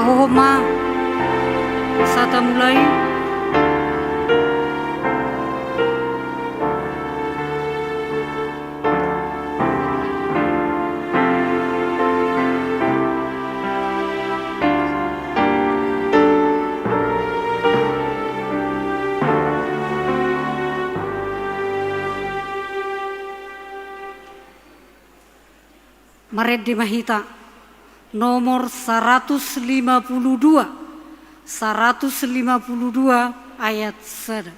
Hohom ma, sahat ma mulai. Marende ma hita, nomor saratus lima pulu dua, saratus lima pulu dua ayat sada.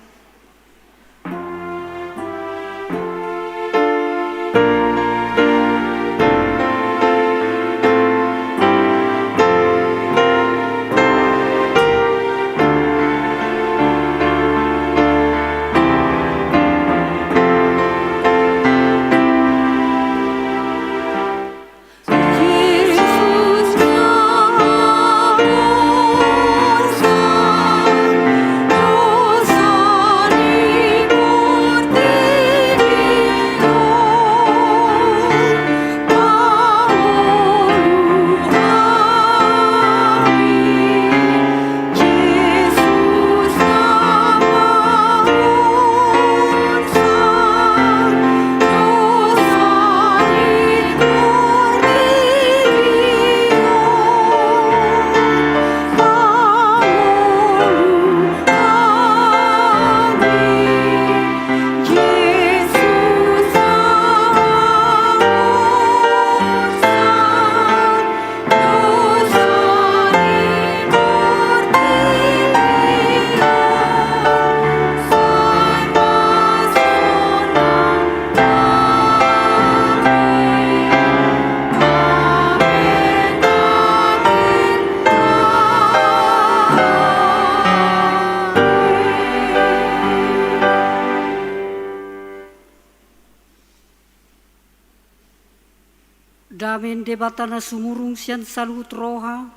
Dame ni Debata na sumurung sian saluhut roha,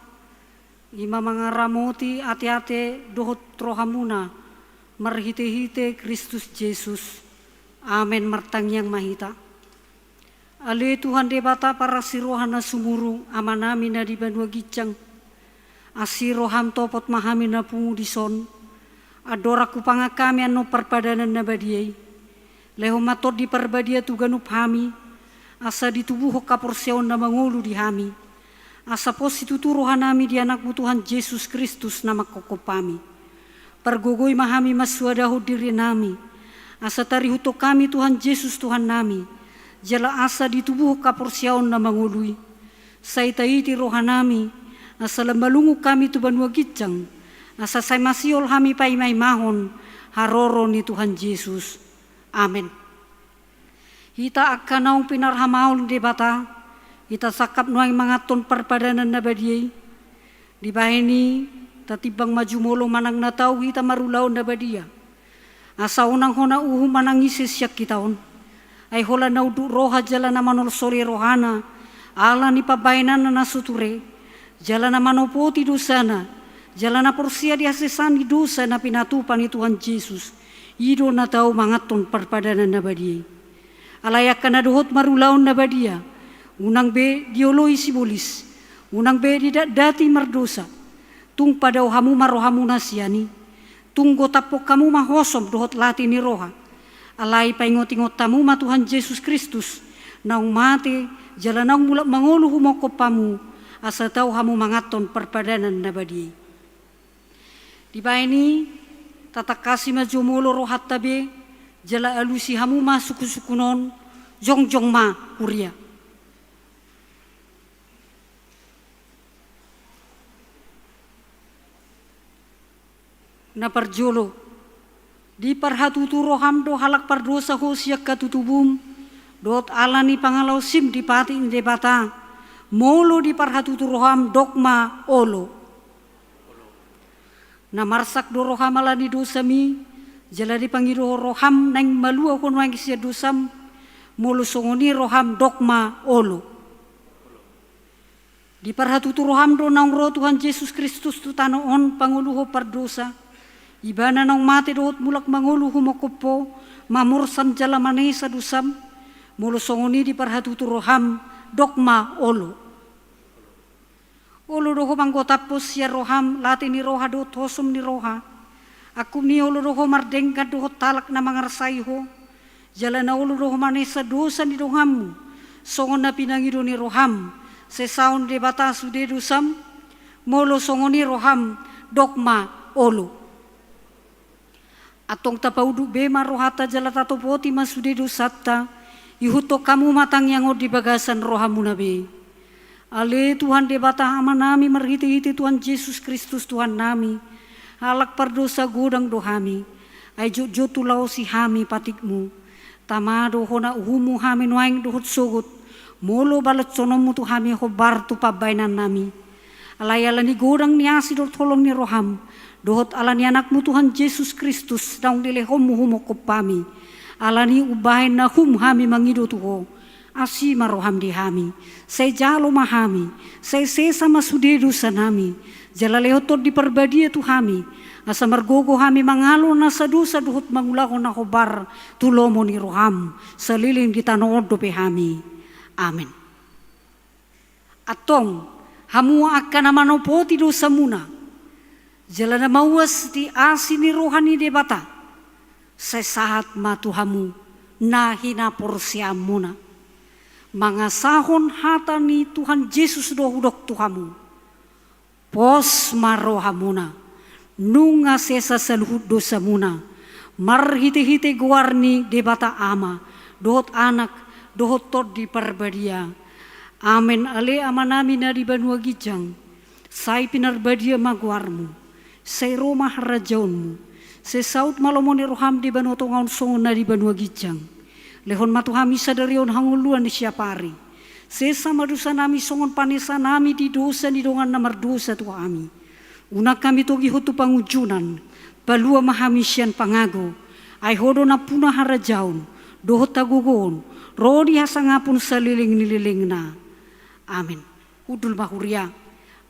i ma mangaramoti ateate dohot rohamuna, marhitehite Kristus Jesus. Amen. Martangiang ma hita. Ale Tuhan Debata parasi roha na sumurung, Amanami na di banua ginjang, asi roham topot ma hami na pungu dison, andorang hupangan hami annon parpadanan na badia i. Lehon ma Tondi Parbadia tu ganup hami, asa ditubuhon haporseaon na mangolu di hami, asa pos situtu rohanami di Anakmu Tuhan Jesus Kristus na manghophop hami. Pargogoi ma hami mansuadahon dirinami, asa tarihuthon hami Tuhan Jesus Tuhannami, jala asa ditubuhon haporseaon na mangolu i. Sai taiti rohanami, asa lam malungun hami tu banua ginjang, asa sai masihol hami paimaimahon haroro ni Tuhan Jesus. Amen. Hita angka naung pinarhamaol ni Debata, hita sangkap nuaeng manganhon parpadanan na badia i. Dibahen i, tatimbang ma jumolo manang na tau hita marulaon na badia, asa unang hona uhum manang ise sian hita on. Ai holan na unduk roha jala na manolsoli rohana ala ni pambahenanna na so ture, jala na manopoti dosana, jala na porsea di hasesaan ni dosa na pinatupa ni Tuhan Jesus, i do na tau manganhon parpadanan na badia i. Alai angka na dohot marulaon na badia, unang be dioloi sibolis, unang be didatdati mardosa. Tung padao hamu ma rohamuna sian i. Tung gotaphon hamu ma hosom dohot lati ni roha. Alai paingotingot hamu ma Tuhan Jesus Kristus, naung mate, jala naung mulak mangolu humongkop hamu, asa tau hamu manganhon parpadanan na badia i. Dibahen i, tatangkasi ma jumolo rohanta be, jala alusi hamu ma sungkunsungkun on, jongjong ma huria. Na parjolo, diparhatutu roham do halak pardosa ho sian hatutubum, dohot ala ni pangalaosim di patik ni Debata, molo diparhatutu roham dok ma olo. Na marsak do roham ala ni dosam i, jala dipangido roham naeng malua ho nuaeng sian dosam, molo songon i roham dok ma olo. Diparhatutu roham do naung ro Tuhan Jesus Kristus tu tano on pangoluhon pardosa, Ibana naung mate dohot mulak mangolu humongkop ho, mamorsan jala manesa dosam, molo songon i diparhatutu roham, dok ma olo. Olo do ho manggotaphon sian roham late ni roha dohot hosom ni roha. Angkup ni olo do ho mardenggan dohot halak na mangarsai ho. Jala na olo do ho manesa dosa ni donganmu, songon na pinangido ni roham. Sesaon Debata sude dosam. Molo songon i roham, dok ma olo. Antong tapaunduk be ma rohanta jala tatopoti ma sude dosanta. Ihuthon hamu ma tangiang on di bagasan rohamuna be. Ale Tuhan Debata Amanami, marhitehite Tuhan Jesus Kristus Tuhannami, halak pardosa godang do hami. Ai jotjot ulaosi hami patikmu. Tama do hona uhummu hami nuaeng dohot sogot, molo balashononmu tu hami hombar tu pambahenannami. Alai ala ni godang ni asi dohot holong ni roham, dohot ala ni Anakmu Tuhan Jesus Kristus naung dilehonmu humongkop hami, ala ni umbahen na hum hami mangido tu ho, asi ma roham di hami. Sai jalo ma hami. Sai sesa ma sude dosanami. Jala lehon Tondi Parbadia tu hami, asa margogo hami mangalo nasa dosa dohot mangulahon na hombar tu lomo ni roham, saleleng di tano on dope hami. Amen. Antong, hamu angka na manopoti dosamuna, jala na mauas di asi ni roha ni Debata, sai sahat ma tu hamu na hinaporseaonmuna. Mangasahon hata ni Tuhan Jesus do hudok tu hamu. Pos ma rohamuna, nunga sesa saluhut dosamuna, marhitehite goar ni Debata Ama, dohot Anak, dohot Tondi Parbadia. Amen. Ale Amanami na di banua ginjang, sai pinarbadia ma goarmu. Sai ro ma harajaonmu. Sai saut ma lomo ni roham di banua tonga on songon na di banua ginjang. Lehon ma tu hami sadari on hangoluan ni siapari. Sesa ma dosanami songon panesanami di dosa ni dongan na mardosa tu hami. Unang hami togihon tu pangunjunan, palua ma hami sian pangago. Ai ho do nampuna harajaon, dohot hagogoon, ro di hasangapon saleleng ni lelengna. Amen. Hundul ma huria,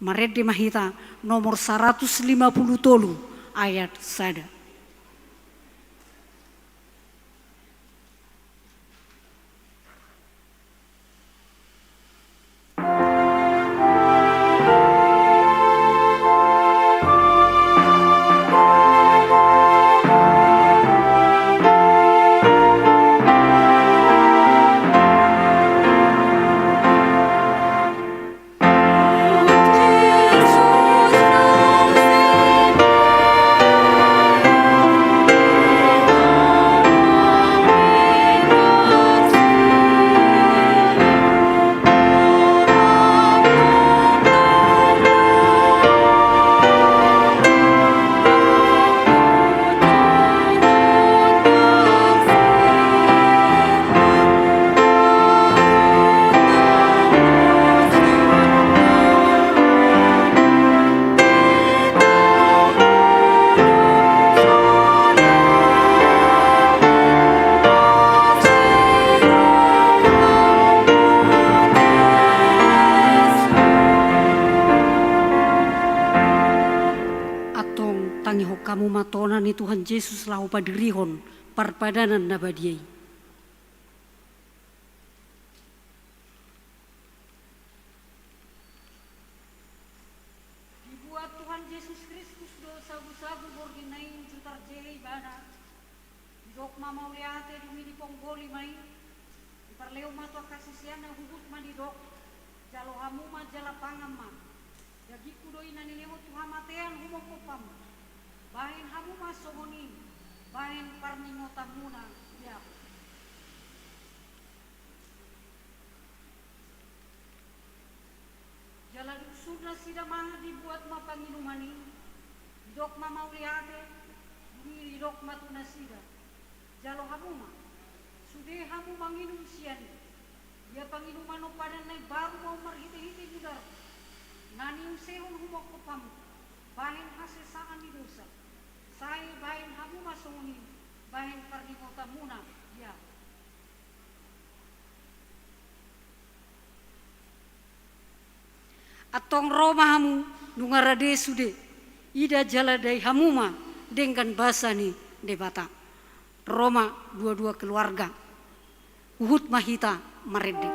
marende ma hita nomor saratus lima pulu tolu ayat sada. Antong tangihon hamu ma tona ni Tuhan Jesus laho padirihon parpadanan na badia i. Dibuat Tuhan Jesus Kristus do sagusagu borngin na i, uju tarjea ibana. Didok ma mauliate, dung i diponggoli ma i, diparlehon ma tu angka siseanna, huhut ma didok: Jalo hamu ma jala pangan ma. Dagingku do i na nilehon tu hamatean humongkop hamu. Bahen hamu ma songon i, bahen parningotanmuna ia. Jala dung sun nasida mangan, dibuat ma panginuman i, didok ma mauliate, dung i didok ma tu nasida: Jalo hamu ma, sude hamu manginum sian i. Ia panginuman on padan na imbaru ma on marhitehite mudarhu, na niusehon humongkop hamu, bahen hasesaan ni dosa. Sai bahen hamu ma songon i, bahen parningotanmuna ia. Antong ro ma hamu, nunga rade sude, ida jala dai hamu ma denggan basa ni Debata. Ro ma dua-dua keluarga. Huhut ma hita marende.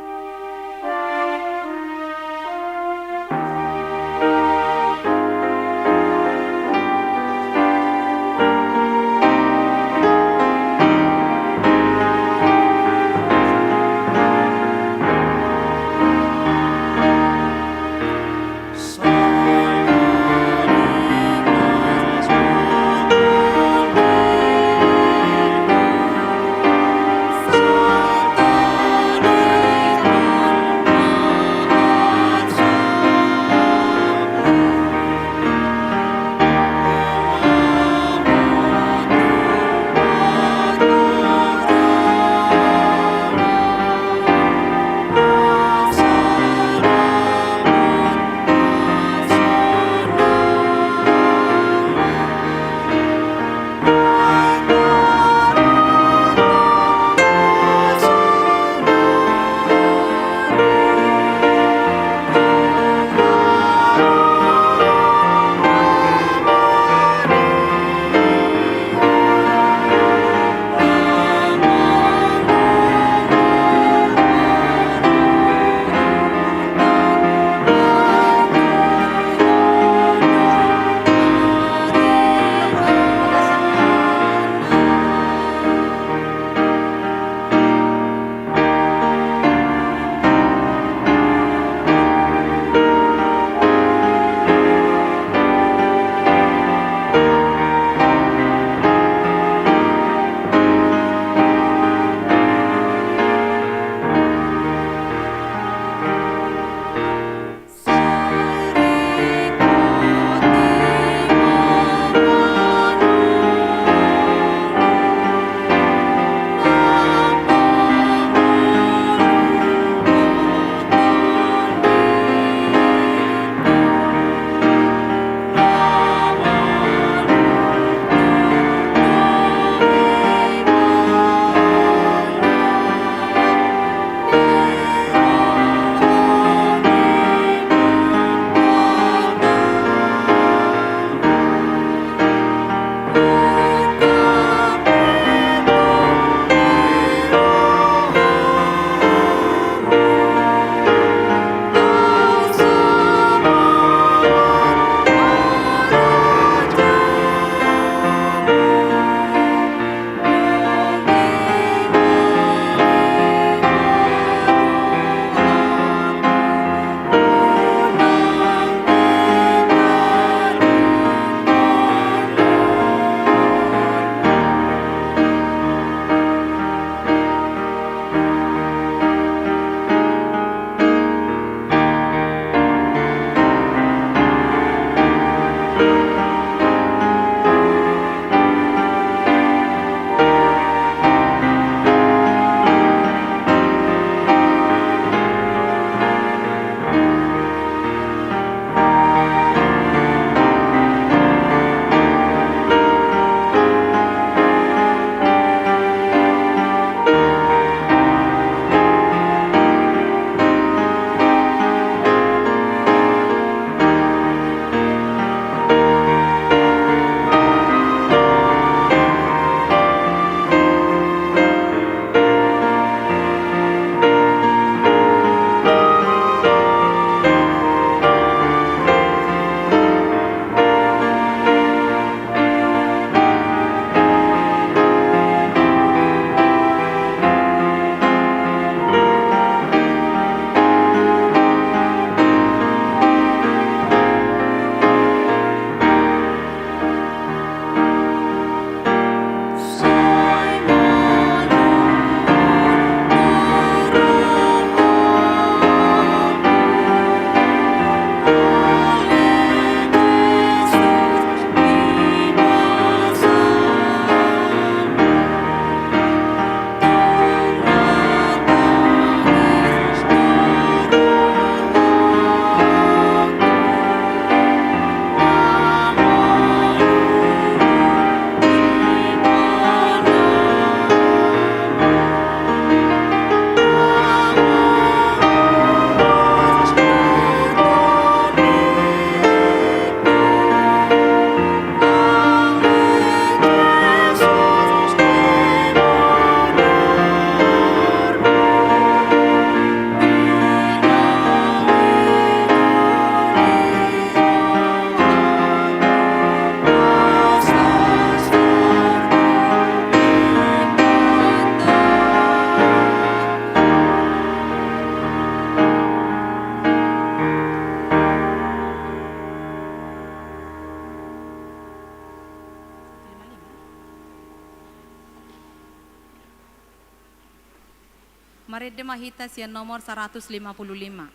Marende ma hita sian nomor saratus lima pulu lima.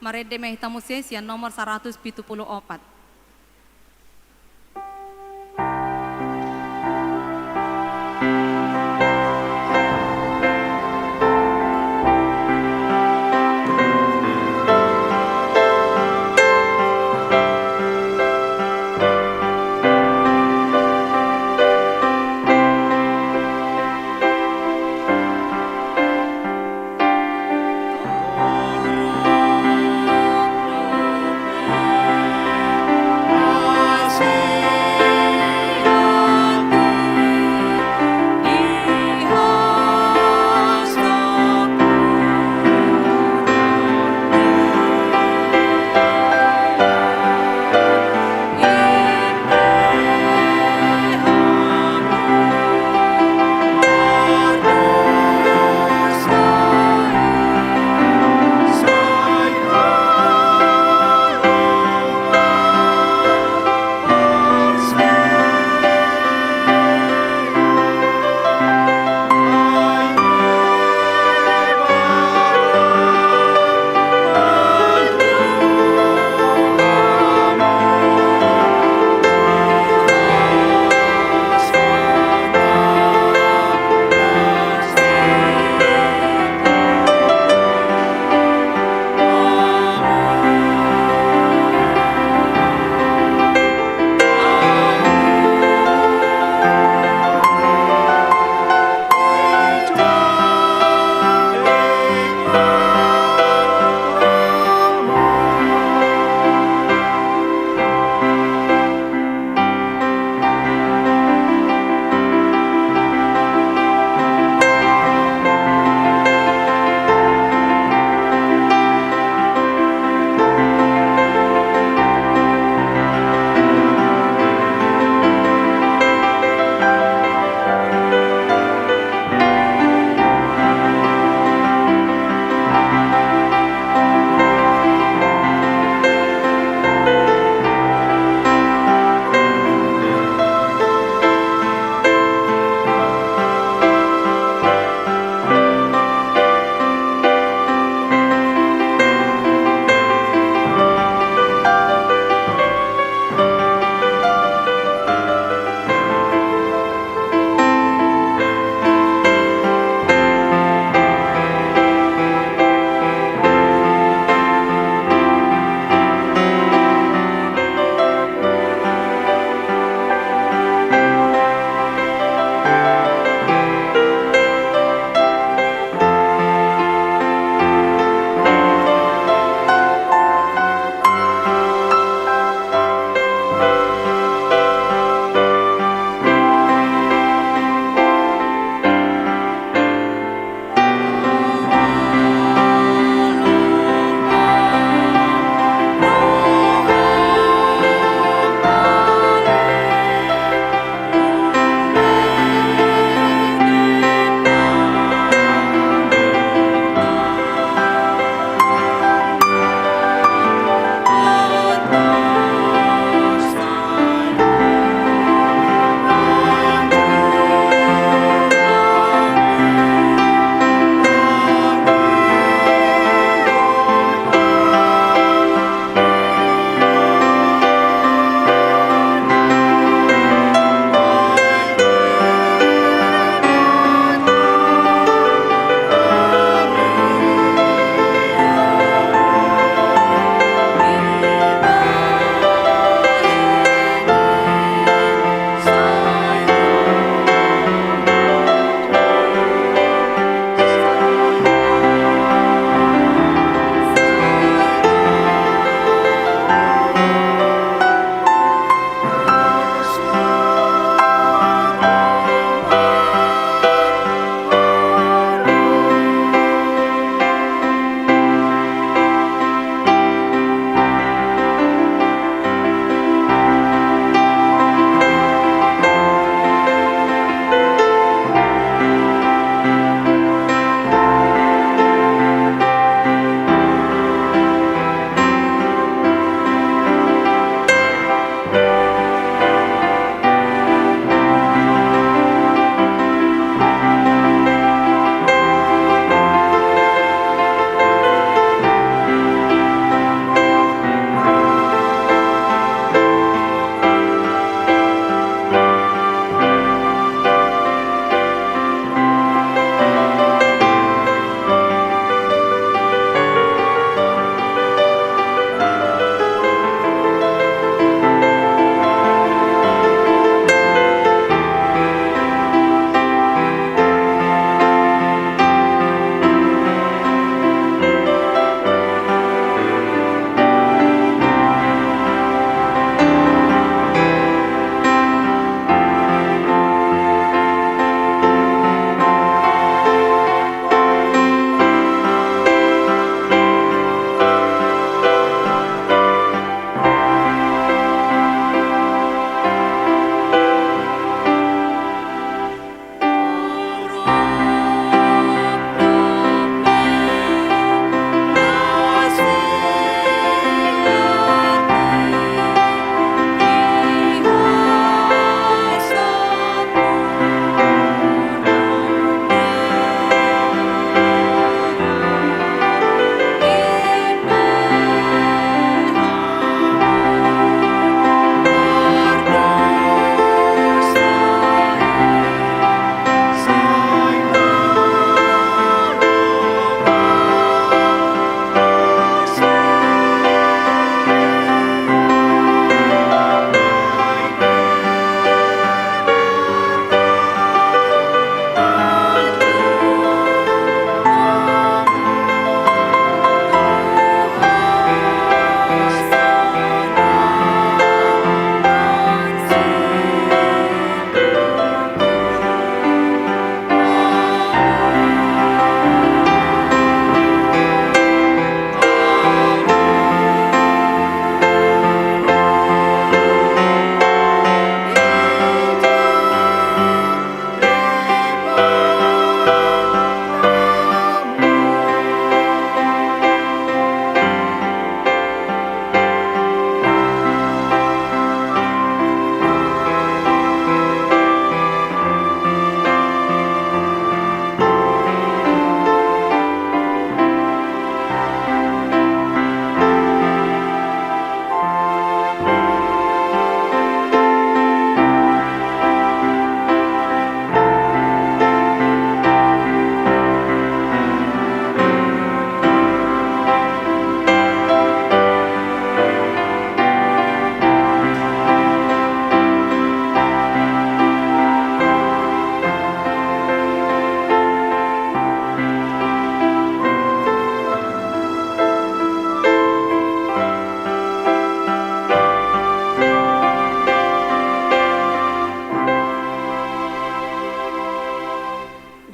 Marende ma hita muse sian nomor saratus pitu pulu opat.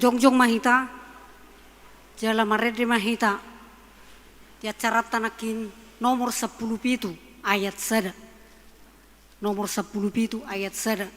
Jongjong ma hita, jala marende ma hita di acaranta nangkin nomor sampulu pitu ayat sada. Nomor sampulu pitu ayat sada.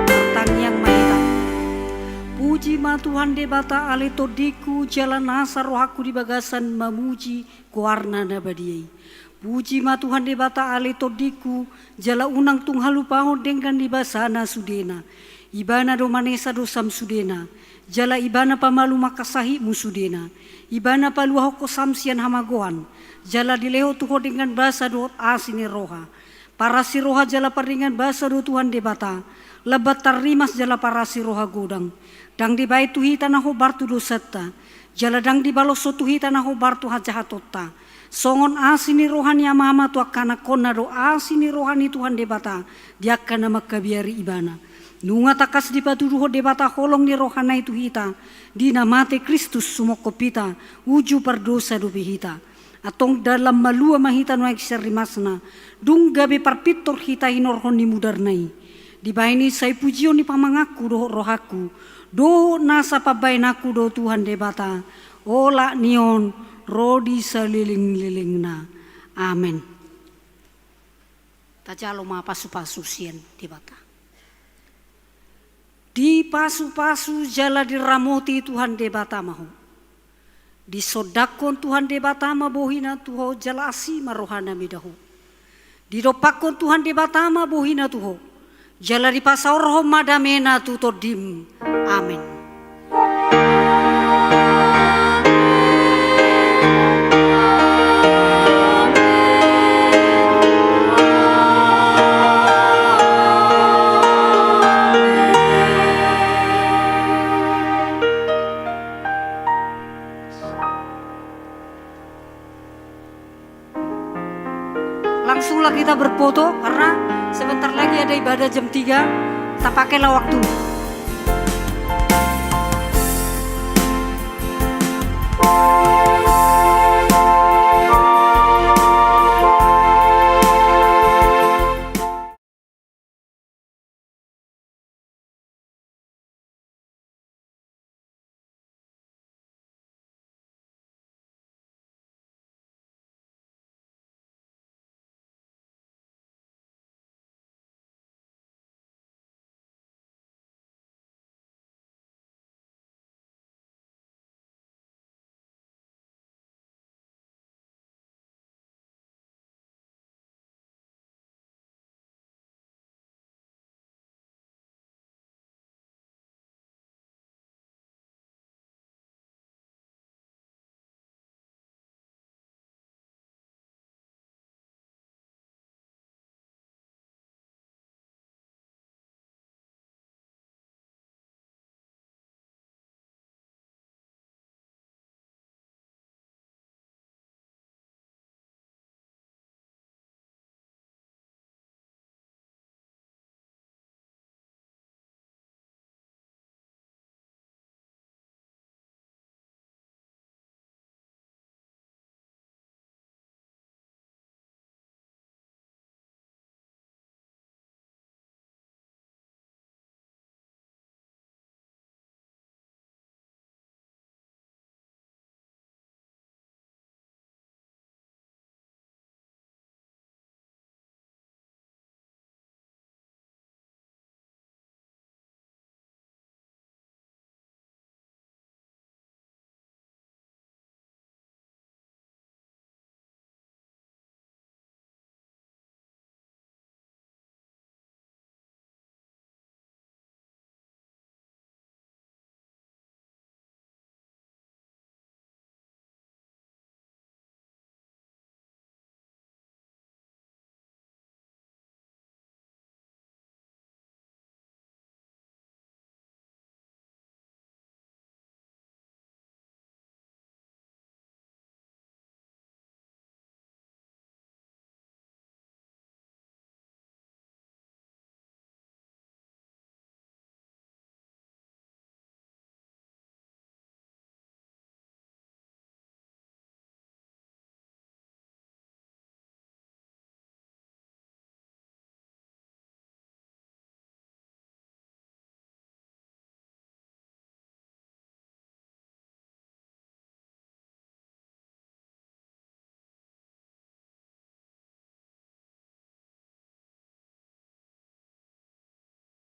Martangiang ma hita. Puji ma Tuhan Debata ale tondingku, jala nasa rohangku di bagasan mamuji goarna na badia i. Puji ma Tuhan Debata ale tondingku, jala unang tung halupaon denggan ni basana sudena. Ibana do manesa dosam sudena, jala ibana pamalu mangkasahitmu sudena. Ibana paluahon ho sam sian hamagoan, jala dilehon tu ho denggan basa dohot asi ni roha. Parasi roha jala pardenggan basa do Tuhan Debata, lambat tarrimas jala parasi roha godang. Ndang dibaen tu hita na hombar tu dosanta, jala ndang dibaloshon tu hita na hombar tu hajahatonta. Songon asi ni roha ni amama tu angka anakkonna do asi ni roha ni Tuhan Debata di angka na mangkabiari ibana. Nunga tangkas dipatuduhon Debata holong ni rohana i tu hita, di na mate Kristus sumonghon hita, uju pardosa dope hita. Antong dalan malua ma hita nuaeng sian rimasna, dung gabe parpintor hita hinorhon ni mudarna i. Dibahen i sai pujion ni pamanganku dohot rohangku, dohot nasa pambahenanku do Tuhan Debata, olat ni on ro di salelenglelengna. Amen. Tajalo ma pasupasu sian Debata. Dipasupasu jala diramoti Tuhan Debata ma ho. Disondangkon Tuhan Debata ma bohina tu ho jala asi ma rohana mida ho. Didompakkon Tuhan Debata ma bohina tu ho, jala dipasaorhon ma damena tu tondim. Amen. Langsunglah kita berfoto, karena sebentar lagi ada ibadah jam tiga. Kita pakailah waktu.